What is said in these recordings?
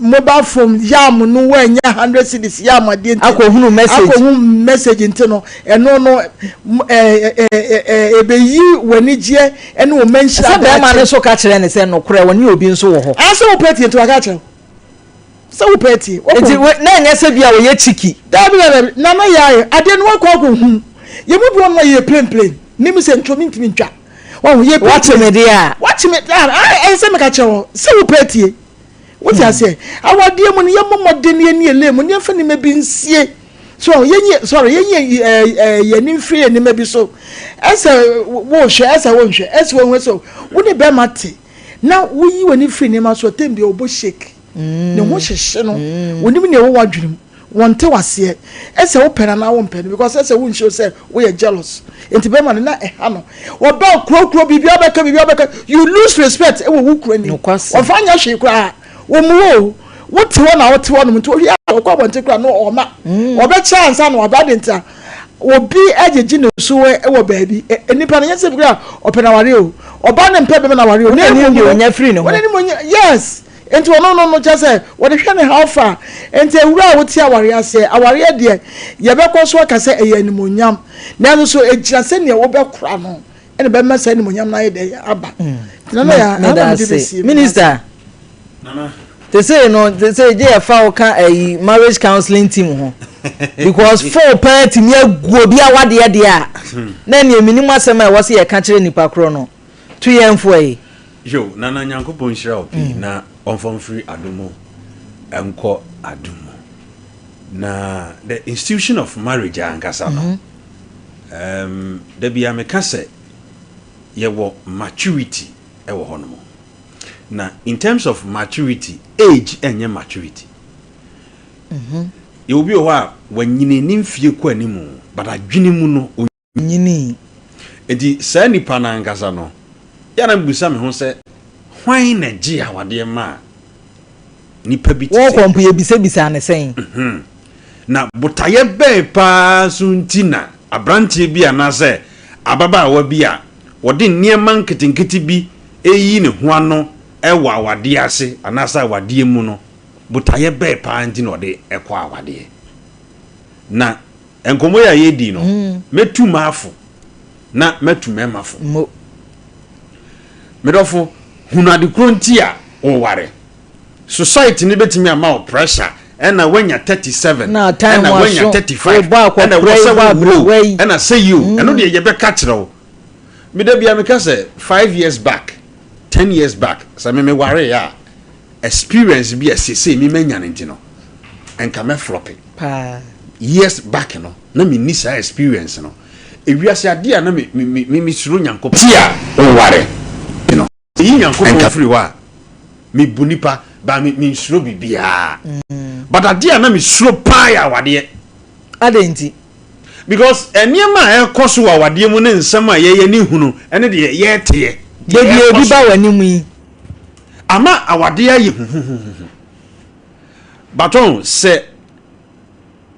mobile phone yam no wɔanya 100 cedis yam adeɛ nti Akɔhunu message. Akɔhu message nti no, ɛno no ɛɛ ɛɛ ɛɛ ɛbɛyi w'anigyeɛ ɛne wɔn mɛnhyira. Sɛ bɛrima no so ka kyerɛ ne sɛ nokorɛ wɔne obi nso wɔ hɔ. Asɛ wopɛ tie nti waka kyerɛ wo sɛ wopɛ tie. Nti na ɛnyɛ sɛ bi a wɔyɛ cheeky. Dabi, dabi, nana, yɛ ayɛ adeɛ no wakɔ akɔhu yɛ mu bi wɔn ma yɛ plain plain ne mi sɛ ntoma ntumi ntwa wɔn yɛ plain. Wakye me deɛ a. Wakye me a, ɛyɛ sɛ meka kyerɛ wɔn sɛ wopɛ tie. Wote aseɛ, awadeɛ mu no, yɛmmɔ mmɔden yɛni yɛ mu ne yɛmfa nneɛma bi nsie so, yɛnyi, sorry, yɛnyi ɛɛ ɛɛ yɛni mfiri yɛ nneɛma bi so. Ɛsɛ wɔhwɛ, ɛsɛ wɔnhwɛ, ɛsɛ wɔn sɛ wo ne bɛrima te na woyi w'ani firi nneɛma so, ɔtɛn bi ɔbɔ shake ne ho hyehye no, wɔnim nea ɛwɔ w'adwene mu, wɔn te waseɛ. Ɛsɛ wopɛ na na wɔmpɛ no because ɛsɛ wonhyɛ sɛ woyɛ jealous. Nti bɛrima no na ɛha no, wɔba kurokuro, biribi abɛka, biribi abɛka, you lose respect ɛwɔ wo kuro anim. Wɔfa nyɛ hwee koraa, wɔn mu wo wote hɔ na wote hɔ nom nti wohwɛ a, ɔkɔ abɔnten koraa no, ɔma ɔbɛkyɛ ansa na waba de. Nti a obi agyegye ne so wɔ baabi, nipa no nyɛ sɛ bi koraa ɔpɛ na ware o, ɔba ne mpɛ bɛmɛ na ware o. Wɔn anim deɛ ɔnya firi ne ho. Wɔn anim ɔnya, yes. Nti ɔno no kyɛ sɛ wɔde hwɛ ne how far. Nti ewura a wote awareɛ aseɛ, awareɛ deɛ, yɛbɛkɔ so aka sɛ ɛyɛ animonyam, nanso so egyina sɛnea wobɛkora no ɛna bɛma saa animonyam no ayɛ dɛ aba. Nti nana yɛ meda ana mede ase. bɛsie. Minister, te sɛ no te sɛ gye yɛfa wo ka ayi marriage counseling team ho because phone paa tumi agu obi awadeɛ deɛ a, na nea minim asɛm a ɛwɔ sɛ yɛka kyerɛ nipa korɔ no to yɛn fo yi. Yo, Nana, Nyankopɔn nhyira wo pii na ɔmfa mfiri adom mu ɛnkɔ adom mu. Na the institution of marriage ankasa no, da bia meka sɛ yɛwɔ maturity ɛwɔ hɔ nom. Na in terms of maturity, age ɛnyɛ maturity. Yɛwɔ bi wɔ hɔ a wanyini ne mfie kɔ anim, but adwene mu no nyini. Nti saa nipa no ankasa no, yɛna mbusa me ho sɛ hwan na gye awadeɛ ma a nipa bi te wɔn sɛ kɔ mpo yɛbisabisa ne sɛn. Na botaeɛ bɛn paa so nti na aberanteɛ bi anaasɛ ababaawa bi a wɔde nneɛma nketenkete bi ɛyi ne ho ano ɛwɔ awadeɛ ase anaasɛ awadeɛ mu no, botaeɛ bɛn paa nti na ɔde ɛkɔ awadeɛ? Na nkɔmmɔ yi a yɛdi no, mɛtu maafo na mɛtu mɛma fo. Mo. Medɔfo, hunu ade koro nti a wɔware. Society no bɛtumi ama wo pressure, ɛna woanya 37, Na time ɛna woanya aso, 35, wobɔ akɔkora ɛna wɔ yi, sɛ bɔ wowuro, aberewa yi. ɛna sɛ yi o, ɛno deɛ yɛbɛka kyerɛ wo. Meda bia meka sɛ 5 years back, 10 years back, sɛ me mewaree a, experience bi a sesei me manya no nti no, ɛnka mɛflop. Paa. Years back no, na menni saa experience no. Ewiase adeɛ a na me me me mesuro Nyankopɔn ti a woware no, yi Nyankopɔn firi hɔ a, mebu nipa ba me mensuro biribiara, but adeɛ a na mesuro paa yɛ awadeɛ. Adɛn nti? Because nneɛma a ɛkɔ so wɔ awadeɛ mu ne nsɛm a yɛyɛ ne hunu ɛne deɛ yɛteɛ deɛ beebi ɛkɔ ebi so ba w'anim yi. Ama awadeɛ ayɛ huhuhuhu. Baton sɛ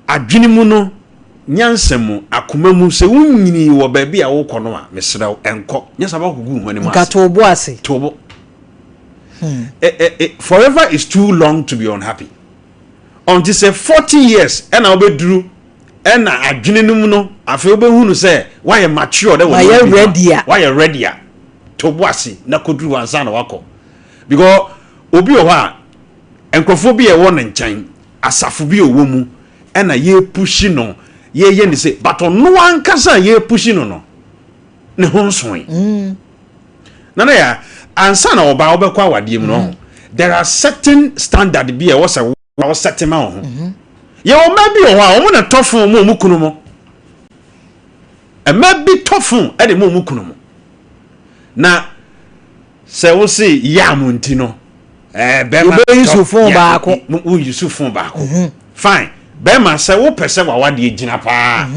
adwene mu no, nyansa mu, akoma mu, sɛ wonyini wɔ baabi a wokɔ no a, mesrɛ wo, ɛnkɔ nyɛ sɛ wobɛkɔgu wo ho anim nka ase. To bo ase. To bo. Forever is too long to be unhappy. Ɔnti sɛ 40 years ɛna wobɛduru ɛna adwene no mu no, afei wobɛhu no sɛ woayɛ mature dɛ wɔ Wayɛ nneɛma bi ho a, ready a. Woayɛ ready a, to bo ase na kɔduru hɔ ansa na wakɔ, because obi wɔ hɔ a, nkurɔfoɔ bi a ɛwɔ ne nkyɛn, asafo bi a ɔwɔ mu, ɛna yɛpush no, yɛyɛ ne sɛ, but ɔno ankasa a yɛpush no, ne ho nsoe. Nana yɛ ansa na ɔbaa wobɛkɔ awadeɛ mu no ho, there are certain standard bi a ɛwɔ sɛ wo set ma wo ho. Yɛwɔ mmaa bi wɔ hɔ a wɔn na tɔ phone mu wɔn kunu mu. Mmaa bi tɔ phone ɛde mu wɔn kunu mu. Na sɛ wo se yam nti no, bɛrima Yɛbɛyi so phone baako. Woyi so phone baako, fine. Bɛrima, sɛ wopɛ sɛ wawadeɛ gyina paa,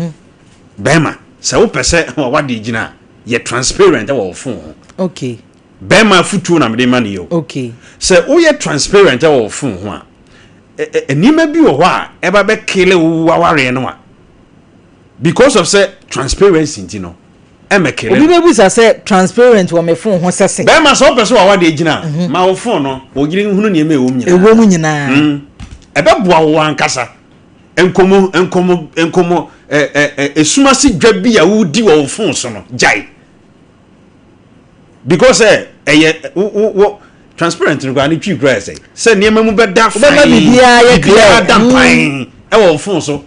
bɛrima, sɛ wopɛ sɛ wawadeɛ gyina a, yɛ transparent wɔ wo phone ho. Bɛrima afotuo na mede ma no yɛ o. Sɛ woyɛ transparent wɔ wo phone ho a, nneɛma bi wɔ hɔ a ɛba bɛkele wo awareɛ no a, because of sɛ transparency nti no. Ɛmɛkele Obi bɛbisa sɛ transparent wɔ me phone ho sɛ sɛ. Bɛrima sɛ wopɛ sɛ w'awadeɛ gyina a, ma wo phone no wo yere nhunu nneɛma a ɛwɔ mu nyinaa. Ɛwɔ mu nyinaa. Mm. Ɛbɛboa wo ankasa. Nkɔmmɔ, nkɔmmɔ, nkɔmmɔ, ɛ, ɛ, ɛ, esum ase dwa bi a wodi wɔ wo phone so no, gyae. Because ɛ, ɛyɛ, wo, wo, wo, transparent no koraa ne twi koraa yɛ sɛ, sɛ nneɛma mu bɛda fann, Wobɛma biribiara yɛ clear. biribiara da mpan ɛwɔ wo phone so.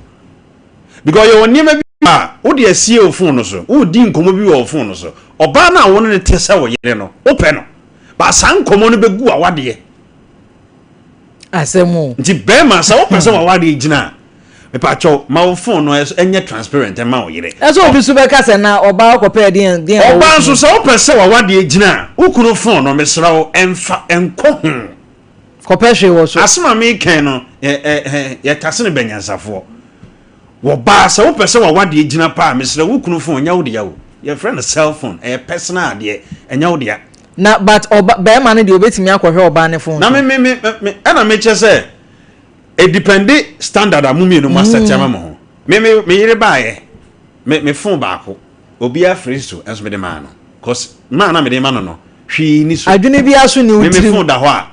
Because yɛwɔ nneɛma bi a wode asie wo phone no so, woredi nkɔmmɔ bi wɔ wo phone no so. Ɔbaa no a wo ne no te sɛ wo yere no, wopɛ no. But saa nkɔmmɔ no bɛgu w'awadeɛ. Asɛm o. Nti bɛrima sɛ wopɛ sɛ w'awadeɛ gyina a, mepakyɛw ma wo phone no ɛnyɛ transparent ɛma wo yere. Ɛsɛ obi so bɛka sɛ na ɔbaa kɔpɛ deɛn deɛn. Ɔbaa nso sɛ wopɛ sɛ w'awadeɛ gyina a, wo kunu phone no mesrɛ wo ɛmfa ɛnkɔ ho. Kɔpɛ hwee wɔ so. Asɛm a meka no, yɛtase no bɛnyansafoɔ. Wɔbaa, sɛ wopɛ sɛ w'awadeɛ gyina paa a, mesrɛ wo kunu phone nyɛ wo dea o. Yɛfrɛ no cell phone, ɛyɛ personal adeɛ, ɛnyɛ wo dea. Na but ɔba bɛrima no deɛ obetumi akɔhwɛ ɔbaa ne phone Na so. me me me me ɛna mekyɛ sɛ edepende standard a mo mmienu mo asɛte ama mo ho. Me me me yere baeɛ, me me phone baako, obiara frɛ so nso mede maa no. Cause maa na mede ma no no, hwee ni so. Adwene biara so ni wo Me me tirim. phone da hɔ a,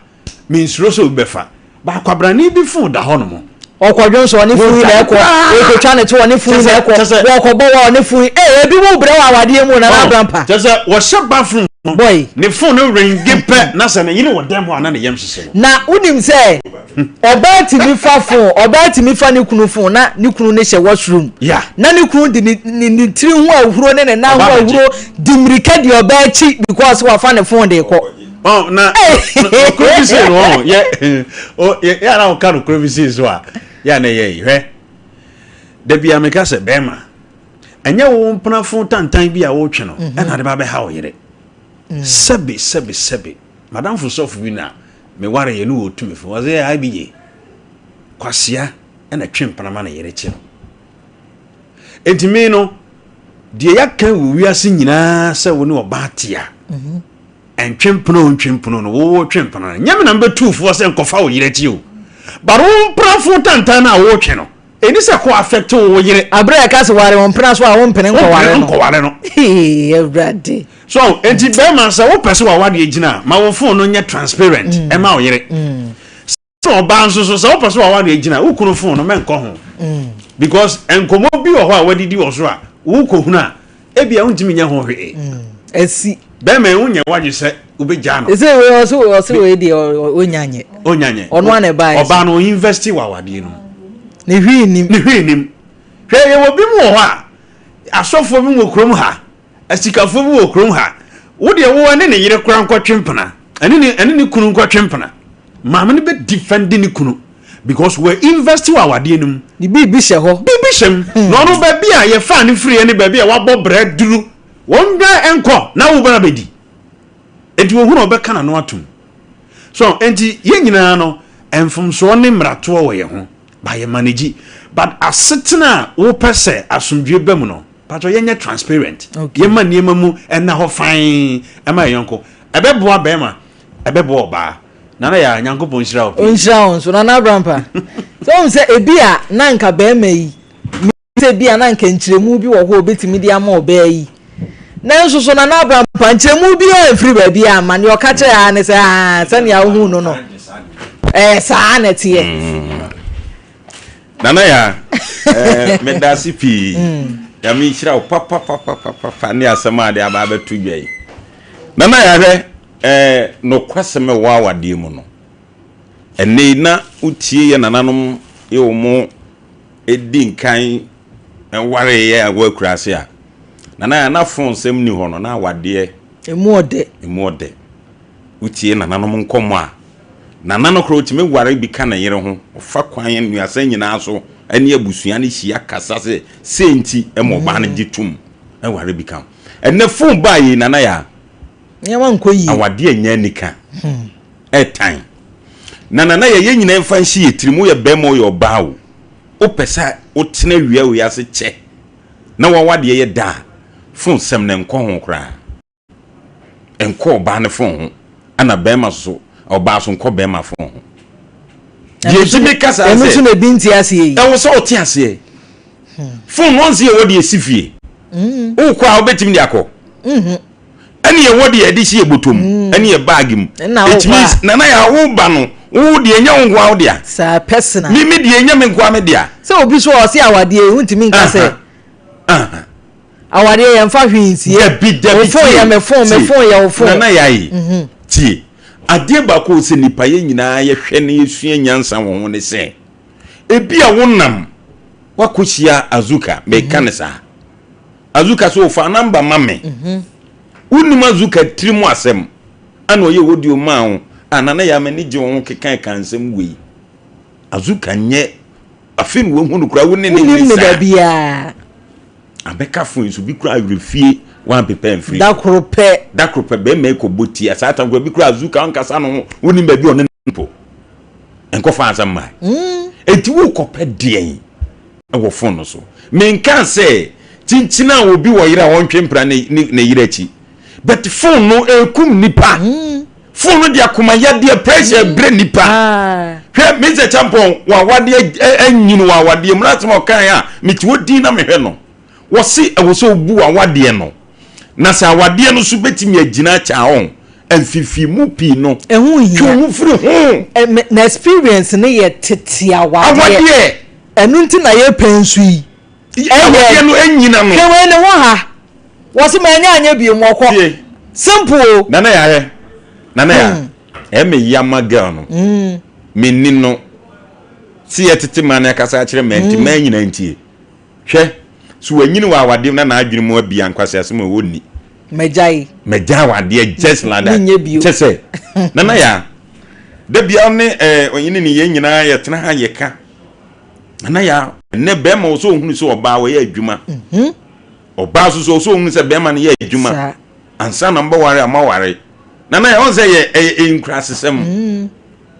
mensuro sɛ obi bɛfa. But kwabrane bi phone da hɔ nom. Ɔkɔdwo nso ɔne fun yi na ɛkɔ. Ɔkɔtwa ne to ɔne fun yi na ɛkɔ. Wɔkɔbɔ wa ɔne fun yi. Ee ebi mu brɛ wɔ awadeɛ mu Nana Abrampa. Kyɛ sɛ wɔhyɛ bathroom no. Boy. Ne phone no ringe pɛ na sɛ ne yere wɔ dɛm hɔ a na ne yam hyehye no. Na wonim sɛ ɔbaa tumi fa phone ɔbaa tumi fa ne kunu phone na ne kunu ne hyɛ washroom. Yeah. Na ne kunu de ne ne ne tiri ho ahuro ne ne nan ho Ɔba abɛgye. ahuro di mmirika di ɔbaa akyi because wafa ne phone de kɔ. Oh, na nokoro bi sei no ɔho yɛ yɛ yɛ na ɔka nokoro bi sei so a yɛ na yɛ yi hwɛ da bi a meka sɛ bɛrima ɛnyɛ wo mpenafo tantan bi a wotwe no mhm. ɛna de ba bɛha wo yere mm. sɛbe sɛbe sɛbe madamfo sɔfo bi na meware yɛ no wɔ tumi fo ɔsɛ yɛ ibj kwasea ɛna twe mpena ma ne yere kye no enti me no deɛ yɛaka wɔ wiase nyinaa sɛ wo ne ɔbaa tea mhm. Ɛntwe mpono o ntwe mpono no wo twe mpono no nyɛ me na mebɛtu foɔ sɛ nkɔfa wo yere akyi o but wo mpenafo tantan no a wotwe no ɛni sɛ kɔ affect wo yere. Aberɛ a ɛka sɛ ware wo mpena so a wompene nkɔware no. Nkɔware no. Hee Awurade. So enti bɛrima sɛ wopɛ sɛ w'awadeɛ gyina a ma wo phone no nyɛ transparent ɛma wo yere. Sɛ ɔbaa nso so sɛ wopɛ sɛ w'awareɛ gyina wo kunu fon no mɛnkɔ ho because nkɔmmɔ bi wɔ hɔ a wadidi wɔ so a wokɔhunu a ebia wontumi nyɛ ho hwee. Asi. Bɛrima yi wonyɛ wadwe sɛ wobɛgyaa no. Ɛsɛ wei ɔse ɔse wei deɛ ɔnya nyɛ. Ɔnya nyɛ. Ɔno ana ɛbaeɛ. Ɔbaa no ɔinvesti wɔ awadeɛ no mu. Ne hwee nim. Ne hwee nim. Hwɛ yɛwɔ bi mu wɔ hɔ a asɔfoɔ bi wɔ kurom ha Asikafoɔ bi wɔ kurom ha. Wo deɛ wo ɛne ne yere koraa nkɔtwe mpena. Ɛne ne ɛne ne kunu nkɔtwe mpena. Maame no bɛ defend ne kunu because wɔ invest wɔ awadeɛ no mu. Ne biribi hyɛ hɔ. Biribi hyɛ mu. Hmm. Na ɔno baabi a yɛfaa ne firiɛ ne baabi a wabɔ brɛ duru. Wɔn dwan nkɔ na wo bra bɛdi. Enti wɔhunu ɔbɛka n'ano atom. So enti yɛn nyinaa no mfomsoɔ ne mmaratoɔ wɔ yɛn ho. Ba yɛ manage. But asetena a wopɛ sɛ asomdwie ba mu no Patrɔ yɛnyɛ transparent. Okay. Yɛma nneɛma mu ɛna hɔ fann ɛma yɛn yɔnko. Ɛbɛboa bɛrima, ɛbɛboa ɔbaa. Nana yaa Nyankopɔn nhyira wo pii. Ɔnhyira wo nso Nana Abrampa. Sɛ wohu sɛ ebi a na nka bɛrima yi sɛ ebi a na nka nkyerɛmu bi wɔ hɔ a obetumi de ama ɔbaa yi. Nanso so Nana Abrampa nkyerɛmu biara mfiri baabi a ama nea ɔka kyerɛ ara ne sɛ aa sɛnea wohu no no ɛɛ saa na ɛteɛ. Mm. Nana ya eh, meda ase pii. Nyame nhyira wo papapapapa ne asɛm a de aba abɛto dwa yi. Nana ya hwɛ eh, nokwasɛm ɛwɔ awadeɛ mu no. Ɛnɛ yi na wotie yɛ nananom yɛ wɔn ɛdi nkan wareeɛ a wɔ akuraase a. Nana ya na fon sɛm ni hɔ no na awadeɛ. Emu ɔdɛ. Emu ɔdɛ. Wotie nananom nkɔmmɔ a, nana no koraa otumi ware bi ka ne yere ho, ɔfa kwan nnuasa nyinaa so ne abusua no hyia kasa sɛ sei nti ma ɔbaa no gye tom ware bi ka ho. Ɛnnɛ fon baa yei nana yaa, Nneɛma nkɔ yie. awadeɛ nyɛ anika, ɛtan. Na nana yɛ yɛn nyinaa mfa nhyɛ yɛ tirim, woyɛ bɛrima woyɛ ɔbaa o, wopɛ sɛ wotena wia wei ase kyɛ na w'awadeɛ yɛ da a, fon sɛm no nkɔ ho koraa. Nkɔ ɔbaa no fon ho ɛna bɛrima so ɔbaa so nkɔ bɛrima fon ho. Deɛ nti mi kasa sɛ ɛno nso na ebi nti aseɛ yi. Ɛwɔ sɛ ɔte aseɛ. Fon wɔn si yɛ wɔ deɛ esi fie. Wokɔ a wobɛtumi de akɔ. Ɛne yɛwɔ deɛ yɛde hyɛ yɛ bɔtɔ mu ɛne yɛ bag mu. Ɛna wokɔ Ɛtumi a. nana yɛ woba no wo deɛ ɛnyɛ wo nkoa wo dea. Saa personal. Me me deɛ ɛnyɛ me nkoa me dea. Sɛ obi so a ɔse awadeɛ yi wontumi nka sɛ. Awadeɛ yɛn fa hwee nsie. Dabi dabi Wo phone yɛ me phone me phone yɛ wo phone. Nana Yaye tie adeɛ baako a sɛ nipa yɛ nyinaa yɛhwɛ na yɛsua nyansa wɔ ho ne sɛ ebi a wonam wakɔhyia Azuka meka ne saa Azuka sɛ ofa namba ma me wonim Azuka tiri mu asɛm ana ɔyɛ audio maa wo a Nana Yaa m'ani gye wo ho keka ɛka nsɛm wei Azuka nyɛ afei na wahu no koraa wo ne ne Wonim nni ne saa baabiara. Abɛka fon yi so bi koraa awerɛfie wampepɛ mfiri Da koro pɛ. Da koro pɛ bɛrima yi kɔbɔ ti a saa tam koraa bi koraa Azuka ankasa no ho wonim baabi a ɔne no mpo nkɔfa asɛm mmae. Enti wokɔpɛ deɛn wɔ fon no so? Menkaa sɛ kyinkyin a obi wɔ yere a ɔntwe mpena ne ne ne yere akyi but fon no ɛrekum nipa. Fon no de akoma yadeɛ pressure brɛ nipa. Hwɛ Mr. Champon wawadeɛ anyini wɔ awadeɛ mu na asɛm a ɔkaeɛ a mete hɔ din na mehwɛ no. Wɔse ɛwɔ sɛ obu awadeɛ no na sɛ awadeɛ no so bɛtumi agyina akyɛ a ɔn mfifii pii no Ɛho twe hia. wo ho firi ho. Na experience no yɛ tete awadeɛ. Awadeɛ. Ɛno nti na yɛpɛ nso yi. Awadeɛ no anyina no. Hwɛ wei ne ho ha. Wɔse manya anyɛ bio mu ɔkɔ. Tie. Simple o. Nana ya hwɛ. Nana ya. Ɛmɛ yama girl no. Me ni no. Si yɛ tete maa ne akasa akyerɛ mmaa nti mmaa nyinaa ntie. Hwɛ. So wanyini wɔ awadeɛ mu na n'adwene mu abia nkwaseasɛm a ɛwɔ nni. Magyae. Magyae awadeɛ just like that. Menyɛ bio. Kyɛ sɛ Nana ya. Da bia ne ɛɛ ɔnyini ne yɛn nyinaa yɛtena ha yɛka. Nana ya. Ɛnɛ bɛrima wɔ sɛ ohunu sɛ ɔbaa wɔyɛ adwuma. Ɔbaa nso so ɔsɛ ohunu sɛ bɛrima no yɛ adwuma ansa na mbɛware a maware. Nana yɛ ɔn sɛ yɛ ɛyɛ ɛyɛ nkurasesɛm.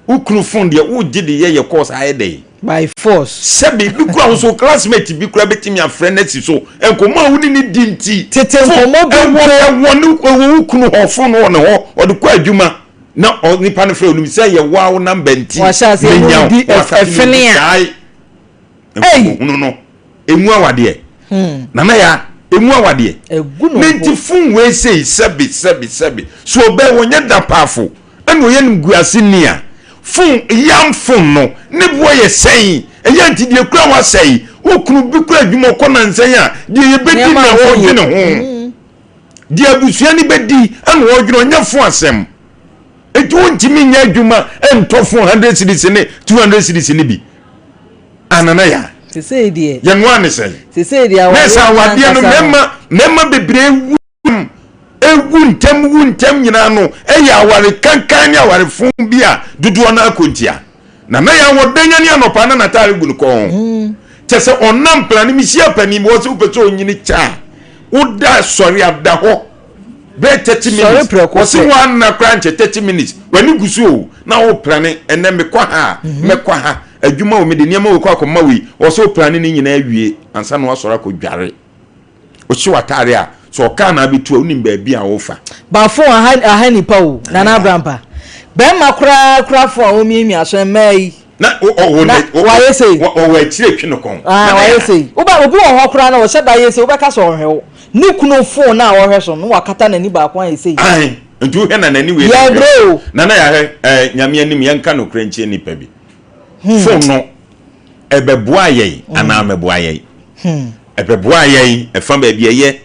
Wo kunu fon deɛ wogye de yɛ yɛ course ayɛ dɛ. By force. Sɛbi bi kura wo so classmate bi kura bɛtumi afrɛ no asi so nkɔmmɔ a wo ne ne di nti. Tete nkɔmmɔ bi mpo. Ɛwɔ ne ɛwɔ wo kunu hɔ fon wɔ ne hɔ ɔde kɔ adwuma na ɔ nipa no frɛ onim sɛ yɛ waa wo namba nti. Wahyɛ aseɛ ne wo di ɛfene a. Nkɔmmɔhunu no emu awadeɛ. Hmm. Nana ya emu awadeɛ. Egu no Ne nti fon wei sei sɛbi sɛbi sɛbi so ɔbɛ wɔnyɛ dapaafo ɛna ɔyɛ no guase ni a fon yam fon no ne boɔ yɛ sɛn ɛyɛ nti deɛ kura wasɛe wo kunu bi kura adwuma ɔkɔ nansɛn a deɛ yɛbɛdi na ɔdwene ho hmm. deɛ abusua no bɛdi ɛna ɔdwene ɔnyɛ fon asɛm nti wontumi nyɛ adwuma ɛntɔ fon 100 cedis ne 200 cedis ne bi anana ya sesei deɛ yɛn noa ne sɛn sesei deɛ awadeɛ na sɛ awadeɛ no mmarima mmarima bebree wu ewu ntɛm wu ntɛm nyinaa no ɛyɛ aware kankan ne aware fun bi a dodoɔ no akɔntia na na yɛn wɔ danya ne anɔpa na n'ataare gu ne kɔn ho kyɛ sɛ ɔnam plan no mehyia panin bi wɔ sɛ wopɛ sɛ onyini kyɛ a woda sɔre ada hɔ bɛyɛ 30 Sɔre minutes prɛko wɔse pɛ. woanna koraa nkyɛ 30 minutes w'ani gu so o na wo plane ɛnɛ mekɔ ha a mɛkɔ ha adwuma o mede nneɛma wei kɔ akɔma wei wɔ sɛ wo plane ne nyinaa awie ansa na woasɔre akɔdware wohye w'ataare a sɛ ɔkaa na abɛtu a wonim baabi a wofa Bafo aha aha nipa o Nana Abrampa bɛrima koraa koraa fo a wɔmiamia so mmaa yi na ɔwɔ Na wayɛ sei. ɔwɔ akyire twe no kɔn ah wayɛ sei woba obi wɔ hɔ koraa na ɔhyɛ da yɛ sei wobɛka sɛ ɔhwɛ wo ne kunu fon na ɔhwɛ so no wakata n'ani baako ayɛ sei ae nti wohwɛ na n'ani wei Yɛ brɛ o. Nana yɛahwɛ ɛɛ nyame anim yɛnka nokorɛ nkyerɛ nipa bi fon no ɛbɛboa yɛn anaa mɛboa yɛn ɛbɛboa yɛn ɛfa baabi ɛyɛ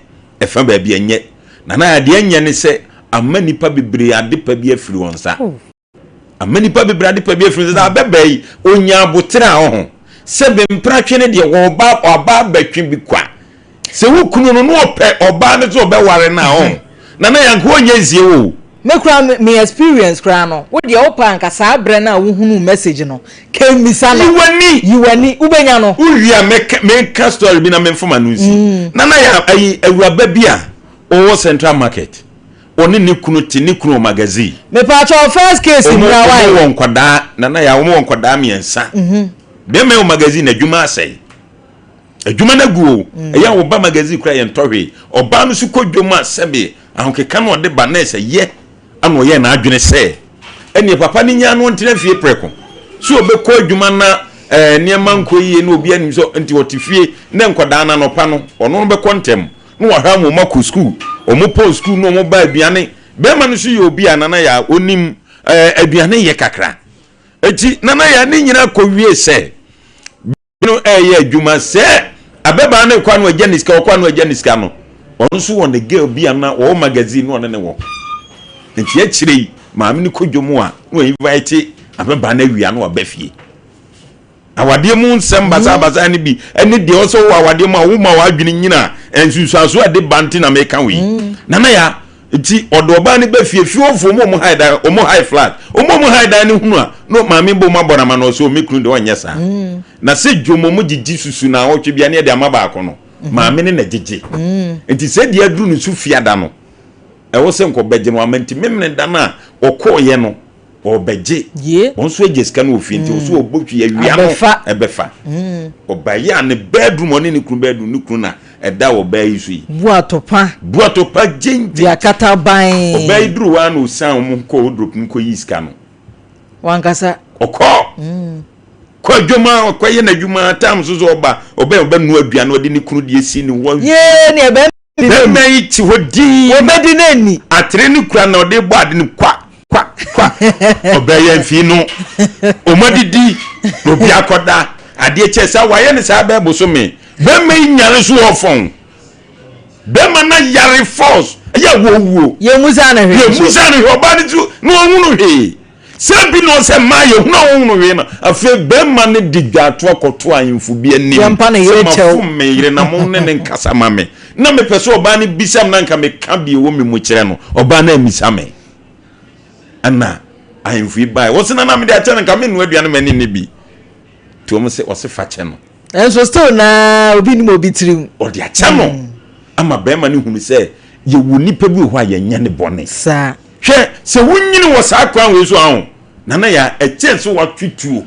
ɛfa baabi ɛnyɛ Nana adeɛ nyɛ ne sɛ ama nipa bebree ade pa bi afiri wɔn nsa ama nipa bebree ade pa bi afiri nsa abɛbaa yi onya abotere a ɔho sɛ bempratwe ne deɛ wɔba ɔba abɛtwe bi kwa sɛ wo kunu no na ɔpɛ ɔbaa no sɛ ɔbɛware no a ɔho Nana yanko ɔnyɛ nsie wo o. Me koraa me me experience koraa no wo deɛ wo pɛ anka saa berɛ no a wo hunuu message no kɛmmisa no Yi w'ani. Yi w'ani wobɛnya no. Wowie a mɛka menka story bi na memfa m'ano nsi. Nana yɛ ayi awuraba bi a ɔwɔ central market ɔne ne kunu te ne kunu wɔ magazine. Mepaakyɛw first case Ɔmo mmra ɔmo why. wɔ nkwadaa Nana yɛ ɔmo wɔ nkwadaa mmiɛnsa. Bɛrima yi wɔ magazine adwuma asɛe. Adwuma no agu o. Ɛyɛ a ɔba magazine koraa yɛntɔ hwee. Ɔbaa no nso kɔ dwom a sɛbe ahokeka na ɔde ba nurse yɛ ana ɔyɛɛ n'adwene sɛ ɛneɛ papa no nyaa no ɔntena fie prɛko sɛ ɔbɛkɔ adwuma na eh, nneɛma nkɔ yie na obi anim sɛ nti ɔte fie na nkwadaa no anɔpa no ɔno no bɛkɔ ntɛm na na wahwɛ ama wɔn akɔ sukuu. Wɔn pɔn sukuu na wɔn ba aduane. Bɛrima no nso yɛ obi a Nana Yaa onim ɛɛ aduane yɛ kakra. Eti Nana Yaa ne nyinaa kɔ wie sɛ no ɛyɛ adwuma sɛ abɛbaa no kɔ ano agya ne sika ɔkɔ ano agya ne sika no ɔno nso wɔ ne girl bi ana wɔwɔ magazine no ɔne ne wɔ nti akyire yi maame no kɔ dwom a na wɔn invite abɛbaa no awia no waba fie awadeɛ mu nsɛm basabasa no bi ɛne deɛ ɔsɛ wɔ awadeɛ mu a woma w'adwene nyina nsunsuanso a ɛde ba nti na meka wei mm. nana ya nti ɔde ɔbaa no ba fie fiefoɔ mu ɔmo hae dan ɔmo hae flat ɔmo ɔmo hae dan no hunu a na maame bɔ mu abɔ n'ama na ɔsɛ ɔme kunu deɛ ɔnyɛ saa mm. na sɛ dwom ɔmo gyegye susu na awɔtwe bia ne ɛde ama baako no mm-hmm. maame ne na gyegye mm. nti sɛ deɛ aduru ne so fiada no ɛwɔ sɛ nkɔbɛgye no ama nti memene da no a ɔkɔɔyɛ no ɔbɛgye wɔn nso agye sika no wɔ fie nti ɔso mm. ɔbɔ twi awia no ɛbɛfa mm. ɔbaeɛ a ne bedroom ɔne ne kunu bedroom ne kunu na ɛda wɔ baa yi so yi. Bu atopa. Bu atopa gyengyen. Di akata ban. Ɔbaa yi duru hɔ a na ɔsan wɔn kɔ wardrobe mu kɔ yi sika no. Wankasa. Ɔkɔ. Mm. Kɔ adwuma ɔkɔ yɛ n'adwuma tam so so ɔba ɔbɛn ɔbɛnoa aduane ɔde ne kunu deɛ si ne hɔ. Yee ne ɛbɛn. Bɛrima yi te hɔ dinn. Wɔbɛdi no ani. Atere no kura na ɔde bɔ ade no kwa kwa kwa. Ɔbɛyɛ mfii no. Wɔadidi na obi akɔda. Adeɛ kyɛ sɛ wayɛ no saa bɛɛ bosome. Bɛrima yi nyare so wɔ fɔn. Bɛrima no yare force. Ɛyɛ wɔwuo. Yɛmmusa no hwee. Yɛmmusa no hwee. Ɔbaa no ti na ɔhunu hwee. Sɛ bi na ɔsɛ mmaa yɛ hunu a wɔhunu hwee no, afei bɛrima no de dwaatoa kɔto ahemfo bi anim Yɛmpa ne yere sɛ kyɛw. mafom me yere na mo ne ne nkasa ma me. Na mepɛ sɛ ɔbaa no bisa me na nka meka deɛ ɛwɔ me mu kyerɛ no. Ɔbaa no ammisa me. Ɛna ahemfo yi baeɛ. Wɔse na na mede akyɛ no nka mennoa aduane ma ne nni bi. Nti wɔn sɛ ɔse fa kyɛ no. Nanso still naa obi nim obi tirim. Ɔde akyɛ no ama bɛrima no hunu sɛ yɛwɔ nipa bi wɔ hɔ a yɛnyɛ ne bɔne. Saa. Hwɛ, sɛ wonyini wɔ saa kwan wei so a, ho, Nana Yaa, ɛkyɛn sɛ woatwe tuo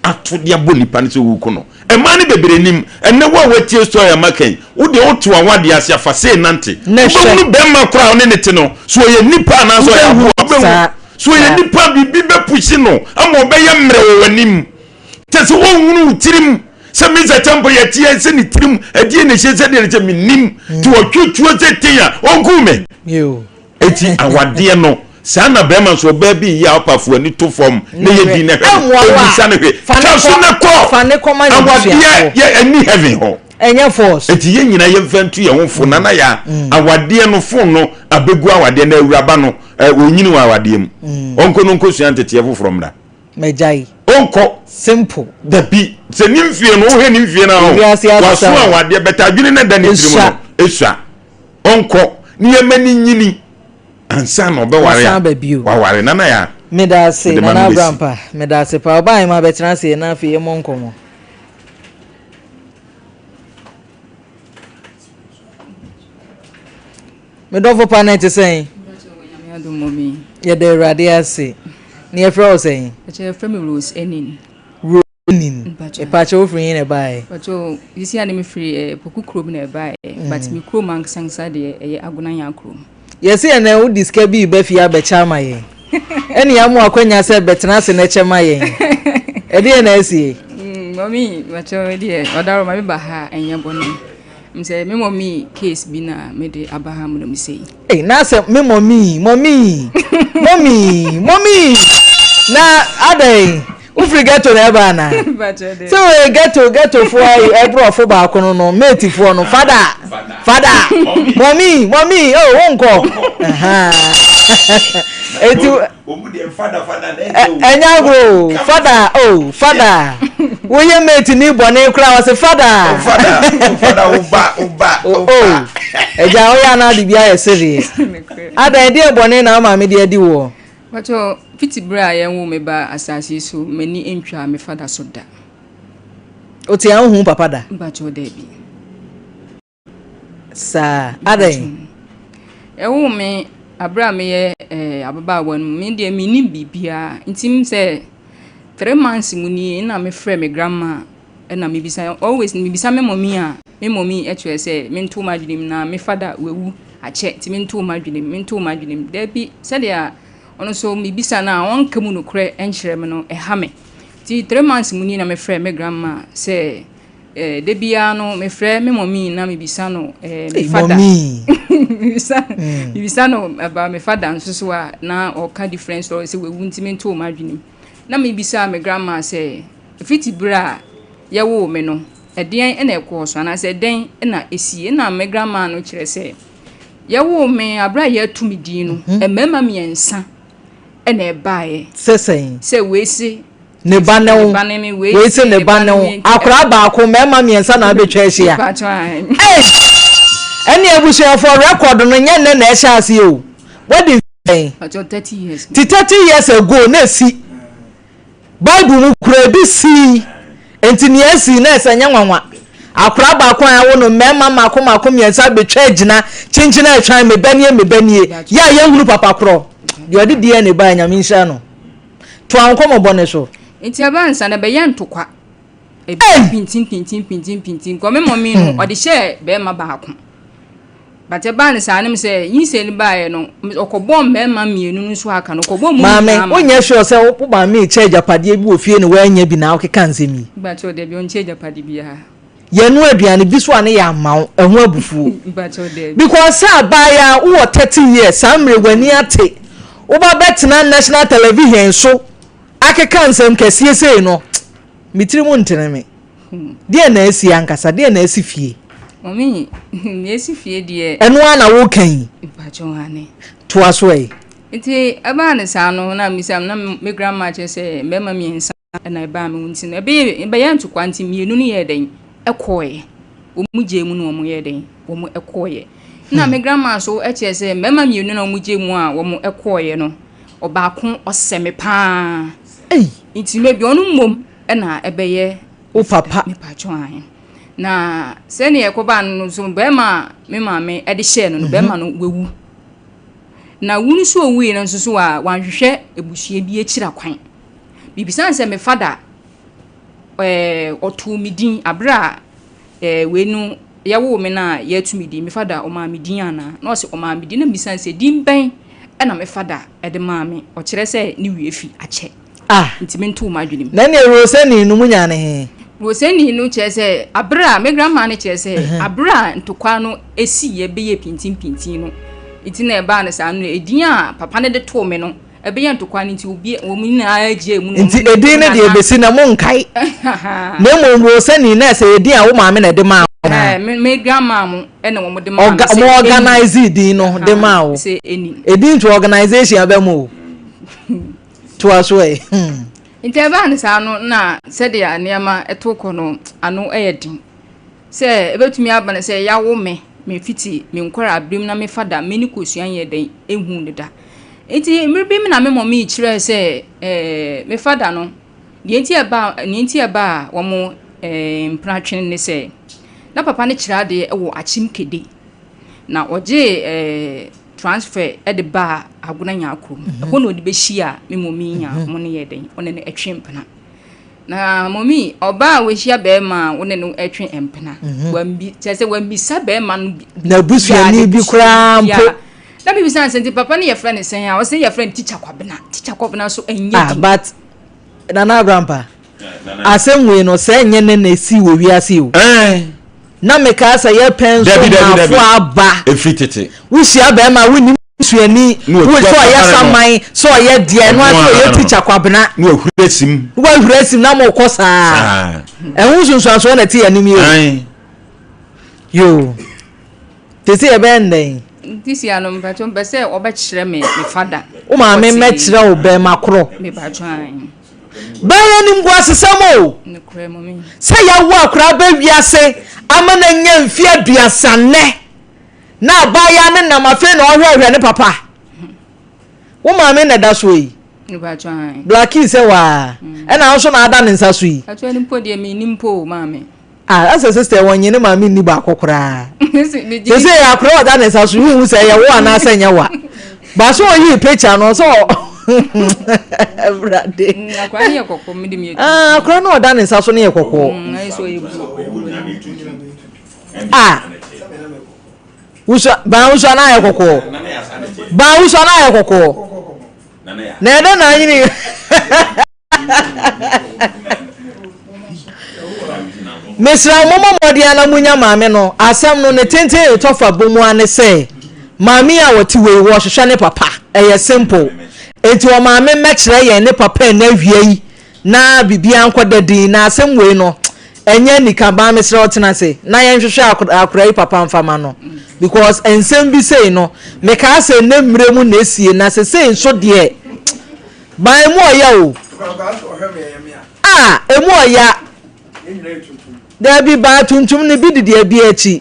ato de abɔ nipa no sɛ woreku no. Mmaa no bebree nim. Ɛnnɛ wo a woatie story a maka yi, wo deɛ wote w'awadeɛ ase a, fa sei nante. Wobɛhunu bɛrima koraa a wo ne no te no, sɛ ɔyɛ nipa anaasɛ ɔyɛ aboa, wobɛhu. Sɛ ɔyɛ nipa a, biribi bɛpushi no ama ɔbɛyɛ mmerɛ wɔ w'anim. Kyɛ sɛ ɔnhunu wo tirim sɛ Mr. Champo yɛteɛ sɛ ne tirim ɛdeɛ na ɛhyɛ sɛdeɛ ne sɛ mennim. Nti ɔtwe tuo sɛ ten a, ɔnku me. Eti awadeɛ no saa na bɛrima nso ɔbaa bi yɛ apafo ani to fam na yɛ di na hwɛ no ɔbisa no hwɛ twa so ne kɔ awadeɛ yɛ ɛni heaven hɔ ɛnyɛ force eti yɛn nyinaa yɛn fɛn tu yɛn ho fo nana ya mm. awadeɛ no fon no abegu awadeɛ na awuraba no ɛ onyini wɔ awadeɛ mu mm. ɔnkɔ no nkɔ sua nteteɛ foforɔ mmra mɛgyae ɔnkɔ simple dabi sɛ ne mfie no wohwɛ ne mfie no ahɔ waso awadeɛ bɛtɛ adwene no da ne tirim no esua Ɔnkɔ ne yɛma no nyini ansa na ɔbɛware a waware. Nana Yaa. Meda ase Nana Abrampa meda ase paa ɔbaa ahema bɛtena ase na afei yɛmmɔ nkɔmmɔ. Me dɔfo pa na ɛte sɛn? Yɛda Awurade ase. Ne yɛfrɛ wo sɛn? Yɛfrɛ me Rose Enin. Nim. Mpakyɛ wo firi he na ɛbaeɛ? Mpakyɛ sisi a ne me firi eh, Poku kurom na ɛbaeɛ mm. but me kurom ankasa ankasa deɛ ɛyɛ Agonanya kurom. Yɛse ɛnɛ wo de sika bi reba fie abɛkyɛ ama yɛn. Ɛne yɛama akwanya sɛ bɛtena ase na ɛkyɛ ma yɛn. Ɛdeɛ na asie? Mm, mami, mpakyɛ deɛ ɔdaro ma me ba ha ɛnyɛ bɔne. Sɛ me mɔmi case bi na mede aba ha mu na me sei. Ei na sɛ me mɔmi mɔmi mɔmi mɔmi na adɛn wofiri ghetto na ɛba anaa sɛ wɔyɛ ghetto ghettofoɔ ayi ɛborɔfo baako no no matefoɔ no fada fada mɔmi mɔmi oh wonkɔ eti ɛnyɛ agorɔ o fada o fada woyɛ mate ni bɔne koraa wɔse fada o ɛgya woyɛ anaa de bi ayɛ sereɛ adan ɛdeɛ bɔne na ama me de adi woɔ. Pacho, fiti berɛ a yɛnwo me ba asase yi so m'ani ntwaa me fada so da. Ote a wohu papa da? Mpacho, daabi. Saa, adɛn? Ɛwoo me aberɛ a meyɛ eh, ababaawa no mu, me deɛ mennim biribiara. Nti m sɛ three months mu nie na mefrɛ me grandma ɛna mebisa, always mebisa me mɔmi a, me mɔmi kyerɛ sɛ mento m'adwene mu na me fada wawu akyɛ nti mento m'adwene mu, mento m'adwene mu. Dabi, sɛdeɛ ɔno nso mebisa no a ɔnka mu nokorɛ nkyerɛ me no, ɛha me. Nti three months mu nie na mefrɛ me grandma sɛ. Eh, da biara no mefrɛ me mɔmii na mebisa no eh, me fada. Mebisa mm. mebisa no about me fada nso so a na ɔka different story sɛ wawu nti mentoo m'adwenem. Na mebisa me grandma sɛ fiti berɛ a yɛwoo me no ɛdeɛn na ɛkɔɔ so anaasɛ ɛdɛn na ɛsie na me grandma no kyerɛ sɛ yɛwoo me aberɛ a yɛatu me din no mhm. mmarima mmiɛnsa na ɛbaeɛ. Sɛ sɛn? Sɛ wei se Ne ba ne wo. Wei se ne ba ne wo. Akwadaa baako mmarima mmiɛnsa na abɛtwa ahyia. Ei! Ɛne abusuafoɔ record no nyɛ nnɛ na ɛhyɛ aseɛ o. Wadi mfeɛ sɛn? Ti 30 years ago na ɛsi. Bible mu kura ebi sii. Nti nea asi na ɛsɛ nyɛ nwanwa. Akwadaa baako a ɛwo no mmarima mmaako mmaako mmiɛnsa abɛtwa agyina kyenkyen a ɛtwan me ba nie me ba nie. Yɛ a yɛnhunu papa korɔ. Deɛ ɔde DNA baeɛ Nyame nhyira no. Toa wo nkɔmmɔbɔ no so. Nti ɛbaa nsa no ɛbɛyɛ ntokwa. Ɛbɛyɛ pintin pintin pintin pintin. Nkɔ me mɔmi no ɔde hyɛɛ bɛrima baako. But ɛbaa no saa no sɛ nyinsɛn no baeɛ no ɔkɔbɔɔ mmarima mmienu no nso aka no ɔkɔbɔɔ mu nyinaa ma. Maame wonyɛ sure sɛ wo maame rekyɛ agyapadeɛ bi wɔ fie na woannya bi na wokeka nsɛm yi? Mpakyɛw dabi ɔnkyɛ agyapade biara. Yɛnoa aduane bi so a ne yɛ ama wo ɛho abufuo because sɛ abaayaa wowɔ 30 years saa mmerɛ w'ani ate woba bɛtena national television so akeka nsɛm kɛseɛ sei no me tiri mu ntene me deɛ na asi ankasa deɛ na asi fie. Mami nea asi fie deɛ. Ɛno ara na woka yi. Toa so ɛ. Nti ɛbaa ne saa no na misa na me grandma kyerɛ sɛ mmarima mmiɛnsa na ɛbaa me ho nti no, ɛbɛyɛ ɛbɛyɛ ntokwa nti mmienu no yɛɛ dɛn ɛkɔɔɛ. Wɔn gyee mu na wɔn yɛɛ dɛn wɔn ɛkɔɔɛ. Na me grandma nso ɛkyerɛ sɛ mmarima mmienu na wɔn gyee mu a wɔn ɛkɔɔɛ no, ɔbaako ɔsɛ me paa. Nti maybe ɔno mmom ɛna ɛbɛyɛ wo papa. Me paatwo ahe. Na sɛnea ɛkɔbaa no no nso barima a me maame ɛde hyɛɛ no no, barima no wawu. Na wu no nso owuiɛ no nso so a wanhwehwɛ abusua bi akyiri akwan. Mibisa no sɛ me fada ɛɛ ɔtoo me din abere a ɛɛ wei no yɛwoo me no a yɛreto me din me fada ɔmaa me din anaa? Na ɔse ɔmaa me din na mibisa no sɛ din bɛn ɛna me fada ɛde maa me? Ɔkyerɛ sɛ ne wie fi akyɛ Ah. nti mentoo m'adwene mu. Na ɛneɛ Roseni no mo nyaa no he? Roseni no kyerɛ sɛ abere a me grandma no kyerɛ sɛ abere a ntokwa no esiiɛ bɛyɛ pintinpintin no nti na ɛbaa no saa no edin a papa no de too me no Ɛbɛyɛ ntokwa no nti obi wɔn nyinaa gyaa mu. Nti edin no deɛ ebesi na mo nkae. Na mmom Rosani na ɛsɛ edin a wo maame na ɛde maa wo. Ɛɛ me me grandma mo ɛna wɔn de maa me sɛ. Mo organize din no de maa wo. Sɛ eni. Edin to organization abɛ mu o. Toa so ɛ. Nti ɛbaa no saa no na sɛdeɛ nneɛma ɛto kɔ no ano ɛyɛ den. Sɛ ebetumi aba no sɛ yɛawo me me fiti me nkwadaa-berem na me fada me ne kosua nyɛ dɛn nhuu no da. Enti mmere bi na me mɔmee kyerɛɛ sɛ eh, me fada no, deɛ nti a ɛbaa, nea nti a ɛbaa wɔn eh, mpena-twene ne sɛ, na papa no kyerɛ adeɛ wɔ Akyem Kede, na ɔgyee eh, transfer de baa Agona Nyarko mu. Ɛhɔ na ɔde bɛhyiaa me mɔmee a wɔn ne yɛɛ dɛn, wɔne no twe mpena. Na mɔmi, ɔbaa a wahyia bɛrima a wo ne no twe mpena, mhm. wambi, kyerɛ sɛ wambisa bɛrima no bi. N'abusuani bi koraa mpo. Na bibisa no sɛ nti papa no yɛfrɛ no sɛn a ɔsɛ yɛfrɛ no tikya Kwabena. Tikya Kwabena nso ɛnyɛ ah, din. But Nana Abrampa, asɛm wei no sɛ ɛnyɛ ne na esi wɔ wiase o. Eh. Na mekaa sɛ yɛpɛn nso maafo aba. Efiri tete. Wohyia bɛrima wonim suani wo sɛ ɔyɛ saman sɛ ɔyɛ deɛ ɛno ase ɔyɛ tikya Kwabena. Na wahuri asim. Na wahuri asim na mo kɔ saa. Ɛho nsunsuansoɔ na ɛte yɛn anim yi o. Yoo. Te sɛ yɛbɛyɛ no dɛn? Nti sia no mpakyɛw mepɛ sɛ ɔbɛkyerɛ me me fada. Wo maame mmɛkyerɛ wo bɛrima korɔ. Mepakyɛw ae. Bɛyɛ animguasesɛm o. Nokorɛ mummy. Sɛ yɛawo akwadaa ba wiase ama no anya mfeɛ aduasa nnɛ na abaayewa no nam afei na ɔhwɛhwɛ ne papa. Wo maame na ɛda soɔ yi. Mepakyɛw ae. Blackie sɛ waa. Ɛna wo nso na ada ne nsa so yi. Pakyɛw ɛno mpo deɛ mennim mpo o maame. Ah, ɛsɛ sister wɔn nye ne maame nni baako koraa. Sese yɛ akora ɔda ne nsa so yi hu sɛ ɛyɛ wo anaasɛ nyɛ wa. Baso oyi picture no sɛ ɛwurade. Mm, akora no yɛ kɔkɔɔ mi de mi yɛ. Ah, akora no ɔda ne nsa so no yɛ kɔkɔɔ. Mm, ayɛ sɛ ɔyɛ blue. Ah, wusua ban wusua na ayɛ kɔkɔɔ. Ban wusua na ayɛ kɔkɔɔ. Na ɛdɛ na anyini. Mesrɛ wo mommɔ mmɔden ara na monya maame no. Asɛm no ne tenten retɔ fa bɔ mu ara ne sɛ maame yi a ɔte wei wɔrehwehwɛ ne papa. Ɛyɛ simple. Enti ɔmaame mmɛkyerɛ yɛn ne papa ɛnnɛ awia yi na biribiara nkɔda din na asɛm wei no ɛnyɛ anika. Baa mesrɛ wo tena ase na yɛnhwehwɛ akora yi papa mfa ma no because nsɛm bi sei no mekaa sɛ nnɛ mmerɛ mu na esie na sesei nso deɛ baa emu ɔya o. Ah emu ɔya. Dabi baa tuntum no bi didi abi akyi.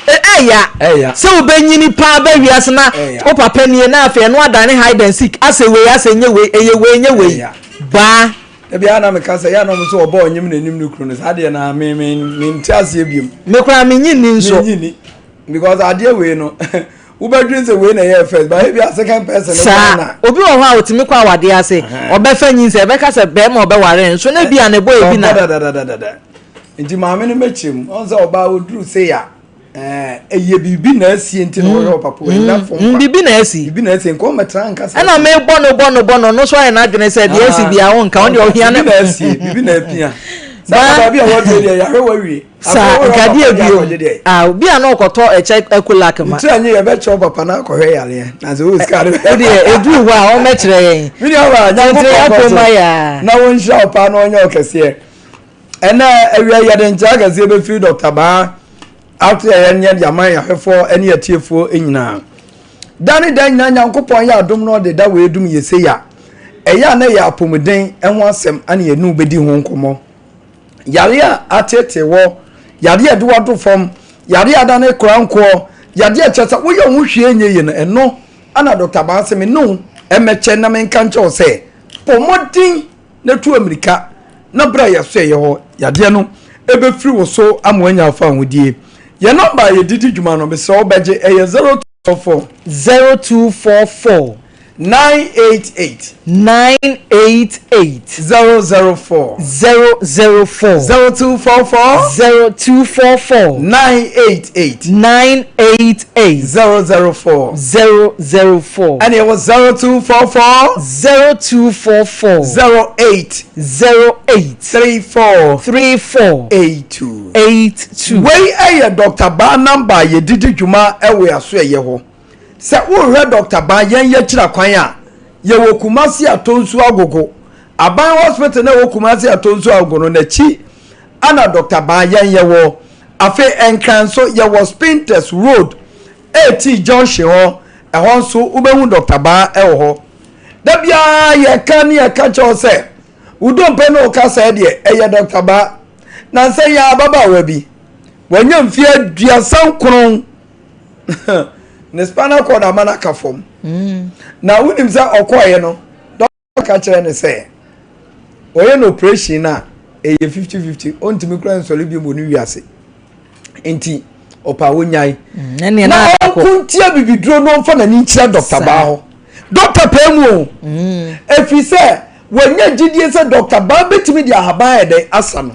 Ɛya sɛ wobɛnyini paa bɛ wiase na wo papa nie na afei ɛno adane hide and seek asɛ wei asɛ nyɛ wei ɛyɛ wei nyɛ wei baa. Dabi a na meka sɛ yɛ na ɔmo sɛ ɔbɔ ɔnyem n'anim ne kunu no saa deɛ na me me me nte aseɛ biom. Me koraa me nyi ni nso. Me nyi ni because adeɛ wei no wobɛdwen sɛ wei na ɛyɛ first but ebi a second person no saa obi wɔ hɔ a otumi kɔ awadeɛ ase ɔbɛfa nyinsɛn ɛbɛka sɛ bɛrima ɔbɛware nso na ebi a ne bɔ ebi na. Dadadadadada nti maame no mɛkyerɛ mu ɔn sɛ ɔbaa oduru sei a ɛyɛ biribi na asie nti na ɔhwɛ ɔpapa wɔ ɛnya fam kwa biribi na asi biribi na asie nkɔn mɛtena nkasa ɛna mebɔ no bɔ no bɔ no no so ayɛ n'adwene sɛ deɛ asi bia wo nka wo deɛ ɔhia no biribi na asie biribi na apia sɛ baabi a wɔduru deɛ yɛahwɛ wawie Saa nkadeɛ bio ah obi a na ɔkɔtɔ ɛkyɛ ɛkolak ma. Ntira nye yɛbɛkyerɛ papa na akɔhwɛ yareɛ na sɛ ɔwɔ sika de. O deɛ eduru hɔ a ɔmɛkyerɛ yɛn. Mi ni ɔba nyankopɔn kɔ so na wɔnhyira wo paa na ɔnyɛ ɔkɛseɛ. Ɛnɛ awia yɛde nkyerɛ akɛseɛ bɛfiri Dr. Baa ato yɛ yɛn yɛde ama yɛn ahwɛfoɔ ne atiefoɔ nyinaa. Da ne da nyinaa Nyankopɔn yɛ adom na ɔde da wei dum yɛ sei a ɛyɛ a na ɛyɛ apɔmuden ho asɛm ana yɛne wo bɛdi ho nkɔmmɔ. Yareɛ a ateetee wɔ, yareɛ a ɛde wo ato fam, yareɛ a adane korankoɔ, yareɛ a kyerɛ sɛ woyɛ wo ho hwee nyɛ yie no, ɛno ana Dɔkta Baa se me ne wo mmɛkyɛ na menka nkyerɛ wo sɛ bɔ mmɔden na tu ammirika na bra yɛasoɛeɛ hɔ, yadeɛ no ɛbɛfiri wo so ama woanya afahodie. Yɛn nɔmba a yɛde di dwuma no, mesrɛ wo bɛgye, ɛyɛ 0244. 0244. 988. 988. 004. 004. 0244. 0244. 988. 988. 004. 004. Ɛna ɛwɔ 0244. 0244. 08. 08. 34. 34. 82. 82. Wei ɛyɛ Dr. Baa namba a yɛde di dwuma ɛwɔ yɛaso ɛyɛ hɔ. Sɛ worehwɛ Dɔkta Ban yɛn yɛkyira kwan a, yɛwɔ Kumasi Atonsu Agogo. Aban hospital no a ɛwɔ Kumasi Atonsu Agogo no n'akyi ana Dɔkta Ban yɛn yɛwɔ. Afei Nkran nso yɛwɔ Spintex Road AT Junction hɔ, ɛhɔ nso wobɛhu Dɔkta Ban wɔ hɔ. Da biara yɛka ne yɛka kyerɛ wo sɛ wo dompe ne wo kasaɛ deɛ ɛyɛ Dɔkta Ban. Nansa yi ara ababaawa bi, wanya mfeɛ 39. ne spinal cord ama no aka fam mm. na wonim sɛ ɔkɔɔeɛ no dɔkta ka kyerɛ ne sɛ ɔyɛ no operation no a ɛyɛ 50-50 ɔntumi kura nsɔre bi mu no wiase nti ɔpa wonyae mm, na ɔnko ntia bibiduro no ɔmfa n'ani nkyerɛ dɔkta baa hɔ dɔkta pɛɛ mu o mm. ɛfiri sɛ Wanya gyidie sɛ Dɔkta Baa bɛtumi de ahaban ayɛ dɛn asa no.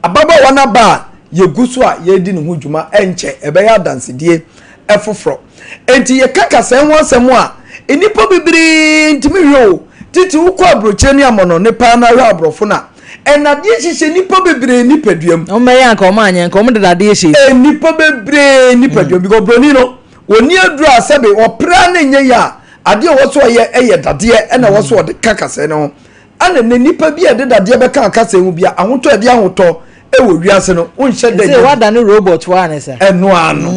Ababaawa no aba a yɛgu so a yɛredi ne ho dwuma ɛnkyɛ ɛbɛyɛ adansedie foforɔ. Enti yɛka kasɛɛ ho asɛm a, nnipa bebree ntumi nhwɛ o. Titiriw wokɔ aburokyire ne amɔnɔne paa na hwɛ aborɔfo no a, nnadeɛ hyehyɛ nnipa bebree nipadua mu. Wɔn bɛyɛ anka wɔn anyɛ nka wɔn de dadeɛ hyɛ. Nnipa bebree nipadua mu because buroni no wɔnni aduro a sɛbe ɔpere a na ɛnyɛ yie a Adeɛ a ɛwɔ so ɔyɛ yɛ dadeɛ ɛna ɛwɔ so ɔde ka kasɛɛ no ho. Ɛna nnɛ nipa bi a ɛde dadeɛ bɛka akasɛɛ ho bi a ahotɔ a ɛde ahotɔ wɔ wiase no wonhyɛ da Ɛsɛ wadane robot hɔ a ne sa. Ɛno ara no.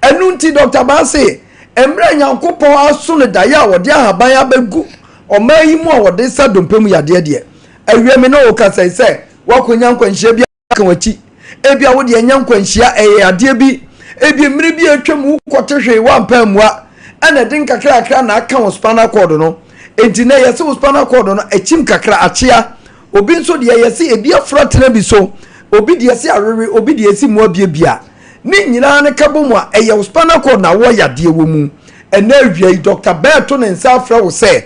Ɛno nti Dɔkta Baa se mmerɛ a Nyankopɔn aso no daeɛ a wɔde ahaban abɛgu ɔman yi mu a wɔde sa dompe mu yadeɛ deɛ, awia me ne wo kasa yi sɛ woakɔnya nkwanhyia bi ka w'akyi. Ebia wo deɛ ɛnyɛ nkwanhyia, ɛyɛ adeɛ bi. Ebia mmere bi a atwam wokɔte hwee woampɛ ammua, ɛna ɛde nkakrakra na aka wo spinal cord no. Enti nɛ yɛse wo spinal cord no akyim kakra, akyea. Obi nso deɛ yɛse ebi afura tena bi so, obi deɛ se awewe, obi deɛ se mu abiabia. Ne nyinaa no ka bɔ mu a, ɛyɛ wo spinal cord na awɔ yadeɛ wɔ mu. Ɛnɛ awia yi, Dɔkta Bell to ne nsa afrɛ wo sɛ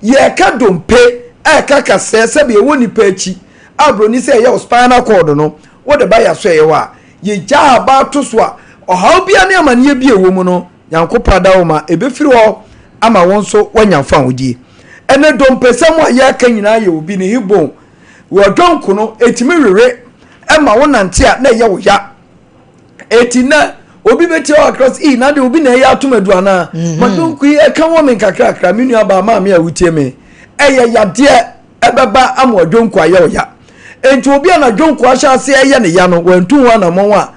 yɛreka dompe, ɛreka kasɛɛ sɛdeɛ ɛwɔ nipa akyi. a broni sɛ ɛyɛ wo spinal cord no wode ba yɛaso ɛyɛ hɔ a yɛgya aba to so a ɔhaw bia ne amaneɛ bi a ɛwɔ mu no Nyankopɔn adawoma ɛbɛfiri hɔ ama wo nso woanya mfahodie. Ɛnɛ dompesɛm a yɛreka nyinaa yɛ obi ne hip bone. W'adwonko no, ɛtumi wewe ma wo nante a na ɛyɛ wo ya. Eti na obi bɛtia wɔ akra sɛ, "Ii, na de obi na ɛyɛ atom adu anaa?" Mhm. M'adwonko yi ɛka wɔ me nkakrakra, me nua baa maame a wotie me. Ɛyɛ yadeɛ ɛbɛba ama w'adwonko ayɛ wo ya. Enti obi a n'adwonko ahyɛ ase ɛyɛ ne ya no, wantu ho anammɔn a,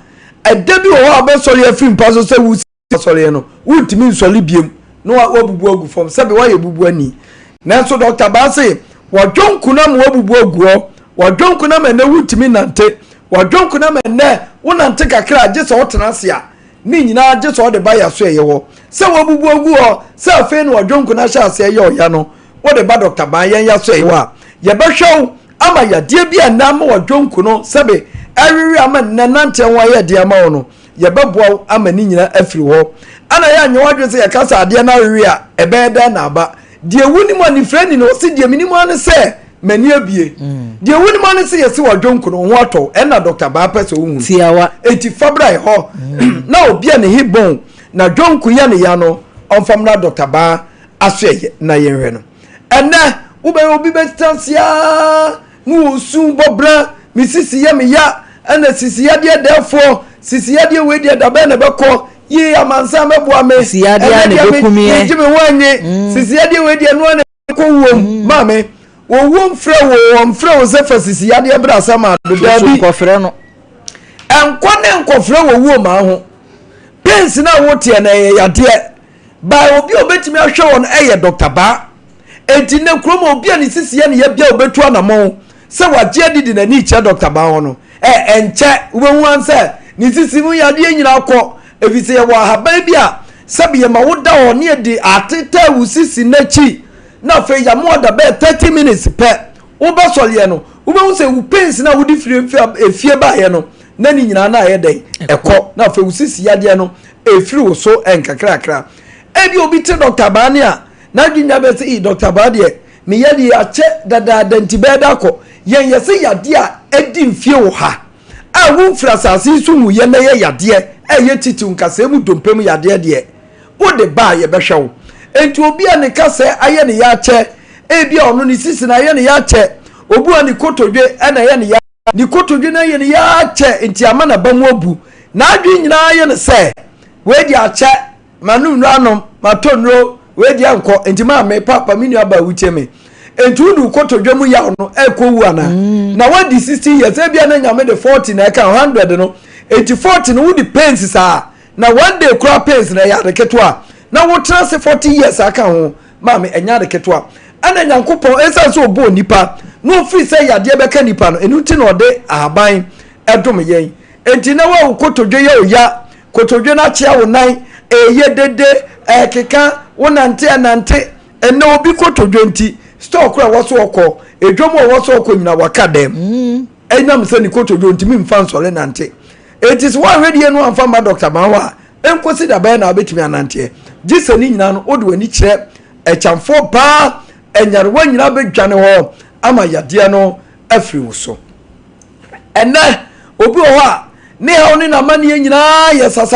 ɛda bi wɔ hɔ a wobɛsɔre afiri mpa so sɛ wo asɔreɛ no wontumi nsɔre biom na wabubu agu fam sɛbe woayɛ bubuani. Nanso Dɔkta Baa se wadwonko no ama wabubu agu hɔ, wadwonko no ama ɛnnɛ wontumi nnante, wadwonko no ama ɛnnɛ wonante kakra a gye sɛ wotena ase a ne nyinaa gye sɛ ɔde ba yaso ɛyɛ hɔ. Sɛ wabubu agu hɔ sɛ afei na wadwonko no ahyɛ aseɛ yɛ ɔya no wode ba Dɔkta Baa yɛn yaso ɛyɛ hɔ a yɛbɛhwɛ wo ama yadeɛ bi a ɛnnɛ ama wadwonko no sɛbe ɛwewe ama nnɛ nanteɛ ho ayɛ den ama wo no yɛbɛboa wo ama ne nyinaa afiri hɔ. Ana yɛanyɛ w'adwene sɛ yɛka sɛ adeɛ no awewe a, ɛbɛyɛ dɛn na aba? Deɛ wonim a nifirani no, ɔse deɛ menim ara ne sɛ m'ani abue. Mm. Deɛ wonim ara ne sɛ yɛse wadwonko no, ho atɔ wo. Ɛna Dr. Baa pɛ sɛ wohu. Tiawa. Enti fa bra hɔ. Mm. Na obi a ne he bɔn na dwonko yɛ ne ya no, ɔmfa mmra Dr. Baa aso ɛyɛ na yɛnhwɛ no. Ɛnɛ, wobɛyɛ obi bɛtena ase aa Ne osu bɔ bra, me sisi yɛ me ya, ɛna sisi yadeɛ dɛɛfoɔ, sisi yadeɛ wei deɛ dabɛn na ɛbɛkɔ, yie amansan bɛboa me, Sisi yadeɛ a ɛnɛ na deɛ me ɛbɛkum yɛn. megye me ho anye, mm. sisi yadeɛ wei deɛ noa na ɛkɔ wuom, mm. maame, wɔwuo mfrɛ wo, wɔmfrɛ wo sɛ fa sisi yadeɛ bra sama do, daabi, nkɔfrɛ no. Ɛnkɔ ne nkɔfrɛ wɔ wuo maa ho, pains no a woteɛ no ɛyɛ yadeɛ, by obi a obetumi ahwɛ wɔn ɛyɛ Dr. Baa. Enti nnɛ kurom a obi a ne sisi yɛ ne ya biara obetu anamɔn sɛ wagye adi de n'ani rekyerɛ Dɔkta Ban hɔ no, ɛ, ɛnkyɛ wobɛhu ara sɛ ne sisi mu yadeɛ nyinaa kɔ, efisɛ yɛwɔ ahaban bi a sɛbe yɛma woda hɔ ne yɛde atetɛ wo sisi no akyi na afei yɛama wada bɛyɛ 30 minutes pɛ, wobɛsɔreɛ no, wobɛhu sɛ wo pains no a wode firi efie baeɛ no, na ne nyinaa na ayɛ dɛn? Ɛkɔ, na afei wo sisi yadeɛ no ɛfiri wo so nkakrakra. Ebi obi te Dɔkta Ban a, N'adwene nyinaa bɛyɛ sɛ, Ee, Dɔkta Baa deɛ, me yadeɛ yi akyɛ dadaada nti bɛyɛ da akɔ. Yɛn yɛse yadeɛ a adi mfie wɔ ha a womfiri asase yi so nwuiɛ na ɛyɛ yadeɛ a ɛyɛ titiw nkasɛɛ mu dompe mu yadeɛ deɛ, wode ba a yɛbɛhwɛ wo. Enti obi a ne kasɛɛ ayɛ ne ya akyɛ, ebia ɔno ne sisi na ayɛ ne ya akyɛ, obi a ne kotodwe na ɛyɛ ne ya, ne kotodwe no ayɛ ne ya akyɛ nti ama n'aba mu abu, n'adwene nyinaa yɛ no sɛ wei deɛ akyɛ, Manom nnuro anom, matɔ nnuro, wei deɛ nkɔ, nti maame, papa, me nua baa wotie me. Nti wode wo kotodwe mu yaw no ɛkɔ wu anaa? Mm. Na wadi 60 years, ebia na nyame de 40 na ɛka 100 no, nti 40 no wode pains saa, na one day koraa pains na ɛyɛ ade ketewa, na wotena ase 40 years aka ho, maame ɛnyɛ ade ketewa. Ɛna Nyankopɔn, ɛsiane sɛ ɔbɔɔ nipa, na ɔfiri sɛ yadeɛ bɛka nipa no, ɛno nti na ɔde ahaban ɛdom yɛn. Nti na wa wo kotodwe yɛ oya, Kotodwe no akyea wo nan, ɛreyɛ dede, ɛrekeka, wonante ɛnante. Ɛnnɛ obi kotodwe nti, store koro a ɛwɔ so ɔkɔ, edwam a ɛwɔ so ɔkɔ nyinaa waka dɛm. Mm. Ɛnam sɛ ne kotodwe ntumi mfa nsɔre nante. Enti sɛ woanhwɛ die no amfa mma dɔkta ma hɔ a, ɛnkosi da bɛyɛ na wobɛtumi ananteɛ. Gye sɛ ne nyinaa no wode w'ani kyerɛ ɛkyamfoɔ paa, ɛnyarewa nyinaa bɛdwane hɔ ama yadeɛ no afiri wo so. Ɛnnɛ, obi wɔ hɔ a, ne haw ne n'amanneɛ nyinaa yɛ sasa.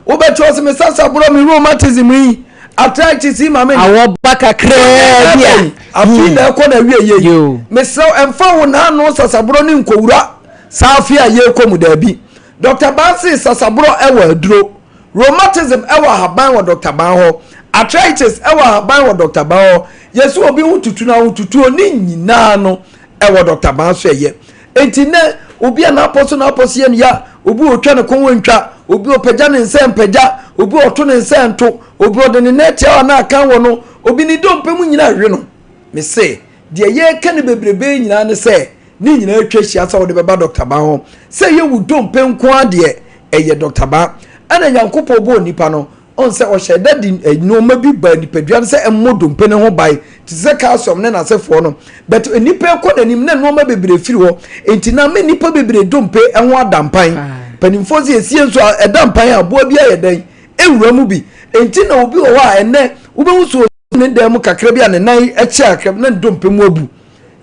Wobɛte ɔse me sasaborɔ, me rheumatism yi, arthritis yi ma me. Awɔ ba kakraa bi a. Afei na ɛkɔ na awie yɛ yi. Mesrɛ wo, ɛmfa wo n'ano sasaborɔ ne nkɔwura saa afe a yɛrekɔ mu daabi. Dr. Ban se sasaborɔ ɛwɔ aduro. Rheumatism ɛwɔ ahaban wɔ Dr. Ban hɔ. Arthritis ɛwɔ ahaban wɔ Dr. Ban hɔ. Yɛse obi ho tutu no ahotutuo ne nyinaa no ɛwɔ Dɔkta Baa so ɛyɛ. Enti nnɛ, obi a n'apɔ so n'apɔ so yɛ no ya, obi a ɔtwa ne kɔn ntwa, obi a ɔpagya ne nsa mpagya, obi a ɔto ne nsa nto, obi a ɔde ne nan atia a akan wɔ no, obi ne dompe mu nyinaa we no. Mese, deɛ yɛreka no bebrebe yi nyinaa ne sɛ, ne nyinaa atwa ahyia sɛ wode bɛba Dɔkta Baa hɔ. Sɛ ɛyɛ wo dompe nko ara deɛ, ɛyɛ Dɔkta Baa. Ɛna Nyankopɔn bɔɔ nipa no, Ɔn sɛ ɔhyɛ da de nneɛma bi ba nipadua no sɛ ɛmmɔ dompe no ho ban te sɛ calcium ne n'asefoɔ no. But nnipa rekɔ n'anim na nneɛma bebree firi hɔ. Enti na ama nnipa bebree dompe ho ada mpan. Mpanimfoɔ sɛ esie nso a ɛda mpan a aboa bi ayɛ dɛn ewura mu bi. Enti na obi wɔ hɔ a ɛnnɛ wobɛhu sɛ ɔsi ne dan mu kakra bi a ne nan kyɛ kakra bi na ne dompe mu abu.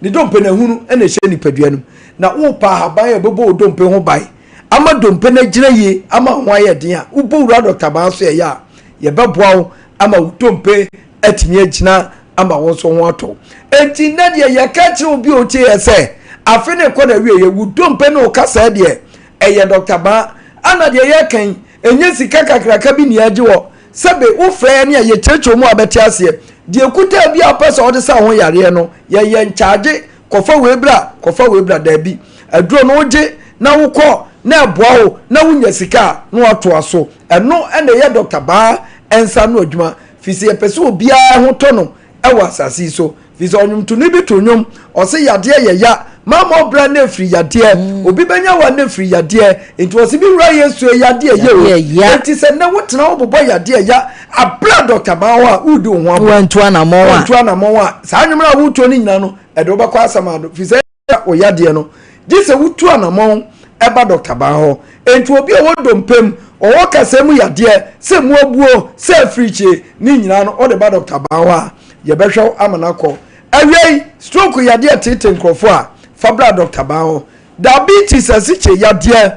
Ne dompe no ahunu na ɛhyɛ nipadua no mu. Na worepɛ ahaban a ɛbɛbɔ wo dompe ho ban ama dompe no agyina yie ama ho ayɛ den a, wobɔ wura Dɔkta Baa so ɛyɛ a, yɛbɛboa wo ama wo dompe atumi agyina ama wo nso ho atɔ wo. Enti nnɛ deɛ yɛka kyerɛ obi a ɔtie yɛ sɛ, Afe no rekɔ n'awieeɛ, wo dompe ne wo kasaa deɛ, ɛyɛ Dɔkta Baa. Ana deɛ yɛreka yi, ɛnyɛ sika kakraka bi na yɛregye wɔ. Sɛbe wofrɛ yɛn a, yɛkyerɛkyerɛ mu a wobɛte aseɛ. Deɛ ɛkutaa bi a wopɛ sɛ wode sa wo ho yareɛ no, yɛyɛ nkyagye, kɔfa wei bra, kɔfa wei bra. Daabi. Aduro no wogye na wokɔ na ɛboa wo na wonya sika a, na woatoa so. Ɛno na ɛyɛ Dɔkta Baa nsa ano adwuma, firi sɛ yɛpɛ sɛ obiara ho tɔ no wɔ asase yi so. Firi sɛ ɔnwomtoni bi to nnwom, ɔse yadeɛ yɛ ya, mama ɔbra na ɛfiri yadeɛ, mm. obi bɛnya wa na ɛfiri yadeɛ, nti ɔse me wura Yesu ɛ yadeɛ yɛ o. Nti sɛ nnɛ wotena hɔ bobɔ yadeɛ ya, abrɛ dɔkta baa hɔ a wodi wo ho abɔ. Wantu anamɔn a. Wantu anamɔn a, saa nnwom no a wotuo no nyinaa no, ɛde wobɛkɔ asamado. Firi sɛ wo yadeɛ no, gye sɛ wotu anamɔn ɛba dɔkta baa hɔ. Nti obi a ɔwɔ dompe mu, ɔwɔ kasa mu yadeɛ, sɛ mu abuo, sɛ afirikyie, ne nyinaa no, wode ba dɔkta baa hɔ a, yɛbɛhwɛ wo ama no akɔ. Awiei, stroke yadeɛ teetee nkurɔfoɔ a, fa bra dɔkta baa hɔ. Diabetes, asikyire yadeɛ,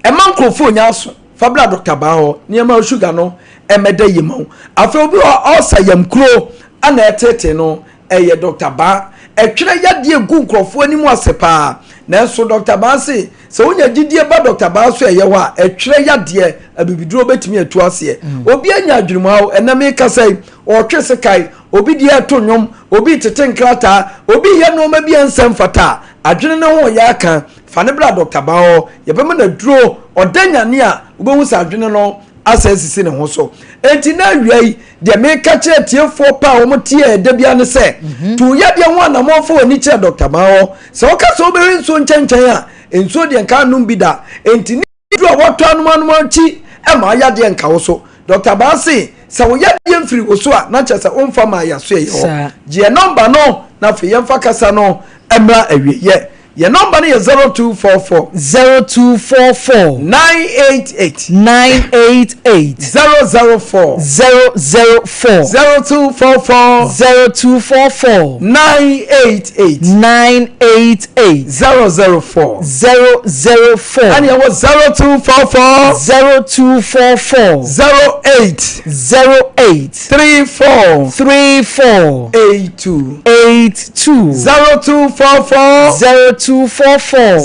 ɛma nkurɔfoɔ nya aso, fa bra dɔkta baa hɔ. Nneɛma sugar no ɛmɛda yie ma wo. Afei obi wɔ hɔ ɔsa yam kuro ana ɛteetee no, ɛyɛ dɔkta baa. Ɛtwerɛ yadeɛ gu nkurɔfoɔ anim ase paa. Nanso dɔkta baa se, sɛ wonya gyidie ba dɔkta baa so ɛyɛ hɔ a, ɛtwerɛ yadeɛ, abibiduro bɛtumi atu aseɛ. Obi anya adwenemhaw, ɛnɛ mekasa yi, ɔretwe sekan, obi deɛ reto nnwom, obi retete nkrataa, obi reyɛ nneɛma bi a ɛnsɛ mfata a, adwene no ho reyɛ aka. Fa no bra dɔkta baa hɔ, yɛbɛma no aduro, ɔda nyane a, wobɛhu sɛ adwene no asan asisi ne ho so. Enti na awia yi, deɛ meka kyerɛ atiefoɔ pa a wɔn tie da biara ne sɛ, tu yadeɛ ho anammɔn fa w'ani kyerɛ dɔkta baa hɔ. Sɛ woka sɛ wobɛhwɛ nsuo nkyɛnkyɛn a, nsuo deɛ nka anom bi da. Enti ne aduro a wɔtɔ anom anom akyi ma yadeɛ nka wo so. Dɔkta Baa se, sɛ wo yadeɛ mfiri wo so a, na kyerɛ sɛ womfa maa yɛasoɛeɛ hɔ. Gye yɛn nɔmba no na afei yɛmfa kasa no mmra awieeɛ. Yɛn nɔmba no yɛ 0244. 0244. 988. 988. 004. 004. 0244. 0244. 988. 988. 004. 004. Ɛne ɛwɔ 0244. 0244. 08. 08. 34. 34. 82. 82. 0244. 0244.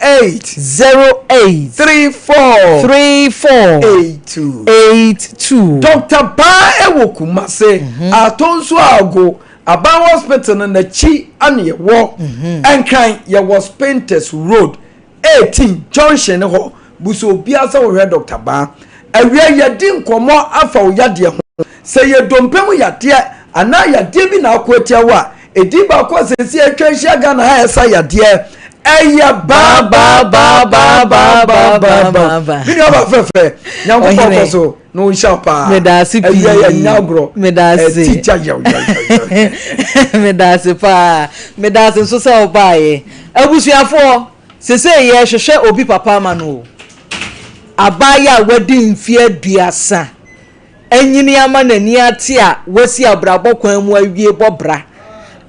08. 08. 34. 34. 82. 82. Dr. Baa ɛwɔ Kumase, Atonso Ago, Aban Hospital no n'akyi ana yɛwɔ. Nkran yɛwɔ Spintex Road 18 junction ne hɔ. Busa obiara sɛ wohwɛ Dr. Baa. Awia yɛdi nkɔmmɔ afa wo yadeɛ ho. Sɛ yɛ dompe mu yadeɛ anaa yadeɛ bi na ako atia wo a, ɛdin baako a sɛsi atwa ahyia Ghana ha a ɛsa yadeɛ ɛyɛ baa baa baa baa baa baa baa baa. Me nua ba fɛfɛ, Nyankopɔn kɔ so na ɔnhyira wo paa. Medaase pii. Awia yɛ nya agorɔ. Medaase. Ɛti gya yaw yaw yaw. Medaase paa. Medaase nso sɛ wobaeɛ. Abusuafoɔ, sesei yɛrehwehwɛ obi papa ama no o. Abaayewa a wadi mfeɛ 30 anyini ama n'ani ate a wasi abrabɔ kwan mu awie bɔ bra.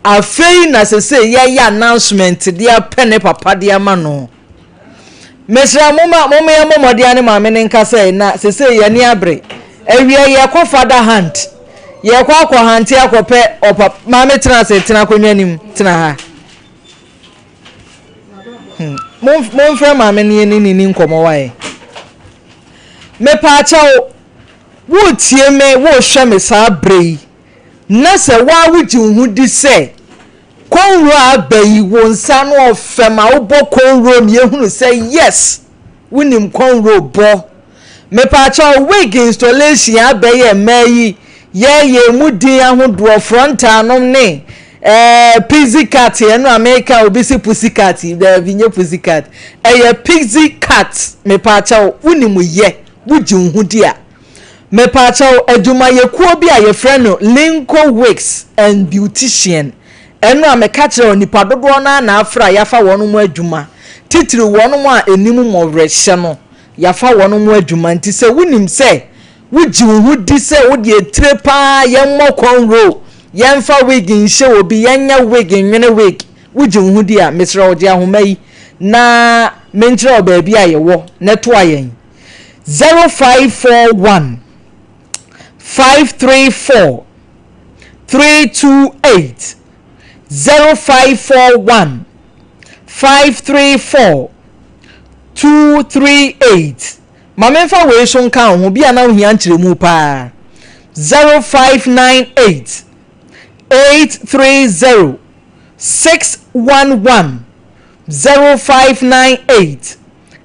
Afei na sesei yɛyɛ announcement de apɛ ne papa de ama no. Mesrɛ mo ma mo yɛmmɔ mmɔden ne maame no nkasa yi na sesei yɛn ani abere. Awia yɛkɔ father hunt. Yɛkɔ akɔ hante akɔpɛ ɔpa maame tena ase tena akonnwa nim tena ha. Hmm. Momfrɛ maame no yɛne ne ni nkɔmmɔ wae. Mepaakyɛw, woretie me, worehwɛ me saa berɛ yi, na sɛ woa wogye wo ho di sɛ kɔnwuro a aba yi wo nsa no ɔfɛ ma wobɔ kɔnwuro ma yɛhunu sɛ yes, wonim kɔnwuro bɔ. Mepaakyɛw, wig installation aba yi a mmaa yi yɛyɛ mu din ahodoɔ, frontal nom ne eh, pixie cut, ɛno a meka obi se pussy cut, daabi nyɛ pussy cut, ɛyɛ pixie cut. Mepaakyɛw, wonim yɛ, wogye wo ho di a. Mepaakyɛw, adwumayɛkuo bi a yɛfrɛ no Linco Wigs and Beautician, ɛno a meka kyerɛ wo nipa dodoɔ no ara na afra a yɛafa wɔn mo adwuma, titiriw wɔn mo a ɛnim mmɔwerɛhyɛ no, yɛafa wɔn mo adwuma. Nti sɛ wonim sɛ wogye wo ho di sɛ wode etire paa yɛmmɔ cornrow, yɛmfa wig nhyɛ obi, yɛnyɛ wig nwene wig, wogye wo ho di a, mesrɛ wo gye ahoma yi na menkyerɛ wo baabi a yɛwɔ na toa yɛn. 0541 534 328 0541. 534 238. Ma memfa wei so nka wo ho, bi a na wohia nkyerɛmu paa. 0598 830 611 0598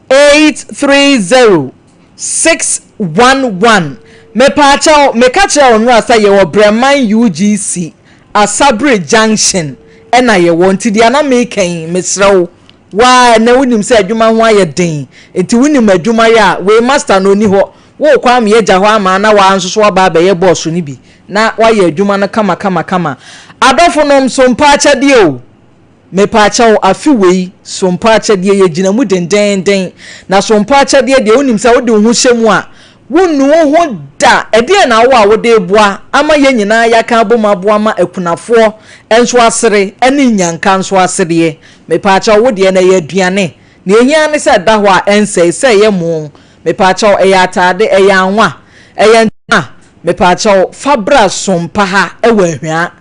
830 611 Mepaakyɛw, meka kyerɛɛ wo nnora sɛ yɛwɔ Brɛman UGC, Asabere Junction na yɛwɔ, nti deɛ na meka yi, mesrɛ wo, wo ara ɛnnɛ wonim sɛ adwuma ho ayɛ den, nti wonim adwuma yɛ a, wei master no ɔnni hɔ, worekɔ ama yɛagya hɔ ama na woara nso so woaba abɛyɛ boss no bi na woayɛ adwuma no kama kama kama. Adɔfonom, so mpa akyɛdeɛ o. Mepaakyɛw, afe wei, sompa akyɛdeɛ, yɛgyina mu dendeenden. Na sompa akyɛdeɛ deɛ, wonim sɛ wode wo ho hyɛ mu a, wonnu wo ho da. Ɛdeɛn na wowɔ a wode reboa ama yɛn nyinaa yɛaka abom aboa ma akunafoɔ nso asere ne nnyanka nso asereɛ? Mepaakyɛw, wo deɛ no, ɛyɛ aduane. Nea ɛhia ara ne sɛ ɛda hɔ a ɛnsɛe, sɛ ɛyɛ mo, mepaakyɛw, ɛyɛ ataade, ɛyɛ anwa, ɛyɛ ntoma, mepaakyɛw, fa bra sompa ha wɔ Ahwia.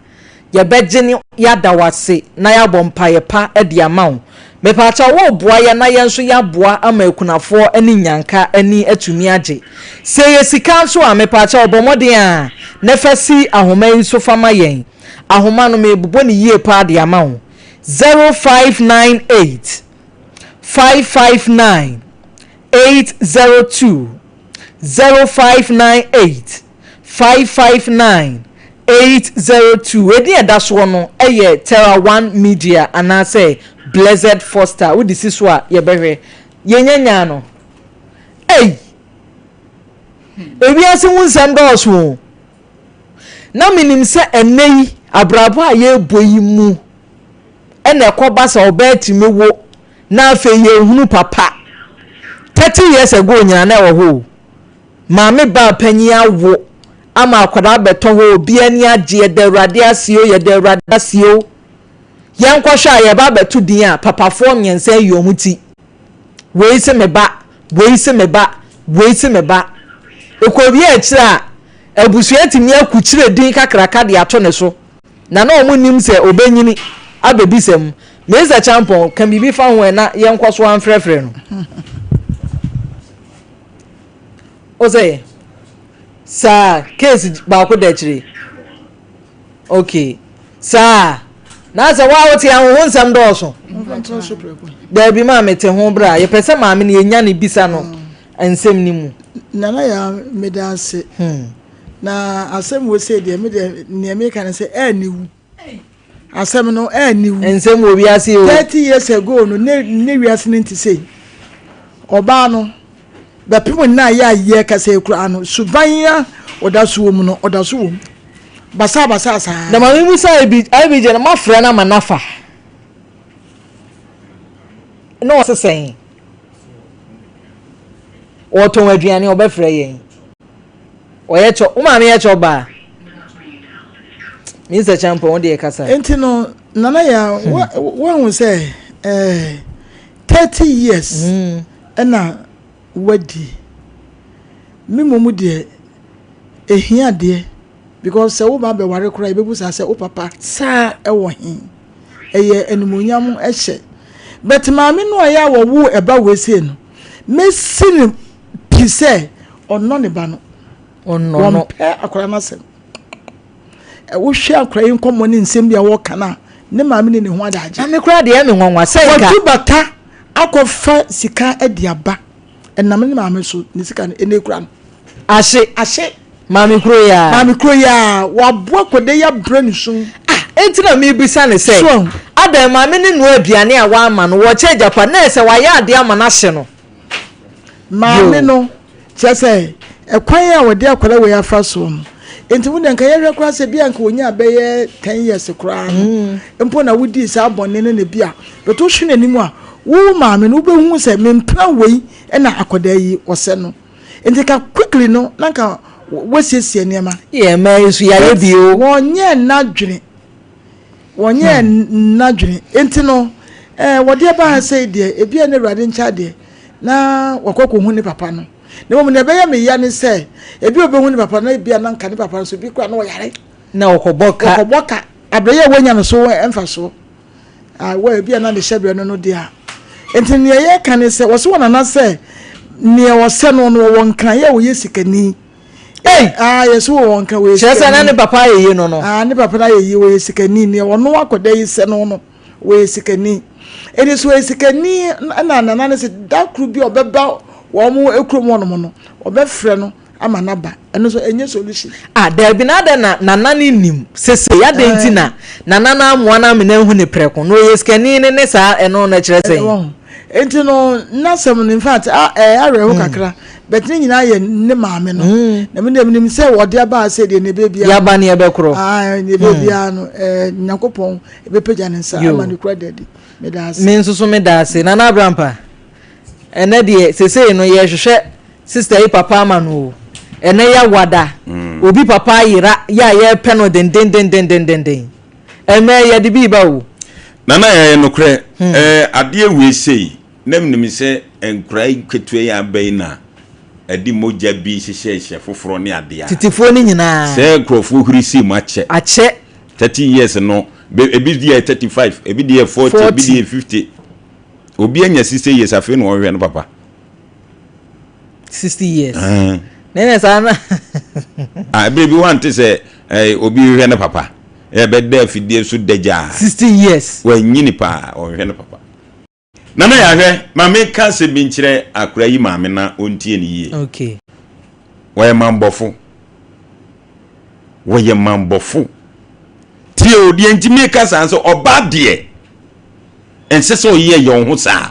Yɛbɛgye ne yɛada wo ase na yɛabɔ mpaeɛ pa de ama wo. Mepaakyɛw woreboa yɛn na yɛn nso yɛaboa ama akunafoɔ ne nnyanka ani atumi agye. Sɛ ɛyɛ sika nso a, mepaakyɛw bɔ mmɔden ara na fa si ahoma yi so fa ma yɛn. Ahoma no merebobɔ no yie paa de ama wo. 0598 559 802 0598 559 802. Edin a ɛda soɔ no yɛ Terra One Media anaasɛ Blessed Foster. Wode si so a yɛbɛhwɛ. Yɛnya nyaa no. Ei! Ewiase mu nsɛm dɔɔso o. Na menim sɛ ɛnnɛ yi abrabɔ a yɛrebɔ yi mu ɛna ɛkɔba sɛ ɔbaa tumi wo na afei yɛnhunu papa. 30 years ago nyina na ɛwɔ hɔ o. Maame baa panyin awo ama akwadaa abɛtɔ hɔ obi ani agye yɛda awurade ase o yɛda awurade ase o yɛnkɔhwɛ a yɛba abɛto din a papafoɔ mmiɛnsa ayi wɔn ti wei se me ba wei se me ba wei se me ba ɛkɔwie akyire a abusua tumi akukyire din kakraka de ato ne so Na na wɔnnim sɛ ɔbɛnyini abɛbisa mu. Mesa Kyampɔn, ka biribi fa ho ɛ na yɛnkɔ so ara mfrɛfrɛ no. O sɛ, saa, case baako da akyire. Okay, saa. Na sɛ wa wote ahoho nsɛm dɔɔso. Daabi maa mete ho berɛ a yɛpɛ sɛ maame no yɛnya no bisa no nsɛm no mu. Nana yaa meda ase. Hmm. Na asɛm wei sei deɛ me deɛ nea meka ne sɛ ɛɛni wu. Asɛm no ɛɛni wu. Nsɛm wɔ wiase o. 30 years ago no ne ne wiase no nti sei. Ɔbaa no bɛpem nna a yɛ a yɛ kasa yi koraa no suban a ɔda so wɔ mu no ɔda so wɔ mu. Basaa basaa saa. Na maame mu sɛ IBJ no mafrɛ no ama nafa. Na ɔsesɛn. Ɔtɔn aduane ɔbɛfrɛ yɛn. Ɔyɛ kyɔ wo maame yɛ kyɔ baa. Mr. Champon wo deɛ kasa. Nti no nana ya hmm. wahu sɛ eh, 30 years hmm. ɛna wadi me mmom deɛ ehia deɛ because sɛ wo ba bɛware koraa yɛbɛbu saa sɛ wo papa saa ɛwɔ he ɛyɛ animuonyam ɛhyɛ but maame no a yɛ a wɔwo ɛba wɔ esie no mesi no pi sɛ ɔnnɔ ne ba no. Ɔnnɔ no. Wɔmpɛ akwadaa no asɛm. Wohwɛ akwadaa yi nkɔmmɔ ne nsɛm bi a wɔka no a, ne maame ne ne ho adagye. Na me koraa deɛ ɛyɛ me nwanwa sɛ nka. Wɔtu bata akɔfa sika de aba. Ɛnam ne maame so ne sika no ɛna ekura no. Ahye. Ahye. Maame kuro yi ara. Maame kuro yi ara waboa akwadaa yi abrɛ ne sum. Ah, enti na mebisa ne sɛ. So. Adan maame ne noa aduane a wama no wɔkyɛ agyapa na ɛsɛ wayɛ adeɛ ama no ahye no. Maame no, kyerɛ sɛ, ɛkwan a wɔde akwadaa wei afa soɔ no, nti wo deɛ nka yɛhwɛ koraa sɛ bi a nka wɔnya bɛyɛ 10 years koraa no mm. mpo na wodii saa bɔne no na bi a bɛtɔ hwe n'anim a wo maame no wobɛhu sɛ mempena wei na akwadaa yi ɔsɛ no nti ka quickly no na nka wasiesie nneɛma. Yɛ mmaa yi nso yɛayɛ bi o. Wɔnyɛ n'adwene. Wɔnyɛɛ n'adwene. Enti no, eh, wɔde ɛba ha sei deɛ, ebia na Awurade nkyɛ adeɛ, na wakɔ akɔhu ne papa no. Na mmom nea ɛbɛyɛ me ya ne sɛ, ebia ɔbɛhu ne papa no, na ebia na nka ne papa no so bi koraa na ɔyare. Na ɔkɔbɔ ka. Ɔkɔbɔ ka. Abrɛ yi a wanya no so mfasoɔ. Ah, wɔ ebi a na ne hyɛbrɛ no no deɛ a. Nti nea yɛka ne sɛ wɔsɛ wɔ nana sɛ nea ɔsɛ no no wɔwɔ nkran yɛ wɔyɛ sikani. Ei! Ah, yɛsɛ wɔwɔ nkran wɔyɛ Kyerɛ sɛ na sikani. ne papa ayɛ yie no no. Ah, ne papa no ayɛ yie wɔyɛ sikani nea ɔno akɔda yi sɛ no no wɔyɛ sikani. Ɛni so wɔyɛ sikani ɛna nana no sɛ da koro bi a ɔbɛba wɔn kurom hɔnom no ɔbɛfrɛ no ama n'aba ɛno nso ɛnyɛ solution. Ah daabi na adɛn na nana no nnim sesei adɛn nti na nana no amoa no amena ahu ne prɛko na ɔyɛ sikani ne ne saa ɛno no ɛkyerɛ sɛn. Wɔn nti no n'asɛm no in fact ɛyɛ awerɛho kakra but ne nyinaa yɛ ne maame no na mi deɛ mi nim sɛ wɔde aba ase deɛ ne ebe biara yaba ne ɛbɛkorɔ ah ne ebe biara no ɛɛ Nyankopɔn ebepagya ne nsa ama ne kura dadi me da ase. Me nso so me da ase Nana Abrampa ɛnɛ deɛ sesei no yɛhwehwɛ Sister yi papa ama no o. Ɛnɛ yɛ wada. Obi papa ayera yɛ a yɛpɛ no dendendendendenden. Ɛnɛ yɛde bi ba o. Nana ɛyɛ nokorɛ ɛɛ adeɛ wei sei na menim sɛ nkoraa yi nketewa yi aba yi na ɛde mogya bi hyehyɛhyɛ foforɔ ne adeɛ a. Tetefoɔ no nyinaa. Sɛ nkurɔfoɔ huri sii mu akyɛ. Akyɛ. 30 years no ebi deɛ yɛ 35 ebi deɛ yɛ 40 ebi deɛ yɛ 50 obi anya 60 years afei na ɔhwehwɛ no papa. 60 years ne ne saa na ah ebere bi wante sɛ eh, obi hwehwɛ ne papa ɛbɛda afidie so dagyaa 60 years wanyini paa ɔhwehwɛ ne papa nana yɛahwɛ ma menka asɛm bi nkyerɛ akora yi maame na ɔntie ne yie okay wɔyɛ mambɔfo wɔyɛ mambɔfo tie o deɛ nti meka saa sɛ ɔba deɛ ɛnsɛ sɛ ɔyɛ yɛ wo ho saa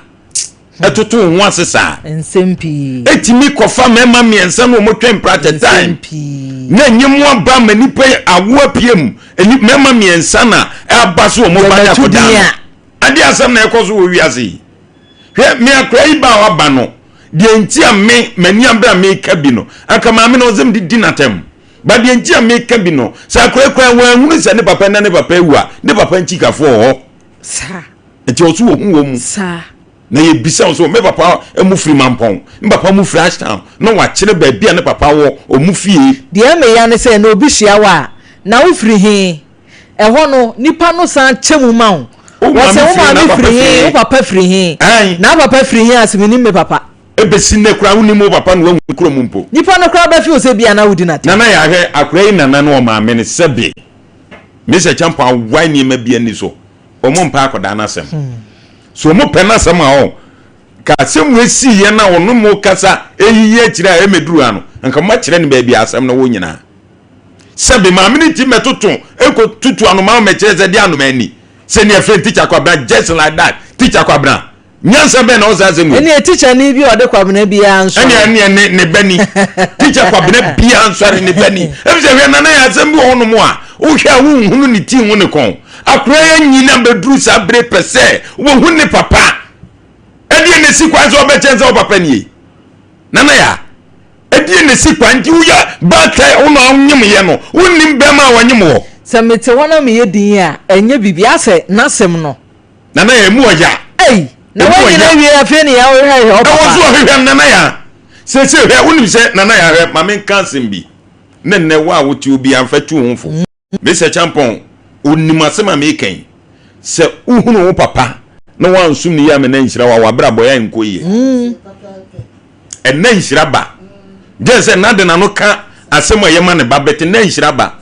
ɛtoto wo ho ase saa. Nsɛm pii. Ɛtumi kɔfa mmarima mmiɛnsa na wɔn twɛn practice time. Nsɛm pii. Na enye mu aba ma nipa awo apue mu. Mmarima mmiɛnsa na ɛaba so wɔn ba ne akɔda no. Ade asɛm na ɛkɔ so wɔ wiase yi. Hwɛ me akora yi ba a waba no. Deɛ nti a me m'ani abere a meka bi no anka maame no ɔsɛ mede di n'atɛm. Ba deɛ nti a meka bi no sɛ akora yi koraa wɔanhunu sɛ ne papa na ne papa awu a ne papa nkyikafoɔ wɔ hɔ. Saa. Nti ɔso wɔ hu wɔ mu. Saa. Na yɛbisa wo sɛ me papa mu firi Mampɔn, me papa mu firi Ashtown, na wakyerɛ baabi a ne papa wɔ, ɔmu fie. Deɛ ɛmeya ne sɛ na obi hyia wo a, na wo firi he? Ɛhɔ no, nipa no san kyɛ mu ma wo. Wo maame Wɔse wo firi he, na maame papa firi firi he, he? wo papa firi he? Ae. Na wo papa firi he a, se menim me papa. Ɛbɛsi nnɛ koraa wonim wo papa na woahu ne kurom mpo. Nipa no koraa bɛfeel sɛ bia na wodi no atɛm. Nana Yahwɛ, akwadaa yi nana ne ɔmaame no sɛbe Mister Acheampong awae nneɛma bi ani so. Wɔn mpɛ akwadaa no asɛm. So wɔn pɛ n'asɛm a ɔ ka asɛm wei sii yɛ na ɔno mo kasa eyiyi akyire a ɛmɛduru ha no nka mo akyerɛ no baabi a asɛm no wɔ nyinaa. Sɛbe maame no ti mɛtoto ɛkɔ tutu anomaa mɛkyerɛ sɛ deɛ anomaa ni sɛ nea fɛn tikya kwabena just like that tikya kwabena Nyansa bɛn na ɔwɔ saa asɛm wei? Ɛnneɛ tikyani bi a ɔde Kwabena biara nsɔre. Ɛnneɛ ɛnneɛ ne ne ba ni. Tikya Kwabena biara nsɔre ne ba ni. Ebi sɛ hwɛ nana yɛ asɛm bi wɔ hɔnom a wohwɛ a wonhunu ne ti ho ne kɔn. Akora yɛ nyin abɛduru saa bere pɛ sɛ wɔhu ne papa. Ɛdeɛ na esi kwan sɛ ɔbɛkyɛn sɛ ɔpapa nie. Nana ya ɛdeɛ na esi kwan nti woyɛ baatan wo na wonyem yɛ no wonnim bɛrima a wɔnyem wɔ. Sɛ mete hɔ na meyɛ din a ɛnyɛ biribi asɛ n'asɛm no. Nana ya emu ɔya. Ei na wanyina awie afei ne ya wohwɛhwɛ ɔpapa. Ɛwɔ so ɔhwehwɛ no nana ya. Sese hwɛ wonim sɛ nana ya hwɛ ma menka asɛm bi ne nnɛ wo a wote obi amfa tu wo ho fo. Mr Champon onim asɛm a meka yi sɛ wohunu wo papa na woansom no yie ama no anhyira wo a w'abrabɔ yɛ nkɔ yie. Ɛnna nhyira ba. Gyɛ sɛ na de n'ano ka asɛm a ɛyɛ ma ne ba bɛte na nhyira ba.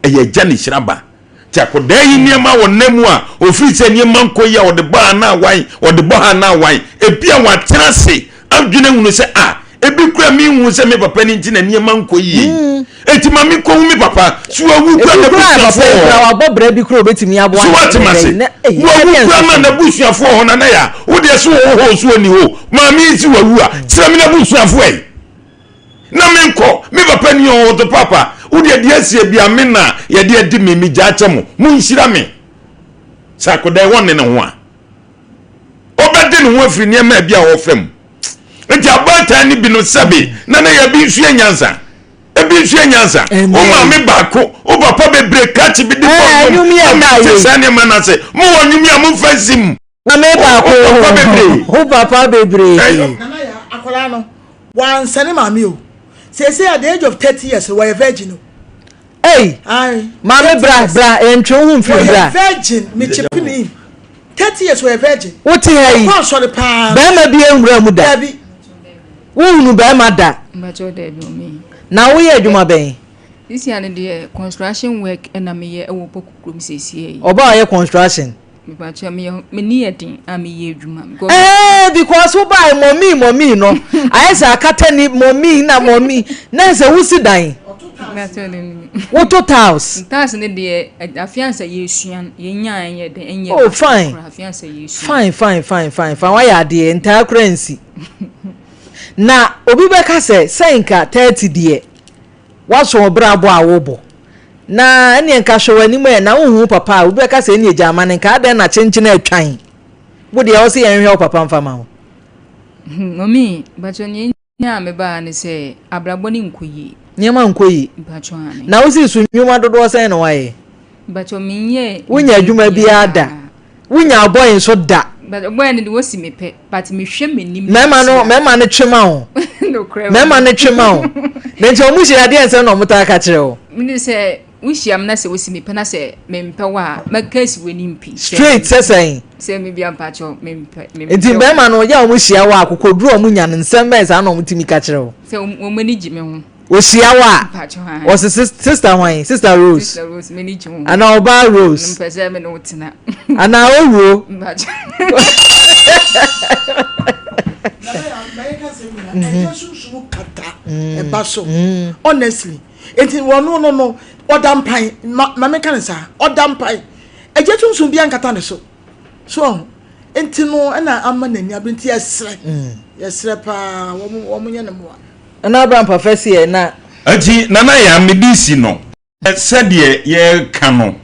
Ɛyɛ agya ne hyira ba. Nti akɔdaa yi nneɛma wɔ nna mu a ofiri sɛ nneɛma nkɔ yi a ɔde bɔ ha na awan, ɔde bɔ ha na awan. Ebi a watena ase adwene hunu sɛ a ebi kura mi nhu sɛ me papa ni nti na nneɛma nkɔ yie yi. Hmm. Eti ma me kɔhu me papa. So wawu kura n'abusuafoɔ hɔ. Wabɔ brɛ bi kura obetumi aboa. So wate ma se. Wawu kura na n'abusuafoɔ hɔ na na ya. Wo deɛ so wɔ hɔ so ni hɔ. Maame yi si wawu a kyerɛ me n'abusuafoɔ yi. na menkɔ me papa ni ɔwɔ papa wo deɛ deɛ asie bia me na yɛde adi me megya akyɛ mo monhyira me sɛ akɔda ɛwɔ ne ne ho a ɔbɛde ne ho afiri nneɛma bi a ɔfɛ mu nti abaatan no bi no sɛbe na na yɛbi nso yɛ nyansa ebi nso yɛ nyansa wo maame baako wo papa bebree krakye bi de bɔ nnwom na mente saa nneɛma no ase mowɔ nnwom yi a momfa nsi mu Maame baako wo papa bebree. Nana ya akwadaa no wansa ne maame o seesei at the age of 30 years wɔyɛ virgin o. Ei maame bra bra yɛntwe wo ho mfiri bra. Wɔyɛ virgin mekyepene. 30 years wɔyɛ virgin. Wote ha yi, Ɔkɔ asɔre paa. bɛrima bi nwura mu da. Dabi. Wohunu bɛrima da. Mpakyɛw dabi mummy. Na woyɛ adwuma bɛn? Sisi ano deɛ construction work ɛna meyɛ ɛwɔ Poku kurom siesie yi. Ɔbaa ɔyɛ construction. Mepakyɛw meyɛ m'ani yɛ den a meyɛ adwuma. Because Ɛɛ because wobae mɔmii mɔmii no ayɛ sɛ akata ni mɔmii na mɔmii na sɛ wosi dan mepakyɛw dabi. woto tiles. Tiles ne deɛ afiansa yɛsua yɛnya ɛnyɛ den ɛnyɛ Oh fine. Afiansa yɛsua. Fine fine fine fine fine wayɛ adeɛ ntaa kora nsi. Na obi bɛka sɛ sɛ nka 30 deɛ wasɔ ɔbrɛ abɔ a wobɔ na ɛneɛ nka hwɛ w'anim ɛ na wohu papa a obi bɛka sɛ ɛneɛ gya ama ne nka adɛn na kyenkyene atwan wo deɛ ɔsɛ yɛnhwɛ wo papa mfa ma wo. Mummy mpakyɛw nea nya a mebaa ne sɛ abrabɔ ne nkɔ yie. Nneɛma nkɔ yie. Mpakyɛw ane. Na wosi so nnwuma dodoɔ sɛn na wayɛ? Mpakyɛw menyɛ. Wonya adwuma biara da. Wonya abɔe nso da. But boy no de wosi me pɛ but mehwɛ m'anim. Mmarima no mmarima no twe ma wo. Nokorɛ. Mmarima no twe ma wo. Na nti ɔmo hyia adeɛ nsɛm na ɔmo taa ka kyerɛ wo. Mene sɛ wohyia m na sɛ wosi me pɛ na sɛ mempɛ wo a mɛka asi w'anim pi. Straight sɛ sɛn. Sɛ me bia mpakyɛw mempɛ. Nti mmarima no yɛ a ɔmo hyia wo a akokoduro a ɔmo nya no nsɛm bɛn saa na ɔmo tumi ka kyerɛ wo. Sɛ wɔn ani gye me ho. Ohyia wo a Mpakyɛw han. ɔsi sister hwan sister Rose Sister Rose m'ani gye wo ho. anaa ɔbaa Rose Mpɛ sɛ me ne wo tena. anaa owuo. Mpakyɛw. Ɛyɛ sunsun kata ɛba so honestly nti wɔn no no ɔda mpan ma maame ka ne saa ɔda mpan ɛgye sunsun bi ankata ne so so nti no ɛna ama n'ani abere nti yɛsrɛ yɛsrɛ paa wɔn wɔn nyɛ ne mmoa. Ɛna Abraham papa si yɛ na. Nti nana yɛ amedi si no sɛdeɛ yɛreka no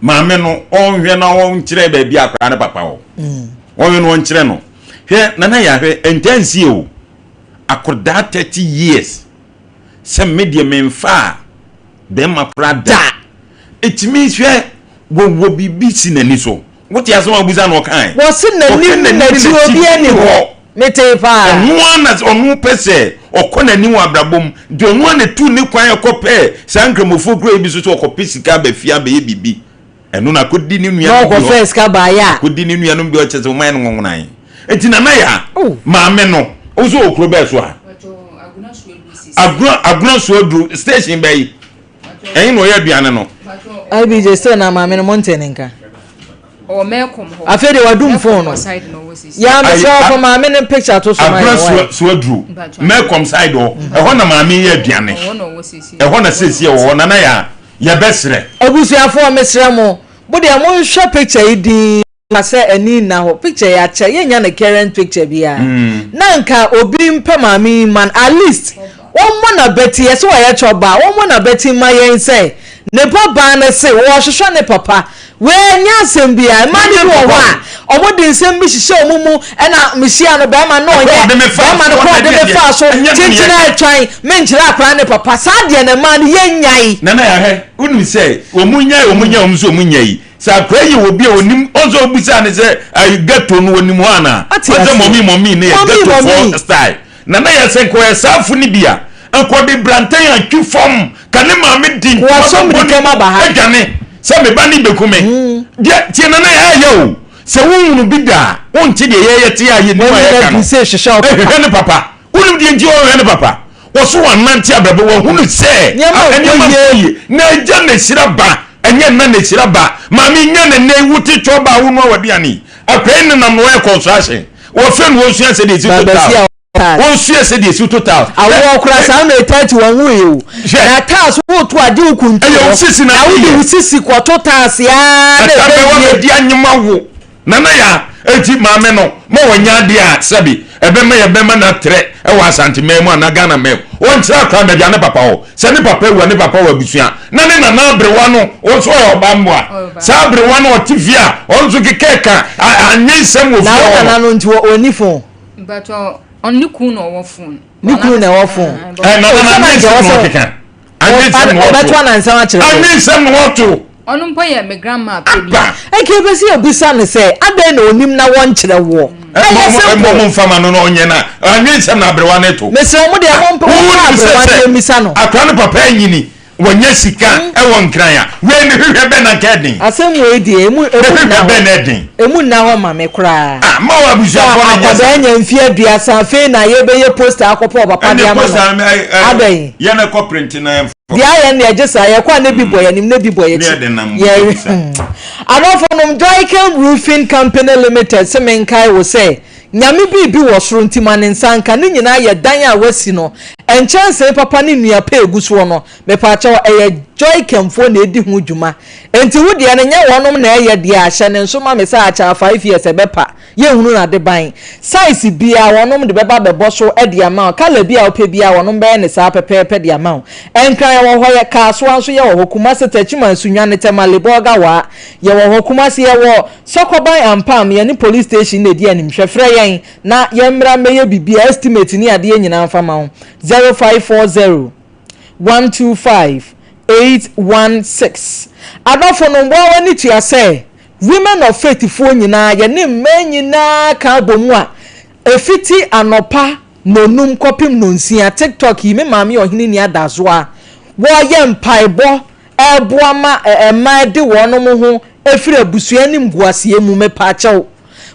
maame no ɔnhwɛ na ɔnkyerɛ baabi akwaraa ne papa wɔ ɔnhwɛ na ɔnkyerɛ no hwɛ nana yɛ ahwɛ ntansie o akwadaa 30 years sɛ me deɛ memfa a bɛrima koraa da ɛtumi hwɛ wɔwɔ biribi si n'ani so wote asɛm a wobusa na ɔkae. Wɔsi n'anim ne n'akyi obi ani hɔ mete paa. Ɔno ara na ɔno pɛ sɛ ɔkɔ n'anim wɔ abrabɔ mu nti ɔno ara na tu ne kwan ɛkɔ pɛɛ saa nkramofoɔ kuro yi bi so sɛ ɔkɔpɛ sika aba fie abɛyɛ biribi ɛno na akɔdi ne nua no bi hɔ sika baayɛ a akɔdi ne nuanom bi hɔ kyɛ sɛ ɔman no nwonwonan nti nana yɛ a maame no wo so wɔ kuro bɛɛ so a agona so aduru station bɛyi ɛyin na ɔyɛ aduane no. Ibj still na maame no mo nte ne nka. Afei de wadum phone no yaa mesɛ ɔfɔ maame ne picture to so ma yɛ agona so aduru mɛkɔm side hɔ ɛhɔ na maame yɛ aduane ɛhɔ na siesie wɔ hɔ nana yɛ a yɛbɛsrɛ. Abusuafoɔ mesrɛ mo mo deɛ monhwɛ picture yi din sɛ ani nna hɔ picture yi akyɛ yɛnya ne current picture biara na nka obi mpɛ maame yi man at least wɔmmɔ n'abati yɛ sɛ wɔyɛ kyɔba wɔmmɔ n'abati ma yɛn sɛ ne ba baa no se wɔrehwehwɛ ne papa wɔanya asɛm biara mmaa no bi wɔ hɔ a wɔn de nsɛm bi hyehyɛ wɔn mu ɛna mehyia no bɛrima no ɔnyɛ bɛrima no kɔ ɔde me fa so kyenkyen atwan menkyerɛ akora ne papa saa deɛ ne mmaa no yɛnyae. Nana yɛahwɛ wonim sɛ wɔn nyae wɔn nyae wɔn nso wɔn nyae yi sɛ akora yi wɔ bi a onim ɔnso obusa ne sɛ ayi ghetto no onim hɔ ana ɔsɛ mɔmi mɔmi ne yɛ ghetto fɔ style nana yɛ sɛ nkɔyɛ saafo ne bi a nkɔde brantan atwi fam ka ne maame di ntoma bɔ ne adwane sɛ me ba ne beku me deɛ tie nana yɛ ayɛ o sɛ wohunu bi da a wonte deɛ yɛyɛ te a yɛ nim a yɛka no ɛhwehwɛ ne papa wonim deɛ nti ɔhwehwɛ ne papa wɔso wanante abrabɔ wahunu sɛ nneɛma nkɔ yie na agya na hyira ba ɛnyɛ nna na hyira ba maame nya ne nne wote twɔ ba wo noa w'aduane akwae nenam na wɔyɛ construction wɔfɛ no wɔsua sɛ deɛ ɛsi total wɔnsua sɛ deɛ ɛsi total awoɔ kora saa na ɛtati wɔn ho yɛ o na taas woto agye wo kuntu ɛyɛ wo sisi na na wode wo sisi kɔto taas yaa na ɛbɛ wie ɛdi anyema wo nana ya eti maame no ma wɔnya adeɛ a sɛbi ɛbɛma yɛ bɛma na trɛ ɛwɔ asante mɛn mu ana Ghana mɛn mu wɔnkyerɛ akora baabi a ne papa wɔ sɛ ne papa ewu a ne papa wɔ abusua na ne nana aberewa no wɔn nso ɔyɛ ɔba mmoa saa aberewa no ɔte fie a ɔno nso keka ɛka anye nsɛm wɔ fie na hɔ wo nana no nti ɔni phone. Mpatsɔ ɔne kun na ɔwɔ phone. Ne kunu na ɛwɔ phone. Ɛ nana na anye nsɛm na ɔkeka anye nsɛm na ɔto ɔbɛto anansɛm akyerɛ anye nsɛm na ɔto. Ɔno mpo yɛ me grandma pɛni. Nka ebesi ebisa ne sɛ adɛn na onim na wɔnkyerɛ woɔ. Ɛyɛ simple. Ɛmɔ mo nfa ma no na ɔnyɛ na anye nsɛm na aberewa ne to. Mesrɛ mo deɛ mo mpɛ mo mfa aberewa ne emisa no. Akora ne papa anyini. Wɔnya sika ɛwɔ Nkran a, wei ne hwehwɛ bɛn na nka ɛden? Asɛm wei deɛ emu Ne emu hwehwɛ nna bɛn hɔ na ɛden? emu nna hɔ ma me koraa. Ah, ma wɔ Sɛ abusuafoɔ no nyɛ akwadaa saa. anya mfeɛ 30 afei na yɛbɛyɛ poster akɔpɛ ɔpapa de Ɛne ama no. poster no ɛ ɛ Adɛn? yɛn ɛkɔ print na yɛn Deɛ ayɛ no deɛ gye saa yɛkɔ a na bi bɔ yɛn anim na bi bɔ yɛn Ne akyi. yɛde nam Yɛ bisa. Adɔfo nom Joycam Roofing Company Limited se menkae wo sɛ Nyame biribi wɔ soro nti ma ne nsa nka ne nyinaa yɛ dan a wasi no nkyɛnsee papa ne nnua pa egu soɔ no mepaakyɛw ɛyɛ Joycam foɔ na edi ho dwuma enti wo deɛ no nyɛ wɔnom na ɛyɛ deɛ a hyɛ ne nso ma me sɛ akyɛ a 5 years ɛbɛpa yɛnhunu n'adeban size biara wɔnom de bɛba bɛbɔ so de ama wo colour bi a wopɛ biara wɔnom bɛyɛ ne saa pɛpɛɛpɛ de ama wo. Nkran yɛwɔ hɔ yɛ Kasoa nso yɛwɔ hɔ Kumasi Techiman Sunyani Tamale Bolga Waa yɛwɔ hɔ Kumasi yɛwɔ Sɔkɔban Ampam yɛne police station na ɛdi animhwɛ frɛ yɛn na yɛmmra mmɛyɛ biribiara estimate ne adeɛ nyinaa mfa ma wo 0540 125 816 Adɔfo no mmoa w'ani tua sɛ Women of Faith foɔ nyinaa yɛne mmaa nyinaa ka abɔ mu a ɛfiti anɔpa nnɔnum kɔpem nnɔnsia TikTok yi me maame Ɔhene Ni Adazoa wɔyɛ mpaebɔ ɛreboa ma mmaa de wɔnom ho ɛfiri abusua animguaseɛ mu mepaakyɛw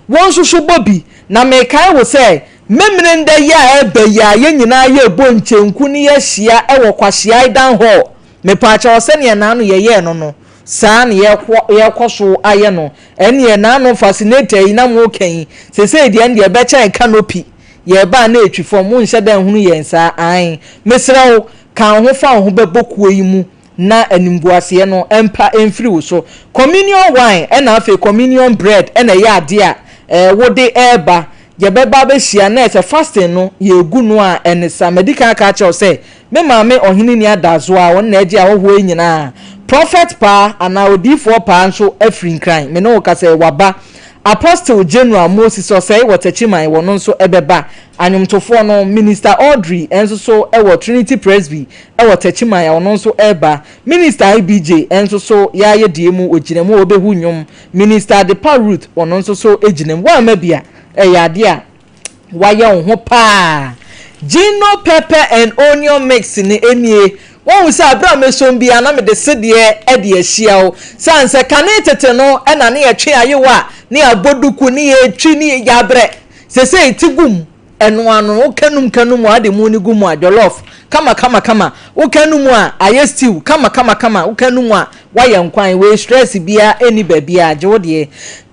wo nso so bɔ bi na mekae wo sɛ Memeneda yi a ɛreba yi a yɛn nyinaa yɛrebɔ nkyenku ne yɛahyia wɔ Kwahyeaidan Hall mepaakyɛw sɛdeɛ naano yɛyɛɛ no no Saa na yɛkɔ yɛkɔ so ayɛ no. Ɛnneɛ n'ano fascinator yi na moreka yi, seesei deɛ ɛndeɛ ɛbɛkyɛn canopy. Yɛreba a na ɛtwi fam, monhyɛ da nhunu yɛn saa. Aane. Mesrɛ wo, ka wo ho fa wo ho bɛbɔ kuo yi mu na animguaseɛ no mpa mfiri wo so. Communion wine ɛna afei communion bread ɛna ɛyɛ adeɛ a ɛɛ wode reba. Yɛbɛba abɛhyia na ɛsɛ fasting no yɛregu no a ɛne sa. Madi kan aka akyerɛ wo sɛ Me maame Ɔheneni Adazoa a ɔno na ɛgye ahɔhoɔ yi nyinaa, Prɔfɛt paa anaa odiyifoɔ paa nso afiri Nkran, me ne wo kasa yi, waba. Apostle General Moses Ɔsɛe wɔ Techiman, wɔno nso ɛbɛba. Anwomtofoɔ no, Minister Audrey nso so wɔ Trinity Presby wɔ Techiman a ɔno nso ɛreba. Minister IBJ nso so yɛayɛ deɛ mu, ɔgyina mu a ɔbɛhu nnwom. Minister Adepa Ruth, ɔno nso so gyina mu. Woamma bi a, ɛyɛ adeɛ a. Wayɛ wo ho paa. Gino pepper and onion mix no nie. Woahu sɛ aberɛ a mɛsom biara na mede sedeɛ de ahyia wo. Sane sɛ kane tete no na ne yɛtwe ayewa a ne yɛabɔ duku ne yɛtwi ne yɛabrɛ. Sesei ti gu mu, ɛno ano wo kanum kanum a wode mu no gu mu a jollof kama kama kama. Wo kanum a ayɛ stew kama kama kama. Wo kanum a woayɛ nkwan. Wei stress biara nni baabiara gye wo deɛ.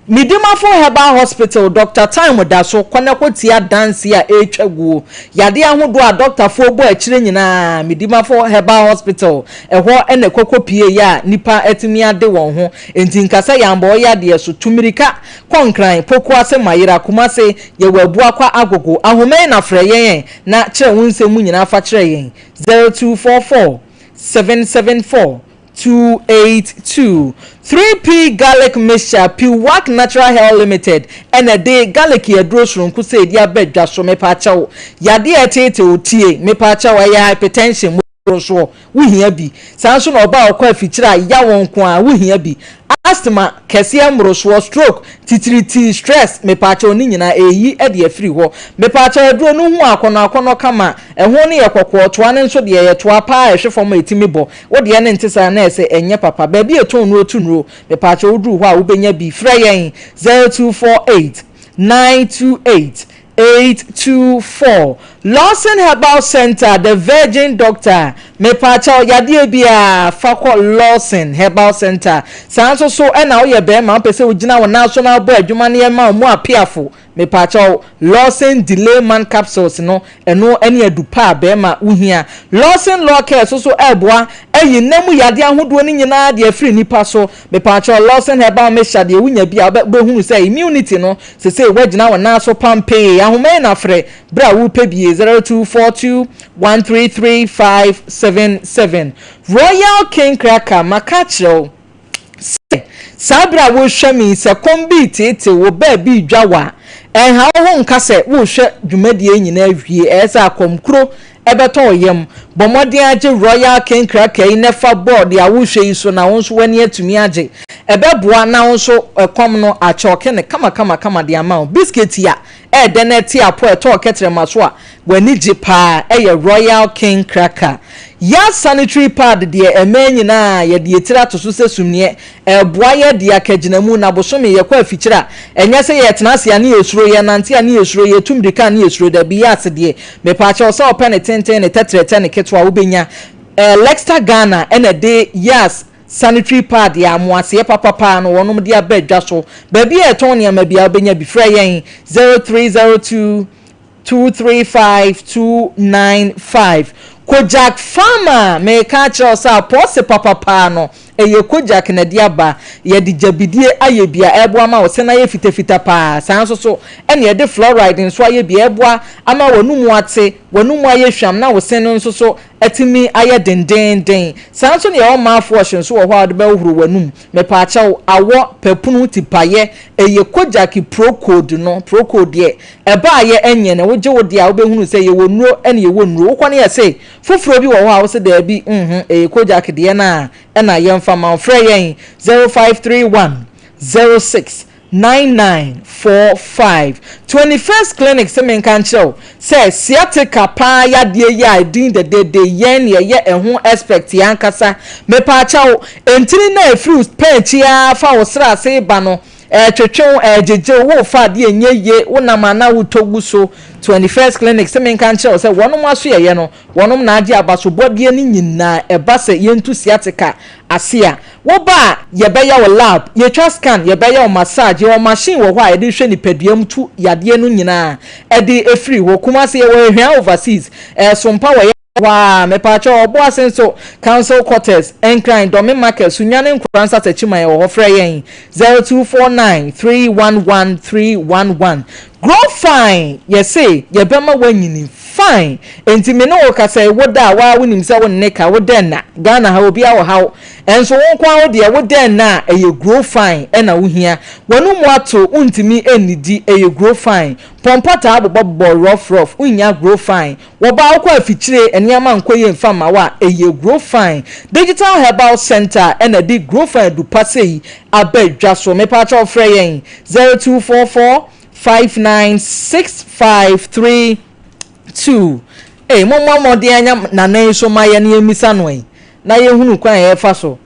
Medimafo Herbal Hospital, Dɔkta Time da so kɔ na kɔtie adanseɛ a ɛretwa guo. Yadeɛ ahodoɔ a dɔktafoɔ bɔ akyire nyinaa, Medimafo Herbal Hospital, ɛhɔ na ɛkɔ kɔpie yɛ a nnipa atumi ade wɔn ho. Enti nka sɛ yɛambɔ wo yadeɛ so. Tu mmirika kɔ Nkran, Pokuase, Mayera, Kumase, yɛwɔ Abuakwa, Agogo. Ahoma yi na frɛ yɛn na kyerɛ wo nsɛm mu nyinaa fa kyerɛ yɛn, 0244 774 282. 3P Garlic Mixture, Piwak Natural Health Limited na ɛde garlic aduro soronko sei de aba dwa so. Mepaakyɛw, yadeɛ a ɛteetee wo tie, mepaakyɛw, ɛyɛ hypertension, mogya soɔ, wohia bi. Saa nso na ɔbaa a ɔkɔ afikyire a yaw nko ara, wohia bi. Asthma, kɛseɛ mmorosoɔ, stroke, titiritii, stress, mepaakyɛw ne nyinaa ɛreyi de afiri hɔ. Mepaakyɛw aduro no ho akɔnɔ akɔnɔ kama, ɛho no yɛ kɔkɔɔ, toa no nso deɛ ɛyɛ toa paa a ɛhwe fam a ɛtumi bɔ. Wo deɛ no nte saa na ɛsɛ ɛnyɛ papa. Baabi a ɛtɔn nnuro to nnuro. Mepaakyɛw woduru hɔ a wobɛnya bi. Frɛ yɛn 0248 928 824. Lawson Herbal Center, The Virgin Doctor. Mepaakyɛw yadeɛ biara fa kɔ Lawson Herbal Center. Saa nso so ɛna woyɛ bɛrima wopɛ sɛ wogyina wo nan so na wobɔ adwuma no yɛ ma wo mu apeafo. Mepaakyɛw, Lawson Delay Man Capsules no, ɛno ne adu pa a bɛrima wohia. Lawson Law Care nso so ɛreboa ayi nna mu yadeɛ ahodoɔ no nyinaa de afiri nnipa so. Mepaakyɛw, Lawson Herbal Mixture deɛ wonya bi a wobɛhunu sɛ immunity no sesei woagyina wo nan so pampee. Ahoma yi na frɛ berɛ a worepɛ bie, 0242 133 577. Royal King Cracker, maka akyerɛ wo sɛ saa bere a worehwɛ me yi, sɛ kɔm bi reteetee wo, baabi redwa wo a, ɛnha wo ho nka sɛ worehwɛ dwumadie yi nyinaa awie. Ɛyɛ sɛ akɔmkuro bɛtɔ wo yam. Bɔ mmɔden ara gye Royal King Cracker yi na fa bɔ deɛ worehwɛ yi so na wo nso w'ani atumi agye. Ɛbɛboa na wo nso ɛkɔm no akyɔke no kamakamakama de ama wo. Biscuit a ɛyɛ dɛ na ɛte apɔ a ɛtɔ wo kɛtrɛma so a w'ani gye paa yɛ Royal King Cracker. Yard sanitary pad deɛ ɛmɛɛ nyinaa yɛde yɛ tiri ato so sɛ sumneɛ, ɛboa yɛ de akagyinamu na bosome yɛkɔ afikyire a, ɛnyɛ sɛ yɛtena ase a ne yɛsuro, yɛnante a ne yɛsuro, yɛtu mmirika a ne yɛsuro, dabi Yards deɛ mepaakyɛw sɛ wopɛ ne tenten, ne tɛtrɛtɛ, ne ketewa wobɛnya. Lexta Ghana ɛna ɛde Yards sanitary pad yɛ amoaseɛ papapaa no wɔnom de aba dwa so. Baabi a yɛtɔn nneɛma biara wobɛnya bi. Frɛ yɛn 0302 235 295. Kojak Farmer, meka akyerɛ wo sɛ apɔɔse papapaa no ɛyɛ Kojak na ɛde aba. Yɛde gyabidie ayɛ bi a ɛboa ma wo se no ayɛ fitafita paa. Saa nso so ɛna yɛde fluoride nso ayɛ bi a ɛboa ama w'anomu ate, w'anomu ayɛ hwam na wo se no nso so atumi ayɛ dendeenden. Saa nso na yɛwɔ mouthwash nso wɔ hɔ a wode bɛhohoro w'anum. Mepaakyɛw, awɔ, pɛpunu, tipayɛ, ɛyɛ Kojak Pro Cold no. Pro Cold deɛ, ɛbaayɛ ɛnyɛ na wogye wo deɛ a wobɛhunu sɛ yɛwɔ nnuro ɛna yɛwɔ nnuro. Wokɔ no yɛse foforɔ bi wɔ hɔ a wose daabi, ɛyɛ Kojak deɛ no a ɛna yɛmfa ma wo. Frɛ yɛn 0531 06 9945. 21st Clinic sɛ menka nkyerɛ wo sɛ sciatica paa yadeɛ yi a ɛdin dɛdɛɛdɛ yɛn ne yɛyɛ ɛho expert yɛn ankasa. Mepaakyɛw, ntini na ɛfiri pɛnkyi a fa wo sra ase ba no, ɛtwetwe wo, ɛgyegye wo, wofa adeɛ nyɛ yie, wonam ana wotɔ gu so. 21st Clinic sɛ menka nkyerɛ wo sɛ wɔnom aso yɛyɛ no, wɔnom na agye abasobɔdeɛ no nyinaa ɛba sɛ yɛntu sciatica ase a, woba a yɛbɛyɛ wo lab, yɛtwa scan, yɛbɛyɛ wo massage, yɛwɔ machine wɔ hɔ a yɛde hwɛ nipadua mu tu yadeɛ no nyinaa ɛde efiri hɔ. Kumasi yɛwɔ Ehwea Overseas, ɛsompa wɔ yɛ hɔ a mepaakyɛw Ɔboase nso Council Quarters, Nkran, Dɔme Market, Sunyani Nkora Nsasakyi yɛwɔ hɔ. Frɛ yɛn 0249 311 311. Grow fine, yɛse yɛbɛma woanyini fine. Enti me ne wo kasa yi, wo da a waa wonim sɛ wo nne ka wo dɛn na Ghana ha obi awɔ haw ɛnso wo nko ara wo deɛ wo dɛn na ɛyɛ Grow Fine ɛna wohia. Wɔn mu ato wontumi nnidi, ɛyɛ Grow Fine. Pɔmpɔ taa bobɔbobɔ rough rough, wonya Grow Fine. Wɔbaa wokɔ afikyire nneɛma nkɔ yie mfa ma wo a, ɛyɛ Grow Fine. Digital Herbal Center ɛna de Grow Fine adupa sei aba dwa so. Mepaakyɛw frɛ yɛn 0244 596532. Ee, mommɔ mmɔden anya nanan yi so ma yɛn yɛmmisa no yi na yɛhunu kwan a yɛfa so.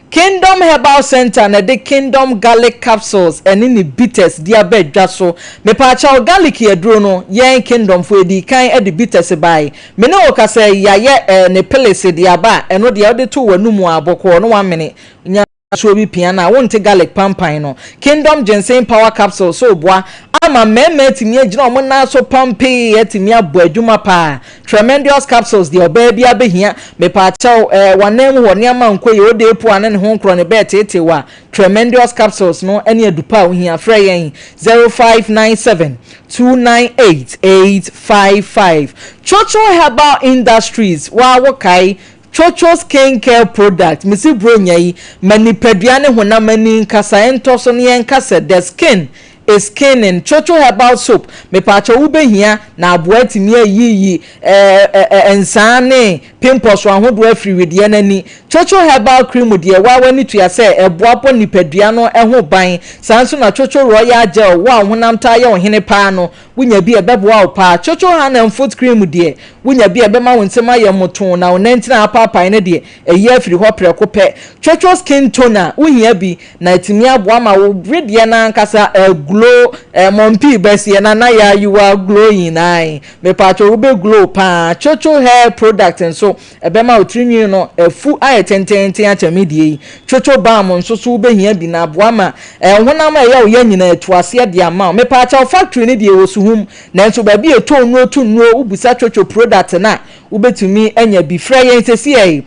Kingdom Herbal Center na ɛde Kingdom Garlic Capsules ɛne ne bitters de aba dwa so. Mepaakyɛw, garlic aduro no, yɛn Kingdom fo edi kan de bitters bae. Me ne wo kasa yɛayɛ ne pills de aba a ɛno deɛ wode to w'anum a bɔkɔɔ no wamene nya nsuo bi pia na wonte garlic pampan no. Kingdom Ginseng Power Capsule so boa ama mmarima atumi agyina wɔn nan so pampee atumi abɔ adwuma paa. Tremendous Capsules deɛ ɔbaa bi abɛhia. Mepaakyɛw, wanan mu hɔ nneɛma nkɔ yie, ode epo a ne ne ho nkorɔ ne bɛɛ teetew a, Tremendous Capsules no ne adupa a wohia. Frɛ yɛn 0597 298 855. Chocho Herbal Industries, waa wokae Chocho skin care product, mesi bronya yi ma nipadua ne honam ani nkasa ɛntɔ so ne yɛnka sɛ the skin is skinning. Chocho Herbal Soap, mepaakyɛw wobɛhia na aboa atumi ayiyi ɛɛ nsaa ne pimples ahodoɔ afiri wedeɛ n'ani. Chocho Herbal Cream deɛ waa w'ani tua sɛ ɛboa bɔ nipadua no ho ban. Saa nso na Chocho Royal Gel, wo a honam taa yɛ ɔhene paa no, wonya bi a ɛbɛboa wo paa. Chocho Hand and Foot Cream deɛ wonya bi a ɛbɛma wo nsɛm ayɛ mmotoo na wo nantin apaapae no deɛ ɛyi afiri hɔ prɛko pɛ. Chocho Skin Toner, wohia bi na ɛtumi aboa ma wo wedeɛ no ankasa glow. Mɔmpii bɛseɛ na na yɛ you are glowing ae. Mepatwo, wobɛ glow paa. Chocho Hair Product nso ɛbɛma wo tirinwi no afu ayɛ tententen akyɛ me deɛ yi. Chocho Balm nso so wobɛhia bi na aboa ma honam a ɛyɛ wo yɛ nyinaa atu aseɛ de ama wo. Mepaakyɛw, factory no deɛ ɛwɔ Suhum, nanso baabi a ɛtɔ nnuro to nnuro, wobusa Chocho product no a wobɛtumi anya bi. Frɛ yɛn sɛsiɛ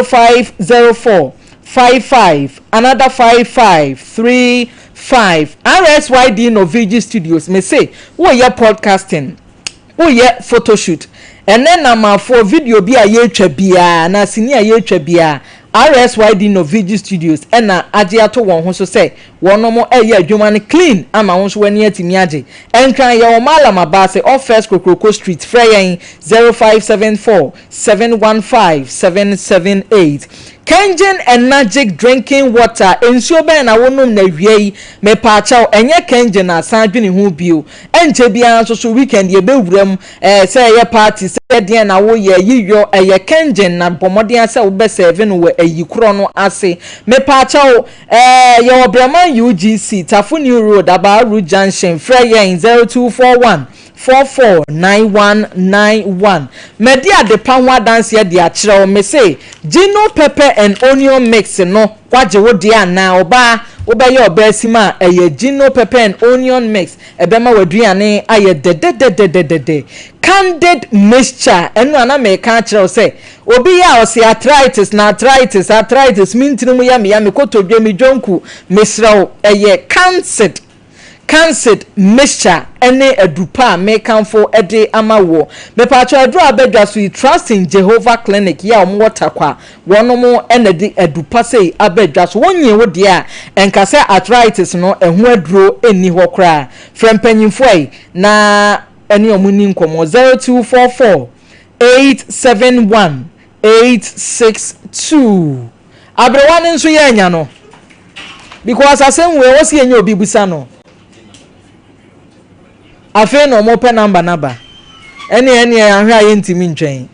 0504 55 another 55 35. RSYD Novigi Studios, me se woyɛ podcasting, woyɛ photoshoot, ɛnɛ namafoɔ video bi a yɛretwa biara na sini a yɛretwa biara, RSYD Novigi Studios ɛna agye ato wɔn ho so sɛ wɔnom ɛyɛ adwuma no clean ama wɔn nso w'ani atumi agye. Ɛnkran yɛwɔ Malam Abaase off First Kokroko Street. Frɛ yɛn 0574 715 778. Kengen Enagic Drinking Water, Nsuo bɛn na wonom no awia yi? Mepaakyɛw, ɛnyɛ Kengen a, san dwene ho bio. Ɛnkyɛ biara nso so weekend yɛbɛwura mu, ɛɛ sɛ ɛyɛ party, sɛ ɛdeɛn na woyɛ, ayiyɔ, ɛyɛ Kengen na bɔ mmɔden ara sɛ wobɛ serve no wɔ ayi korɔ no ase. Mepaakyɛw, ɛɛ yɛwɔ Breman UGC, Tafo New Road, Abaa Road Junction, frɛ yɛn 0241 449191 Madi adepa ho adanseɛ de akyerɛ wo, mese Gino pepper and onion mix no woagye wo deɛ anaa? Ɔbaa wobɛyɛ ɔbaasim a ɛyɛ Gino pepper and onion mix ɛbɛma w'aduane ayɛ dɛdɛdɛdɛdɛdɛ Candid mixture ɛno a na meka akyerɛ wo sɛ obi yɛ a ɔse arthritis na arthritis arthritis me ntini mu yɛ me ya me kotodwe me dwonku mesrɛ wo ɛyɛ Candid Cancid mixture ne aduru pa a mekamfo de ama woɔ. Mepaakyɛw aduru a aba dwa so yi Trust in Jehovah Clinic yi a wɔn wɔ Tarkwa wɔnom na de aduru pa sei aba dwa so. Wonyee wo deɛ a ɛnka sɛ arthritis no ɛho aduro nni hɔ koraa. Frɛ mpanyinfoɔ yi na ɛne wɔn nni nkɔmmɔ 0244 871 862. Aberewa no nso yɛ anya no because asɛm wei ɛwɔ sɛ yɛnya obi busa no. Afei na wɔpɛ namba naba. Ɛne ɛne ahwɛ a yɛntumi ntwɛn.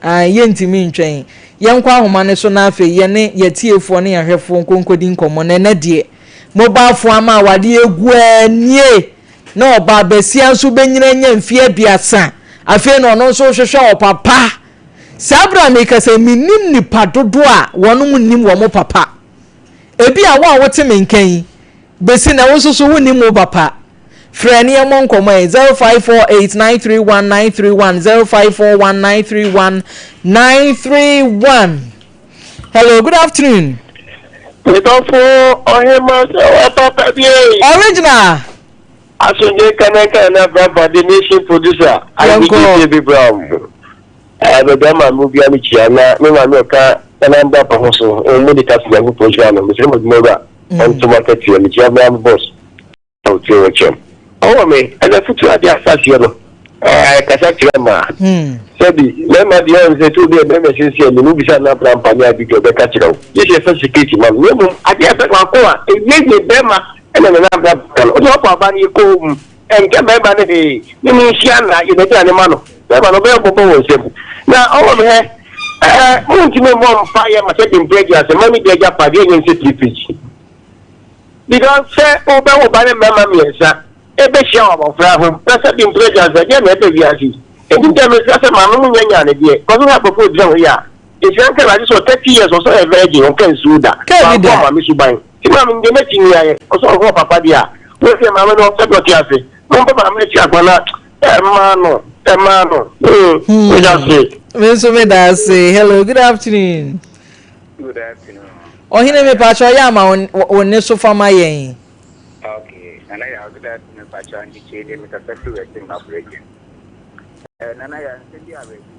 Ae yɛntumi ntwɛn. Yɛnkɔ ahoma no so na afei yɛne yɛtiefoɔ ne yɛhwɛfoɔ nkonkodi nkɔmmɔ na ɛnɛ deɛ mobile phone ama awadeɛ egu nie na ɔbaa basia nso bɛnyina anya mfeɛ 30 afei na ɔno nso hwehwɛ ɔpapa. Saa bere a merekasa yi, minnim nnipa dodoɔ a wɔnom nnim wɔn papa. Ebia wo a wote me nka yi, besi nnɛ wo nso so wonnim wo papa. Frɛ ne yɛmmɔ nkɔmmɔ ɛ, 0548 931 931, 0541 931 931. Hello, good afternoon. Me dɔfo ɔhema sɛ wɔ papa bi ei. Original. Asomdwe nka na nka na braba the nation producer Yɛnkɔ. IBJ Brown. Eh me da maame obi a me kyia na me maame ɔka na mbra pa ho so mo de kasi Nyankopɔn nhyira no mesrɛ mo adwuma wura ɔnto mo akatua me kyia bra me boss ɔtie wɔ kyɛm ɔwɔ me ɛna futu ade asaseɛ no eh kasa kyerɛ ma sɛbi mɛma deɛ ɔn sɛ sɛ obi a bɛrima siesie ani no bisa na abra mpa ne abidwa ɔbɛka kyerɛ wo gye sɛ ɛfa security ma no na mmom adeɛ ɛbɛ baako a ɛyɛ yɛ bɛrima ɛna nana abra ka no ɔde ɔkɔ aba no yɛkɔ hɔ mu ɛnkɛ bɛrima no hwee ne ne nhyia nna yɛ n'aduane ma no bɛrima no ɔbɛyɛ bɔbɔ wɔ nsam na ɔwɔ me hɛ ɛɛ montumi mmɔ mpa yɛ ma sɛ de mpɛ agya sɛ ma ne di agya pa deɛ ɛnyɛ nsɛ piripirikyi because sɛ wobɛwo ba ne mmarima mmiɛnsa ɛbɛhyia wɔ abɔfra ho na sɛ de mpɛ agya sɛ deɛ na ɛbɛ wiase yi ɛnti deɛ mesrɛ sɛ maame mo nyɛ nyaa ne deɛ kɔso hɛ abɔfra ogyina hɔ yi a ɛhyira nka awurade sɛ 30 years ɔsɛ ɔyɛ virgin ɔnka nsuo da Kaa bi da. wankɔ maame suban nti maame no deɛ mɛtumi ayɛ ɔsɛ ɔhɔ papa deɛ a wɔsɛ maame no ɔsɛ deɛ ɔte ase mompɛ maame no akyi akwa na ɛmaa no ɛmaa no meda ase. Me nso meda ase. Hello, good afternoon. Good afternoon. Ɔhene mepaakyɛw yɛ ama wo nne so fa ma yɛn. Okay, Nana Yaw, good afternoon. Pacho Andiche de mekasa firi Western Makuragye. Eh, Nana Yaw, nsɛm bi awerɛho.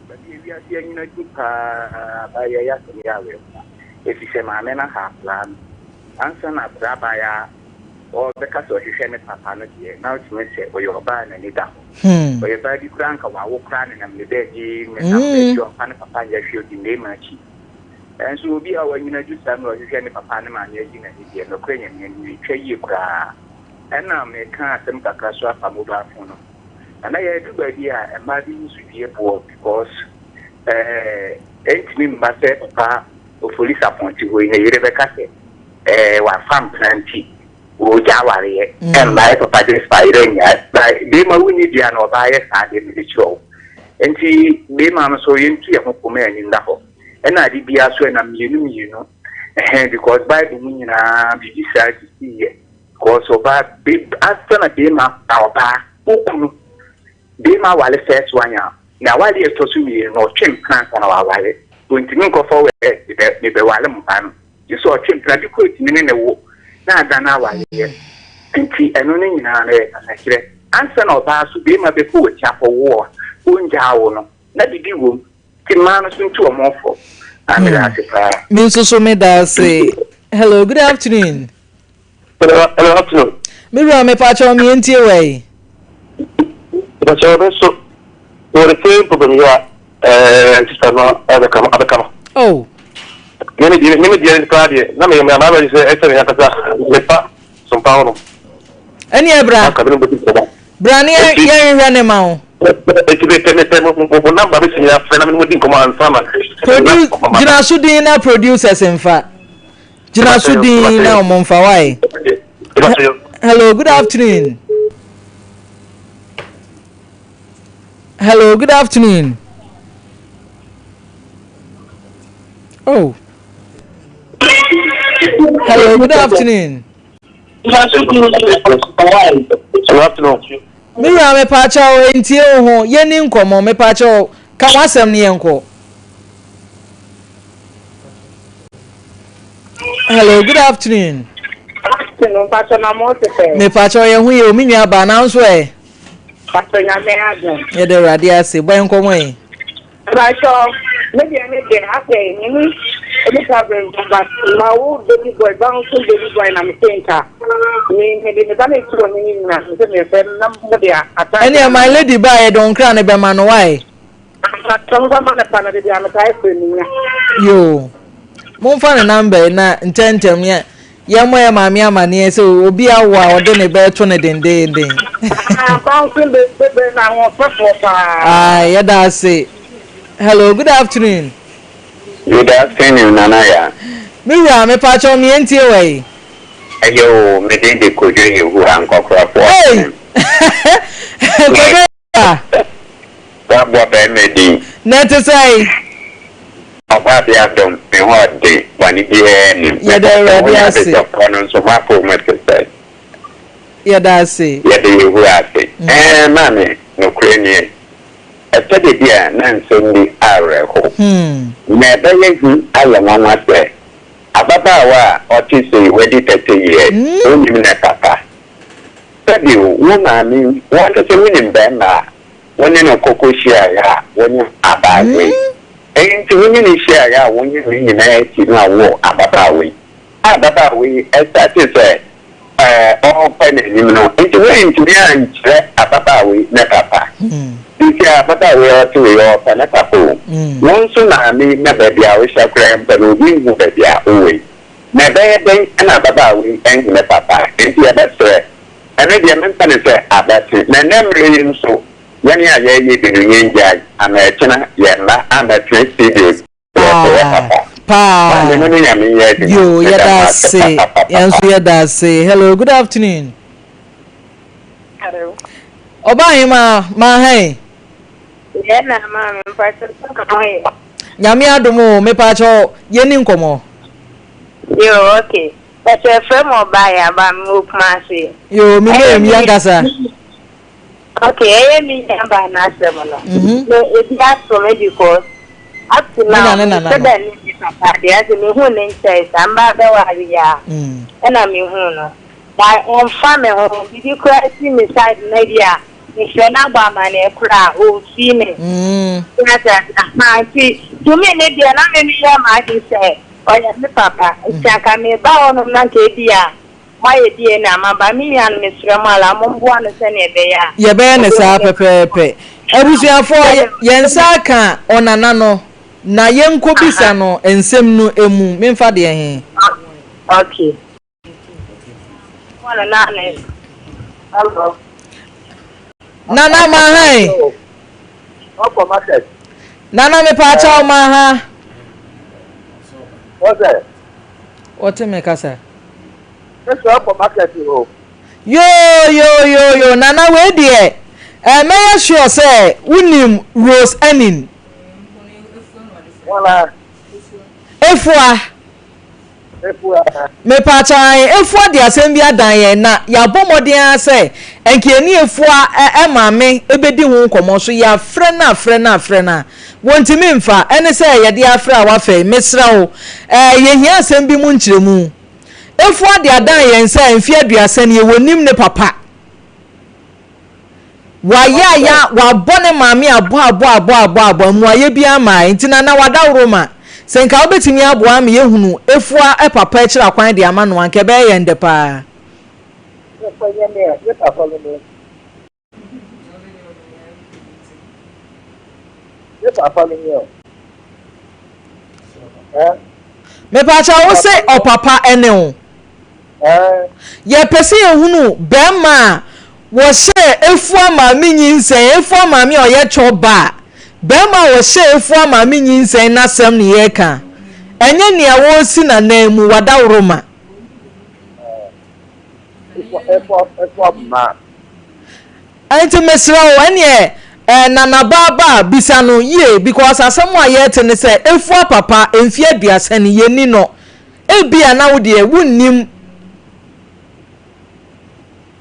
Baabi a wiase anyina du paa ba yɛ yɛ asɛm yɛ awerɛho. Ɛfiri sɛ maame no ha akwaraa no. Ansa na akwaraa baeɛ a ɔrebɛka sɛ ɔhwehwɛ ne papa no deɛ, na wotumi sɛ ɔyɛ ɔbaa a n'ani da hɔ. Ɔyɛ baa bi koraa anka wawo koraa nenam ne baabi, nenam baabi, ɔmfa ne papa nyɛ hwee, ɔdi mmarima akyi. Nanso obi a wanyini adu saa mmerɛ a ɔhwehwɛ ne papa ne maame ayi n'ani deɛ, nokorɛ Nyame anim, ɛtwa yie koraa. Ɛna meka asɛm kakra so afa mobile phone no ho. Nana yɛadu baabi a mmaa bi nso due boɔ because eh, ɛntumi mma sɛ papa Ofori Sarpong te hɔ yi ne yere bɛka sɛ eh, wafa mpena nti ɔregya awareɛ. Ɛmma ɛ papa de fa yerɛ nnyae. Ba bɛrima wonni dua na ɔbaa yɛ saa deɛ mede kyerɛ wo. Nti bɛrima no so yɛntu yɛn ho fo ma yɛn ani nna hɔ. Ɛna ade biara so ɛnam mmienu mmienu. Ɛhɛn because Bible mu nyinaa biribi saa sisi yɛ. Because ɔbaa ansa na bɛrima na ɔbaa okunu bɛrima awale first one a na awale ɛtɔ so mmienu no ɔtwe mpena ansa na wawale. Ontumi nkɔfɔ wɛ mebɛ mebɛwale mo ba no. Gye sɛ ɔtwe mpena bi kɔ etumi ne ne wo na ada no awaleɛ. Nti ɛno no nyinaa no yɛ kasakyerɛ. Ansa na ɔbaa so bɛrima bɛkɔ w'akyi akɔwo a ongyaa wo no na biribi wom. Nti mmaa no so ntu wɔn fo. Ah, meda ase paa. Me nso so meda ase. Hello, good afternoon. Hello, hello, afternoon. Me wura mepakyɛw me yɛntie wɔ yi. Mepakyɛw me nso wɔ the same problem yi a ɛɛ sista no abɛka no abɛka no. Oh. Me me deɛ me me deɛ koraa deɛ na meyɛ meyɛ m'abɛgye sɛ ɛsɛ me ankasa mefa sompa hɔ nom. Ɛneɛ bra. Anka me ne mo bɛdi nkɔmmɔ. Bra ne yɛn yɛnhwehwɛ ne ma wo. Eti mepɛ mepɛ mo mo mo number bɛtumi afrɛ na me ne mo di nkɔmmɔ ansa na. Produ gyina so din na producers nfa. Gyina so din na wɔn nfa wae. Hello, good afternoon. Hello, good afternoon. Oh. Hello, good afternoon. Good afternoon. Me wura mepaakyɛw ntie wo ho yɛni nkɔmmɔ mepaakyɛw ka w'asɛm no yɛnkɔ. Hello, good afternoon. Afternoon, Pastor Namote. Mepaakyɛw yɛn ho yɛ o me nua baa nanso ɛ. Pastor Nyame adom. Yɛda Awurade ase bɔ yɛn nkɔmmɔ yi. Mpakyɛw, me deɛ ne deɛ afei me ne nipa bebree but ma wo baby boy bouncing baby boy na me se nka me me de me ba ne tu ɔne ne nyina me se me fɛ na mo de ata. Ɛnneɛ my lady ba yɛde wo nkra no bɛma no wae. Mpakyɛw mo fa ma no pa no de deɛ metae frɛ me nya. Yoo. Momfa ne number yi na ntɛntɛm yɛ yɛmmɔ yɛ maame amaneɛ sɛ obi awo a ɔde ne bɛɛto no dendeenden. Ah, bouncing baby na ahoɔfɛfoɔ paa. Ah, yɛda ase. Hello, good afternoon. Good afternoon, Nana Yaa. Me wura, mepaakyɛw me yɛntie wɔ yi. Ɛyɛ o, me din de Kojo Yehowa, nkɔkorɔfoɔ. Hey! Kojo a. Woaboa barima din. Na ɛte sɛn? Ɔbɔadeɛ adom, me ho ɔden, bɔne biara nnim. Yɛda Mepɛ sɛ Awurade wo ne ase. adetɔfoɔ no nso moapow mu te sɛn? Yɛda ase. Yɛda Yehowa ase. Ɛɛ, maame, nokorɛ nie, ɛtɔ da bi a na nsɛm bi awerɛhow. Na ɛbɛyɛ hu ayɛ nwanwa sɛ ababaawa a ɔte sei, wadi 30 years, onnim ne papa. Sɛbi o, wo maame yi, wo ankasa wunim barima a wo ne no kɔ kɔhyiaeɛ a wonyem abaayewa yi. Enti wo ne no hyiaeɛ a wonyem ne nyinaa akyi no a wowoo ababaawa yi. A ababaawa yi startee sɛ ɔrepɛ n'anim no, enti woantumi ankyerɛ ababaawa yi ne papa. Seesei a ababaawa yi a ɔte wei ɔrepɛ ne papa o. Wo nso maame yi na baabi a wohyɛ koraa mpo no obi nhu baabi a wowɔ yi. Na ɛbɛyɛ dɛn na ababaawa yi ahu ne papa? Enti yɛbɛsrɛ. Ɛno deɛ memfa no sɛ abɛte. Na ɛnnɛ mmerɛ yi nso, yɛn a yɛreyɛ bi no, yɛngyae ama ɛkyena yɛn mma ammɛtena studio sɛ yɛrekɔyɛ papa. Paa. Maame mo ne Nyame nyɛ adwuma. Yo, Meda yɛda mo ase ase. papapapapa. Yɛn nso yɛda ase. Hello, good afternoon. Hello. Ɔbaahemaa, maahan. Yɛ na maame mpakyɛw sɛ na mo yɛ. Nyame adom o, mepaakyɛw yɛni nkɔmɔ. Yoo ok, pakyɛw yɛfrɛ me ɔbaa yaba me wɔ Kumasi. Yoo me name yɛnkasa. Ok ɛyɛ me nua baa n'asɛm no me ebi ato me because up to now me nhyɛ da nnim me papa deɛ ase me hu ne nkyɛe saa mba bɛware yi a ɛna me hu no but ɔnfa me ho bibi koraa si me side na bi a Mefrɛ no abɔ amaneɛ koraa a, ɔmfii me. Wate ase? Ahaa, nti to me ne deɛ na me meyɛ m'adwene sɛ ɔyɛ me papa. Nti anka meba hɔnom na anka ebia moayɛ DNA ama ba. Me nua no mesrɛ mo ara momboa no sɛdeɛ ɛbɛyɛ a Yɛbɛyɛ no saa ɔbɛhu ne pɛpɛɛpɛ. Abusuafoɔ, yɛn nsa aka ɔnana no, na yɛnkɔbisa no nsɛm no mu. Memfa deɛ he? Okay. Nana ma ha yi. Nana me pa akyɛw ma ha. Wɔte me kasa. Yo yo yo yo nana wei deɛ eh, mɛyɛ sure sɛ wonim Rose Enin. Efua. Mepaakyɛw ae, Efua de asɛm bi adan yɛn na yɛabɔ mmɔden ara sɛ nka yɛne Efua maame bɛdi ho nkɔmmɔ nso yɛafrɛ no afrɛ no afrɛ no a wɔntumi mfa. Ɛne sɛ yɛde afrɛ a wafa yi, mesrɛ wo, yɛhia asɛm bi mu nkyerɛmu. Efua de adan yɛn sɛ mfeɛ aduasa nie wɔnnim ne papa. Wayɛ a ya wabɔ ne maame abɔ abɔ abɔ abɔ abɔ mmuayɛ biara mmae nti Nana wadaworo ma. Sɛ nka wobɛtumi aboa ama yɛahunu Afua papa akyiri akwan de ama no a nka ɛbɛyɛ yɛn dɛ paa. Mepaakyɛw wo se ɔpapa ɛne wo? Yɛpɛ sɛ yɛhunu bɛrima a wɔhyɛɛ Afua maame nyinsɛn, Afua maame a ɔyɛ kyɔ ba a, bɛrima a wɔhyɛɛ Afua maame nyinsɛn n'asɛm ne yɛreka. Ɛnyɛ nea wɔresi n'anan mu, wadaworoma. Ɛnti mesrɛ wo ɛneɛ eh, Nana Baaba bisa no yie because asɛm a yɛrete ne sɛ Afua papa mfeɛ aduasa ni yɛnni no. Ebia na wo deɛ wonnim.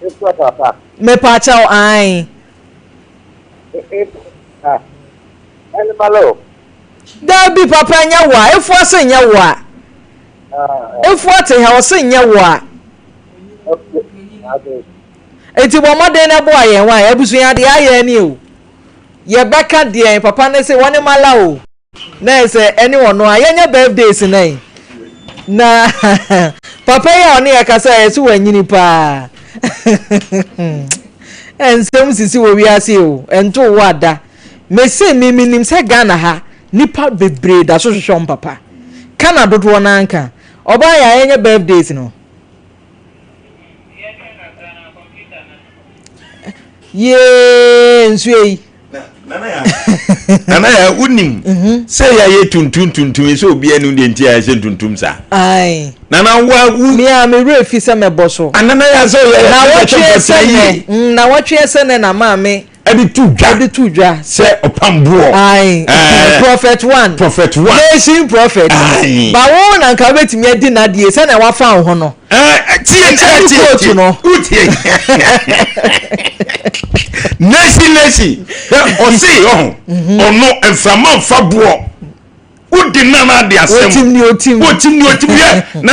Efua papa. Mepaakyɛw ae. Efua ɛne malo. Daabi papa nyɛ wo a Efua se nyɛ wo a. Efua te ha ɔse nyɛ wo a. Enti bɔ mmɔden na boa yɛn wae abusua deɛ ayɛ ni o. Yɛbɛka deɛn papa ne se wɔne mala o. Na ɛsɛ ɛne ɔno a yɛnyɛ birthdays na yi na papa yi a ɔne yɛ kasa yɛ so wanyini paa nsɛm sisi wɔ wiase o ɛnto wo ada mese me menim sɛ Ghana ha nipa bebree da so hwehwɛ wɔn papa ka na dodoɔ no anka ɔbaa yɛ a yɛnyɛ birthdays no. Yee nsuo yi. Nana ya wonim mhm. sɛ yɛayɛ tuntum tuntum yi sɛ obiara nim deɛ nti a yɛhyɛ ntuntum saa. Nana wa wu. Mi a mi werɛ fi sɛ mɛbɔ so. Anana ya sɛ ɔyɛ na wɔtwe sɛ nɛ mm, na wɔtwe sɛ nɛ na maame. Ɛde tu dwa. Ɛde tu dwa. Sɛ ɔpam boɔ. Ayi. Eh, prophet one. Prophet one. Nation prophet. Ayi. Bawo na nka wobɛtumi adi n'adeɛ sɛnea wafa wo ho no. Eh, tie tie tie tie. No. Wotie. Nation nation. Ɔse ɔho. Mhm. Ɔno mframa nfa boɔ. Wodi nana ade asɛm. Otim ni otim. Otim ni otim yɛ. Na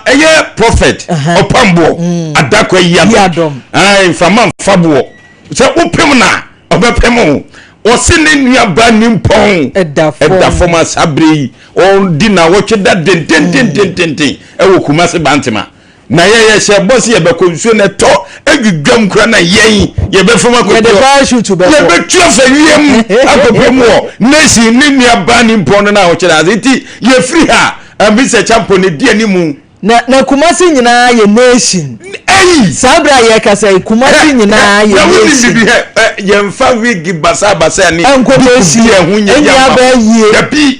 ɛyɛ prophet. Ɔpamboɔ. Mm. Adakɔ yi adɔm. Ayi mframa nfa boɔ. Sɛ wopem na ɔbɛpem wo. Ɔse ne nua ba nimpɔn. Ɛda fam a saa berɛ yi ɔdi nawɔtwe da dendendendenden ɛwɔ Kumasi Bantema. Na yɛn yɛhyɛ bɔ sɛ yɛbɛkɔ nsuo na ɛtɔ adwidwam kora na yɛn yɛbɛfam akɔpie Yɛde parachute bɛkɔ. Yɛbɛtu afa wiem akɔpie mu wɔ Nation ne nua ba nimpɔn no nawɔtwe da ase. Nti yɛfiri ha a Mr. Champon na ɛdi animu. Na na Kumasi nyinaa yɛ nation. Eyi. Saa bere a yɛrekasa yi, Kumasi nyinaa yɛ nation. Na wonim bibi hɛ ɛ yɛnfa wig basabasa ne Ɛnkɔ duku nation. bi a ɛho nyɛ Ɛnni yɛ aba ama. yie. Dabi.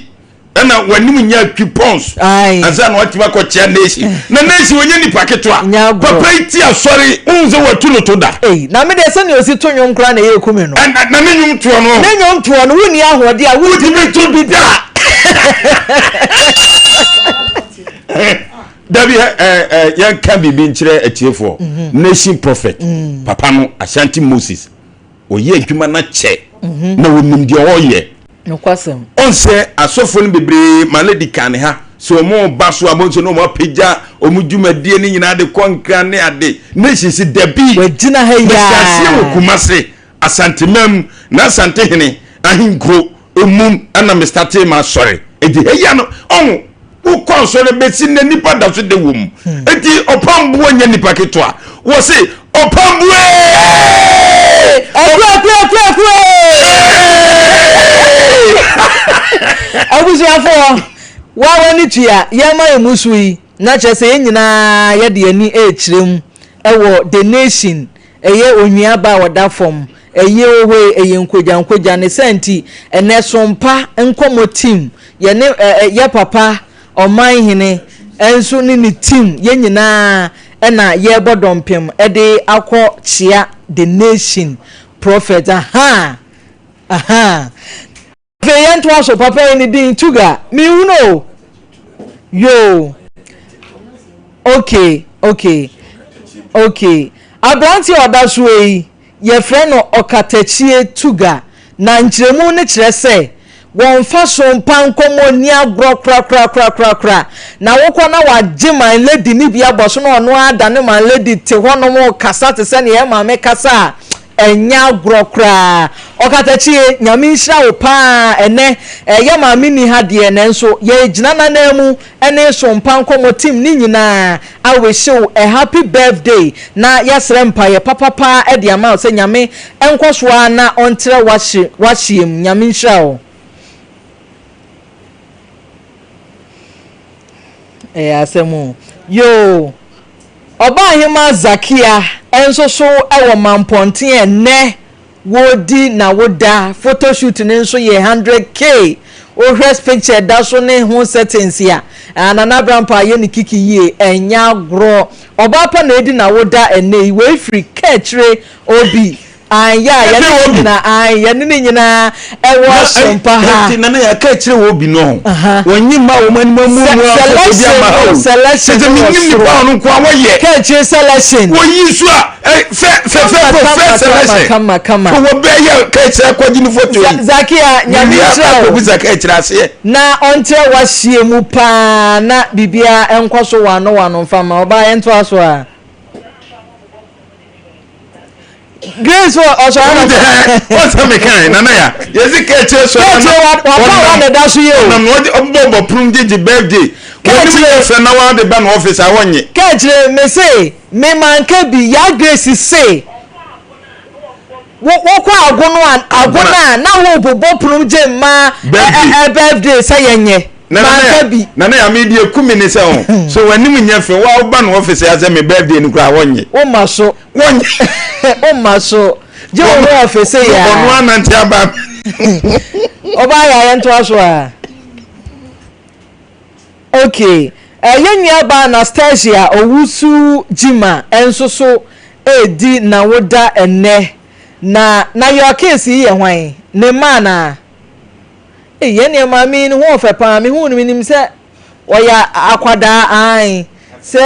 Ɛna w'anim nyɛ atwi pɔns. Aye. Ansa na watumi akɔkyea nation. Na nation ɔnyɛ nipa ketewa. Nyɛ agorɔ. Papa yi ti asɔre, wohu sɛ watu no to da. Ei, na me deɛ sɛnea osi to nnwom koraa na ɛyɛ eku me no. Ɛ na ne nnwom toɔ no. Ne nnwom toɔ no, wonni ahoɔden a wontumi to bi da. Dabi ɛ ɛ yɛnka biribi nkyerɛ atiefoɔ. Mhm. Nation prophet mm. papa no Ashanti Moses ɔyɛ adwuma no kyɛ mhm. na ɔnim deɛ ɔyɛ. Ɔnsɛ asɔfoɔ no bebree ma lady kan ne ha sɛ wɔn ba so a wɔn nso na wɔn apagya wɔn dwumadie no nyinaa de kɔ nkran ne ade. Nation si dabi. Wɔgyina ha yaa. Mɛhyɛ aseɛ wɔ Kumase Asantemam na Asantehene ahenkuro emu ɛna me startee m'asɔre eti heya no ɔho wokɔ asɔre bɛsi nnɛ nipa da so de wɔ mu hmm. eti ɔpamboɔ nyɛ nipa ketewa wɔ se ɔpamboɔ akuakuakuakua abusuafoɔ wa w'ani tua yɛma yɛ mu so yi na kyerɛ sɛ yɛn nyinaa yɛde ani ɛrekyerɛ mu ɛwɔ the nation Ɛyɛ onua ba a ɔda fam. Ɛyɛ ohoe, ɛyɛ nkogyankogya. Ne saa nti, ɛnnɛ Sompa nkɔmmɔ team, yɛne ɛ ɛ yɛ papa Ɔmanhene nso ne ne team, yɛn nyinaa na yɛrebɔ dɔmpem de akɔ kyea the nation prophet. Ahaa! Ahaa! Afei yɛntoa so, papa yi ne din Tuga, menhunu o. Yoo. Okay, okay, okay. Aberanteɛ a ɔda soɔ yi, yɛfrɛ no Ɔkatakyie Tuga, na nkyerɛmu no kyerɛ sɛ wɔmfa so mpa nkɔmmɔ nni agorɔ korakorakorakorakora. Na wokɔ na wagye my lady no bi abɔ so na ɔno ara adane my lady te hɔnom rekasa te sɛ nea ɛyɛ maame kasa a, Ɛnyɛ agorɔ koraa. Ɔkatakyie, Nyame nhyira wo paa ɛnɛ. Yɛ maame nni ha deɛ nanso yɛgyina n'ananmu ne Sompa nkɔmmɔ team no nyinaa a wishe wo a happy birthday na yɛasrɛ mpaeɛ papapa de ama wo sɛ Nyame nkɔ so ara na ɔntrɛ w'ahyeɛ mu. Nyame nhyira wo. Ɛyɛ asɛm o. Yoo, Ɔbaahemaa Zakia nso so wɔ Mampɔnten ɛnnɛ wɔredi n'awoda. Photo shoot no nso yɛ 100K. Wohwɛ picture ɛda so ne ho settings a, ah, Nana Abrampah ayɛ ne kiki yie, ɛnyɛ agorɔ. Ɔbaa pa na ɛredi n'awoda ɛnnɛ yi. Wei firi Kaakyire Obi. Ae, yɛ a, yɛne ne nyinaa, ae, yɛne ne nyinaa ɛwɔ asompa ha. Nti nana yɛ aka akyerɛ wɔ bi no ho. Wɔnyi mma wɔn anim amu mu a obi ama ha o. Selection no wɔ soro. Nipa ɔno nko a wɔyɛ. Ka akyire selection. Wɔyi so a fɛ fɛ fɛ fɛ selection. Kama kama. Wɔ bɛ yɛ ka akyire akɔgye ne foto yi. Zakia nyame nhyira wo. Bisa ka akyire aseɛ. Na ɔnkyerɛ wahyia mu paa na biribiara nkɔ so wano wano mfa ma ɔbaa yɛntoa so a. Grace wɔ ɔsɔre na ɔsɛ mi kan nana ya yɛsi kɛkyɛ sɔ nana kɛkyɛ wa wa wa na da so yɛ o ɔnam na ɔde ɔbɔ bɔ prum gyegye birthday wɔn ni yɛ fɛ na wɔn de ba na ɔfis a wɔnye. Kɛkyɛ me se me manka bi ya Grace se wokɔ agono a agono a na wo bobɔ prum gye mmaa ɛ birthday sɛ yɛnyɛ. Manka bi. Nana ya me deɛ ku me ne sɛ ho so w'anim nyɛ fɛ wa woba no ɔfis ya sɛ me birthday no koraa wɔnye. Woma so. Wɔnye. Woma so. Gye wo ho ɔfese ya. Ɔno anante aba. Ɔbaa yɛ ayɛ ntoa so a. Okay. Yɛn nua baa Anastasia Owusu Gyima nso so redi n'awoda ɛnnɛ. Na na your case yi yɛ hwan? Ne mma anaa? Ei yɛn deɛ maame yi ne ho ɔfɛ paa me hu no me nim sɛ ɔyɛ akwadaa ae sɛ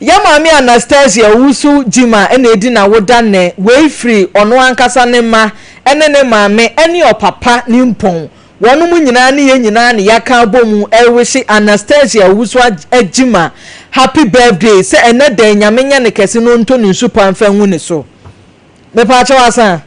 yɛ maame Anastasia Owusu Gyima ɛna edi na woda nnɛ wei firi ɔno ankasa ne mma ɛne ne maame ɛne ɔpapa ne mpɔn wɔnom nyinaa ne yɛn nyinaa ne yɛaka abɔ mu ɛrewihye Anastasia Owusu Gyima happy birthday sɛ ɛnɛ dɛn Nyame nyɛ ne kɛse na ɔntɔ ne nsu pa mfa ngu ne so mepaakyɛw asa.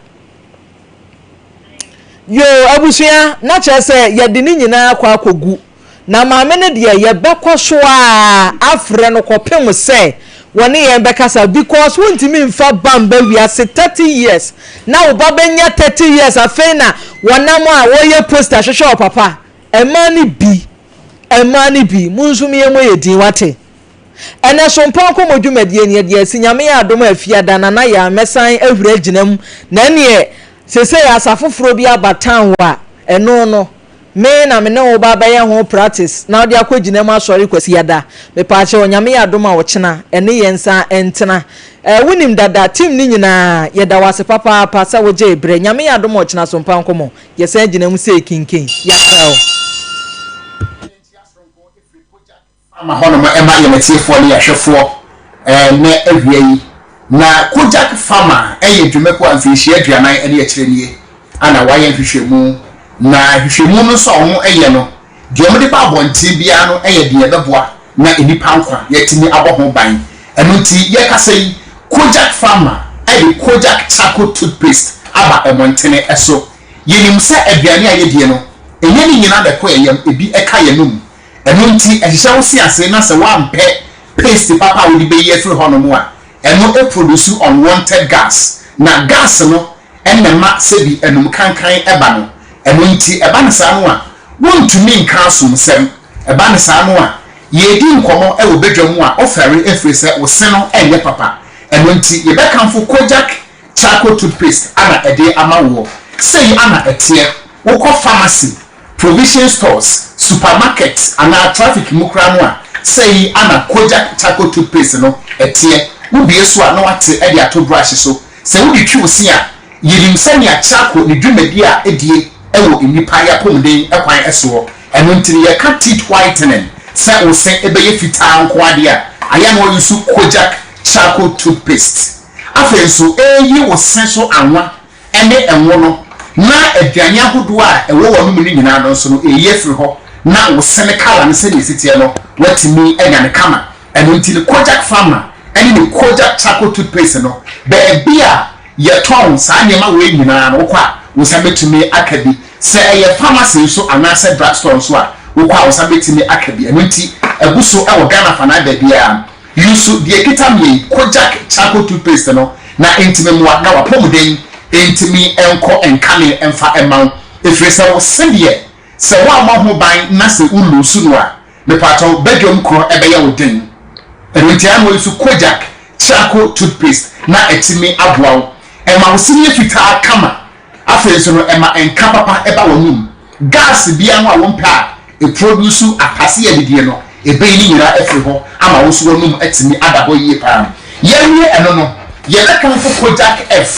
Yoo abusua na kyerɛ sɛ yɛde ne nyinaa akɔ akɔgu na maame no deɛ yɛbɛkɔ so ara afrɛ no kɔpem sɛ wɔne yɛn bɛkasa because wontumi mfa ba mba wiase 30 years na wo ba bɛnya 30 years afei na wɔnam a wɔyɛ poster hwehwɛ ɔpapa mmaa no bi mmaa no bi mo nso meyɛ mo yɛ din wate. Ɛnɛ Sompɔn Nkɔmmɔ dwumadie no yɛde asi Nyame yɛ adom a Fiada Nana Yaa mɛsan ahuri agyina mu na ɛneɛ sesei asa foforɔ bi aba town hɔ a ɛno no me na me ne wo ba bɛyɛ ho practice na wode akɔ gyina mu asɔre Kwasiada mepaakyɛw Nyame yɛ adom a ɔkyena ɛne yɛn nsa ntena ɛɛ wonim dada team no nyinaa yɛda wo ase papaapa sɛ wogyee berɛ Nyame yɛ adom a ɔkyena Sompɔn Nkɔmmɔ yɛsan gyina mu sei kinkin yɛakra wo. Ama hɔnom ma yɛn atiefoɔ ne yɛn ahwɛfoɔ ɛnnɛ awia yi. Na Kojak Pharma yɛ dwumakuo a mfirinhyia 40 ne akyire nie a na wɔayɛ nhwehwɛmu. Na nhwehwɛmu no nso a wɔyɛ no, deɛ wɔde ba abɔnten biara no yɛ deɛ ɛbɛboa na nnipa nkwa yɛatumi abɔ ho ban. Ɛno nti yɛrekasa yi, Kojak Pharma de Kojak Charcoal Toothpaste aba mmɔntene so. Yɛnim sɛ aduane a yɛdie no, ɛnyɛ ne nyinaa na ɛkɔ yɛn yam, ebi ka yɛn anom. Ɛno nti, ɛhyehyɛ wo se ase na sɛ woampɛ paste papa a wode bɛyi afiri hɔnom a, ɛno produce unwanted gas. Na gas no na ɛma sɛbi anum kankan ba no. Ɛno nti, ɛba no saa no a, wontumi nka asomsɛm. Ɛba no saa no a, yɛredi nkɔmmɔ wɔ badwa mu a, wofɛre ɛfiri sɛ wo se no nyɛ papa. Ɛno nti, yɛbɛkamfo Kojak Charcoal Toothpaste ana ɛde ama woɔ. Sei ana ɛteɛ, wokɔ pharmacy, Provision stores, supermarkets anaa traffic mu koraa no a, sɛi ana Kojak charcoal toothpaste no teɛ. Wobue so a na woate de ato brush so. Sɛ wode twi wo se a, yenim sɛnea charcoal ne dwumadi a edie wɔ nnipa yapomuden kwan soɔ. Ɛno nti no yɛka teeth whitening, sɛ wo se bɛyɛ fitaa nko ara deɛ a, ayɛ a na woayusu Kojak charcoal toothpaste. Afei nso eyi wo se so anwa ne ngo no, na aduane ahodoɔ a ɛwɔ w'anomu no nyinaa no nso no, ɛreyi afiri hɔ, na wo sene colour no sɛdeɛ ɛsi teɛ no, woatumi anya no kama. Ɛno nti no, Kojak Pharma ne ne Kojak Charcoal Toothpaste no, baabi a yɛtɔn saa nneɛma wei nyinaa no, wokɔ a, wo nsa bɛtumi aka bi. Sɛ ɛyɛ pharmacy nso anaasɛ drug store nso a, wokɔ a, wo nsa bɛtumi aka bi. Ɛno nti, abu so wɔ Ghana afanaa baabiara. Use deɛ ɛkita meɛ yi, Kojak charcoal toothpaste no, na ɛntumi mmoa na w'apɔmuden ntumi nkɔ nkane mfa mma wo. Ɛfiri sɛ wo se deɛ, sɛ woammɔ ho ban na sɛ wo lose no a, Mepakyɛw, badwam korɔ ɛbɛyɛ wo den. Ɛno nti ɛyɛ a na wɔyi so Kojak charcoal toothpaste na atumi aboa wo. Ɛma wo se no yɛ fitaa kama. Afei nso no, ɛma nka papa ba w'anom. Gas biara no a wompɛ a ɛproduce atase a adidie no, ɛbɛyi ne nyinaa afiri hɔ ama wo nso w'anom atumi ada hɔ yie paa. Yɛawie ɛno no, yɛbɛkamfo Kojak F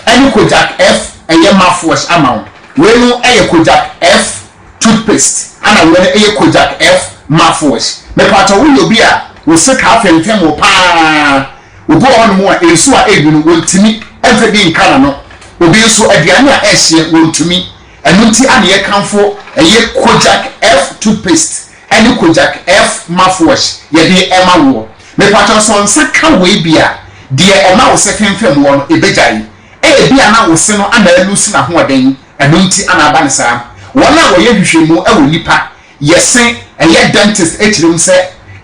ne Kojak F ɛyɛ mouthwash ama wo. Wei no yɛ Kojak F toothpaste ɛna wei no yɛ Kojak F mouthwash. Mepakyɛw woyɛ obi a wo se taa fɛmfɛm wo paa? Obi wɔ hɔnom a nsu a ɛnwunu wɔntumi mfa bi nka n'ano. Obi nso aduane a ɛhyeɛ wɔntumi. Ɛno nti a na yɛkamfo ɛyɛ Kojak F toothpaste ɛne Kojak F mouthwash yɛde ɛma woɔ. Mepakyɛw sɛ nsa ka wei bi a, deɛ ɛma wo se femfem woɔ no ɛbɛgyae. Ebia na wo se no ana alusi n'ahoɔden, ɛno nti ana aba no saa. Wɔn a wɔyɛ nhwehwɛmu wɔ nnipa yɛ se, ɛyɛ dentist kyerɛ mu sɛ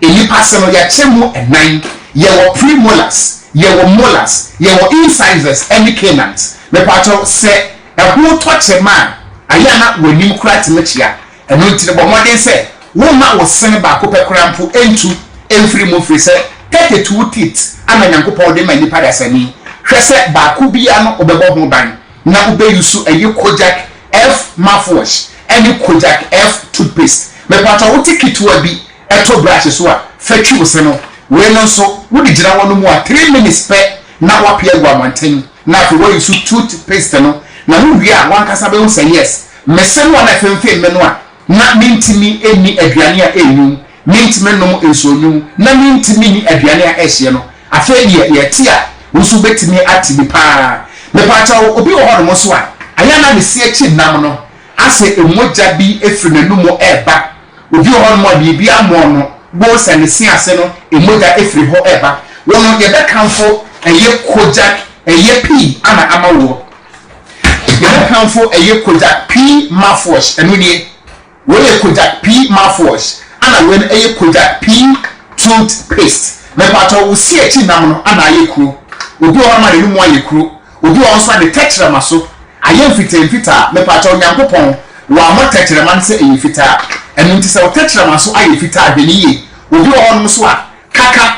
nnipa se no yɛkyɛ mu nnan, yɛwɔ premolars, yɛwɔ molars, yɛwɔ incisors ne canines. Mepakyɛw sɛ ɛho tɔ kyɛm a, ayɛ a na w'anim koraa tumi kyea. Ɛno nti no bɔ mmɔden sɛ womma wo sene baako pɛ koraa mpo ntu mfiri mu firi sɛ 32 teeth ana Nyankopɔn de ma nnipa dasani. Hwɛ sɛ baako biara no wobɛbɔ ho ban na wobɛ use ɛyɛ Kojak F mouthwash ɛne Kojak F toothpaste. Mepakyɛw wote ketewa bi to brush so a fa twi wo se no. Wei no nso wode gyina hɔ no mu a 3 minutes pɛ na woapue agu abɔnten na afei woa use toothpaste no na wowie a wankasa bɛhu sɛ yes me se no a na ɛfemfem me no a na mentumi nni aduane a ɛnwum, mentumi nnom nsuonwum na mentumi nni aduane a ɛhyeɛ no afei deɛ yɛte a wo nso wobɛtumi ate bi paa. Mepaakyɛw obi wɔ hɔnom nso a ayɛ a na ne se akyi nam no asɛ mogya bi firi n'anomu reba Obi wɔ hɔnom a biribi ammɔɔ no, bohu sɛ ne se ase no mogya firi hɔ reba. Wo no, yɛbɛkamfo ɛyɛ Kojak ɛyɛ pii ana ama woɔ. Yɛbɛkamfo ɛyɛ Kojak pii mouthwash, ɛno nie. Wei yɛ Kojak pii mouthwash, ana wei no ɛyɛ Kojak pii toothpaste. Mepakyɛw, wo se akyi nam no ana ayɛ kuro. Obi wɔ hɔnom a n'anomu ayɛ kuro. Obi wɔ hɔ nso a ne tɛkyerɛma so ayɛ mfitaa mfitaa. Mepakyɛw, Nyankopɔn wammɔ tɛkyerɛma no sɛ ɛyɛ fitaa. Ɛno nti sɛ wo tɛkyerɛma so ayɛ fitaa a, hwɛ no yie. Obi wɔ hɔnom nso a, kaka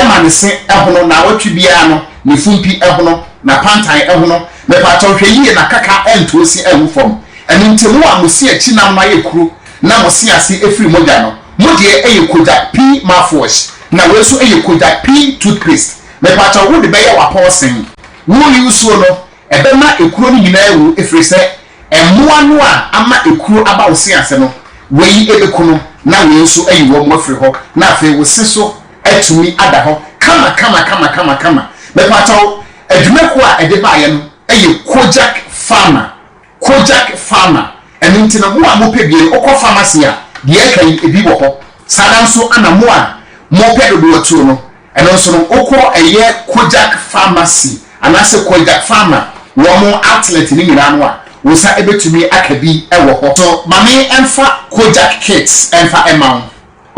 ma ne se hono, naawɔtwe biara no, ne fumpi hono, n'apantan hono. Mepakyɛw, hwɛ yie na kaka antu ose angu fam. Ɛno nti mo a mo se akyi nam no ayɛ kuro na mo se ase firi mogya no, mo deɛ ɛyɛ Kojak P mouthwash, na wei nso yɛ Kojak P toothpaste. Mepakyɛw, wode bɛyɛ w'apɔɔsen. Wo nsuo no, ɛbɛma ekuro no nyinaa awu ɛfiri sɛ mmoa no a ama ekuro aba wo se ase no, wei bɛku no na wei nso ayi wɔn afiri hɔ na afei wo se so atumi ada hɔ kama kama kama kama kama. Mepakyɛw, adwumakuo a ɛde baeɛ no yɛ Kojak Pharma. Kojak Pharma. Ɛno nti no, mo a mopɛ bi no, wokɔ pharmacy a, deɛ ɛka yi, ebi wɔ hɔ. Saa ara nso na mo a mopɛ dodoɔ tuo no, Ɛno nso no, wokɔ ɛyɛ Kojak Pharmacy anaasɛ Kojak Pharma wɔn outlet no nyinaa no a, wo nsa bɛtumi aka bi wɔ hɔ. So ma me mfa Kojak Kids mfa mma wo.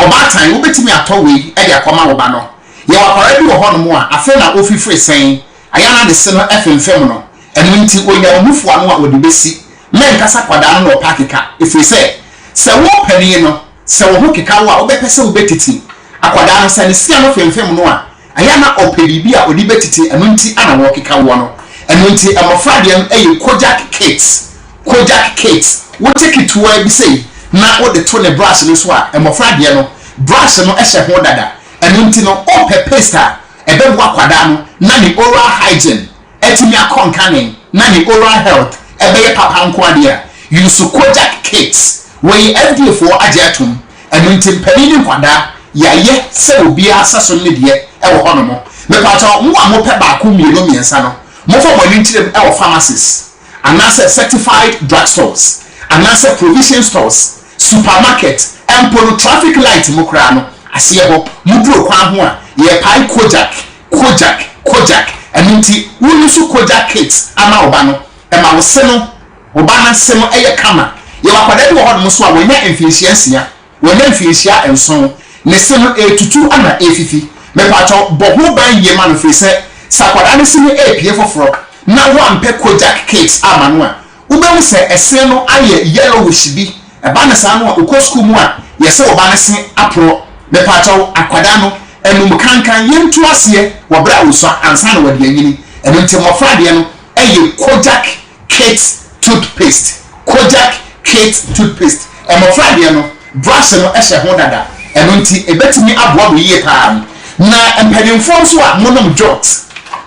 Ɔbaatan, wobɛtumi atɔ wei de akɔma wo ba no. Yɛwɔ akwadaa bi wɔ hɔnom a, afei na ɔrefifiri sɛn, ayɛ a na ne se no femfem no, ɛno nti ɔnya wo nufu ano a ɔde bɛsi. Mɛnkasa akwadaa no na ɔpɛ akeka, ɛfiri sɛ, sɛ wo panin no, Sɛ wo ho keka wo a, wobɛpɛ sɛ wobɛtiti akwadaa no. Sɛ ne se ano femfem no a, ɛyɛ a na ɔpɛ biribi a ɔde bɛtiti, ɛno nti na wɔrekeka woɔ no. Ɛno nti mmɔfra deɛ no yɛ Kojak Kids. Kojak Kids. Wote ketewa bi sei na wode to ne brush no so a, mmɔfra deɛ no, brush no hyɛ ho dada. Ɛno nti no, wopɛ paste a ɛbɛboa akwadaa no na ne oral hygiene atumi akɔ nkane na ne oral health ɛbɛyɛ papa nko adeɛ a, use Kojak Kids. Wei FDA foɔ agye atom, ɛno nti mpanin ne nkwadaa yɛayɛ sɛ obiara sɛso ne deɛ ɛwɔ hɔ nom. Mepakyɛw mo a mopɛ baako mmienu mmiɛnsa no, momfa mo ani nkyerɛ mu ɛwɔ pharmacies anaasɛ certified drug stores anaasɛ provision stores, supermarket, mpo no traffic light mu koraa no aseɛ hɔ, moduru kwan ho a yɛrepae Kojak Kojak, Kojak, ɛno nti wo use Kojak kit ama wo ba no, ɛma wo se no, wo ba no se no yɛ kama. Yɛwɔ akwadaa bi wɔ hɔnom nso a wanya mfinhyia nsia, wanya mfinhyia nson, ne se no ɛretutu na ɛrefifi. Mepakyɛw, bɔ ho ban yie ma no firi sɛ, sɛ akwadaa no se no repue foforɔ na woampɛ Kojak kit amma no a, wobɛhu sɛ ɛse no ayɛ yellowish bi. Ɛba no saa no a, wokɔ sukuu mu a, yɛse wo ba no se aporɔ. Mepaakyɛw, akwadaa no, anum kankan, yɛntu aseɛ wɔ berɛ a ɔsua ansa na wɔde anyini. Ɛno nti mmɔfra deɛ no yɛ Kojak Kids Toothpaste. Kojak Kids Toothpaste. Mmɔfra deɛ no, brush no hyɛ ho dada. Ɛno nti ɛbɛtumi aboa mo yie pa ara. Na mpanimfoɔ nso a monom jot,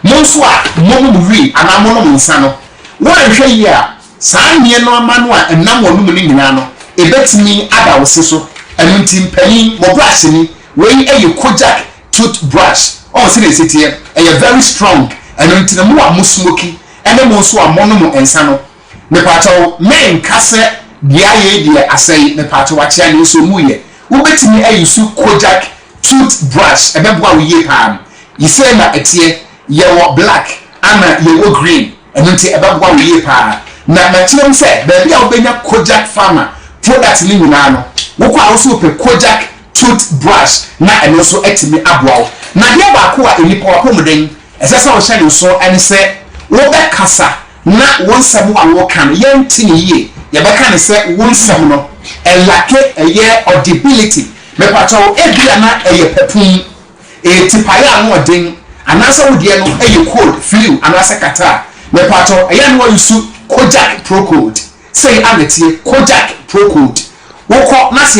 mo nso a monom wii anaa monom nsa no, woanhwɛ yie a, Saa nneɛma no a ɛnam wɔn mu no nyinaa no, ebetumi ada wo se so. Ɛno nti, mpanyin, mo brush ni. Wei yɛ Kojak tooth brush. Ɔho sɛnea esi teɛ? Ɛyɛ very strong. Ɛno nti no, mo a mo smoki ne mo nso a monom nsa no, mepaakyɛw, menka sɛ deɛ ayɛ yi deɛ asɛe, mepaakyɛw akyea nanso emu yɛ. Wobetumi ayi so Kojak tooth brush, ɛbɛboa wo yie paa. Yi sei na ɛteɛ, yɛwɔ black ana yɛwɔ green. Ɛno nti ɛbɛboa wo yie paa. Na makyerɛ mu sɛ baabi a wobɛnya Kojak Pharma product no nyinaa no, wokɔ a wo nso wopɛ Kojak tooth brush na ɛno nso atumi aboa wo. Na adeɛ baako a nnipa w'apɔmuden ɛsɛ sɛ wohyɛ no nso ne sɛ wobɛkasa na wo nsɛm a woka no yɛnte no yie. Yɛbɛka no sɛ wo nsɛm no ɛlake ɛyɛ audibility. Mepakyɛw ebia na ɛyɛ papun. Ɛyɛ tipaeɛ a ano ɔden anaasɛ wo deɛ no yɛ cold, flu anaasɛ catarrh. Mepaatɔ ɛyɛ a na wa use Kojak Procold. Sei a na ɛteɛ, Kojak Procold. Wokɔ na sɛ.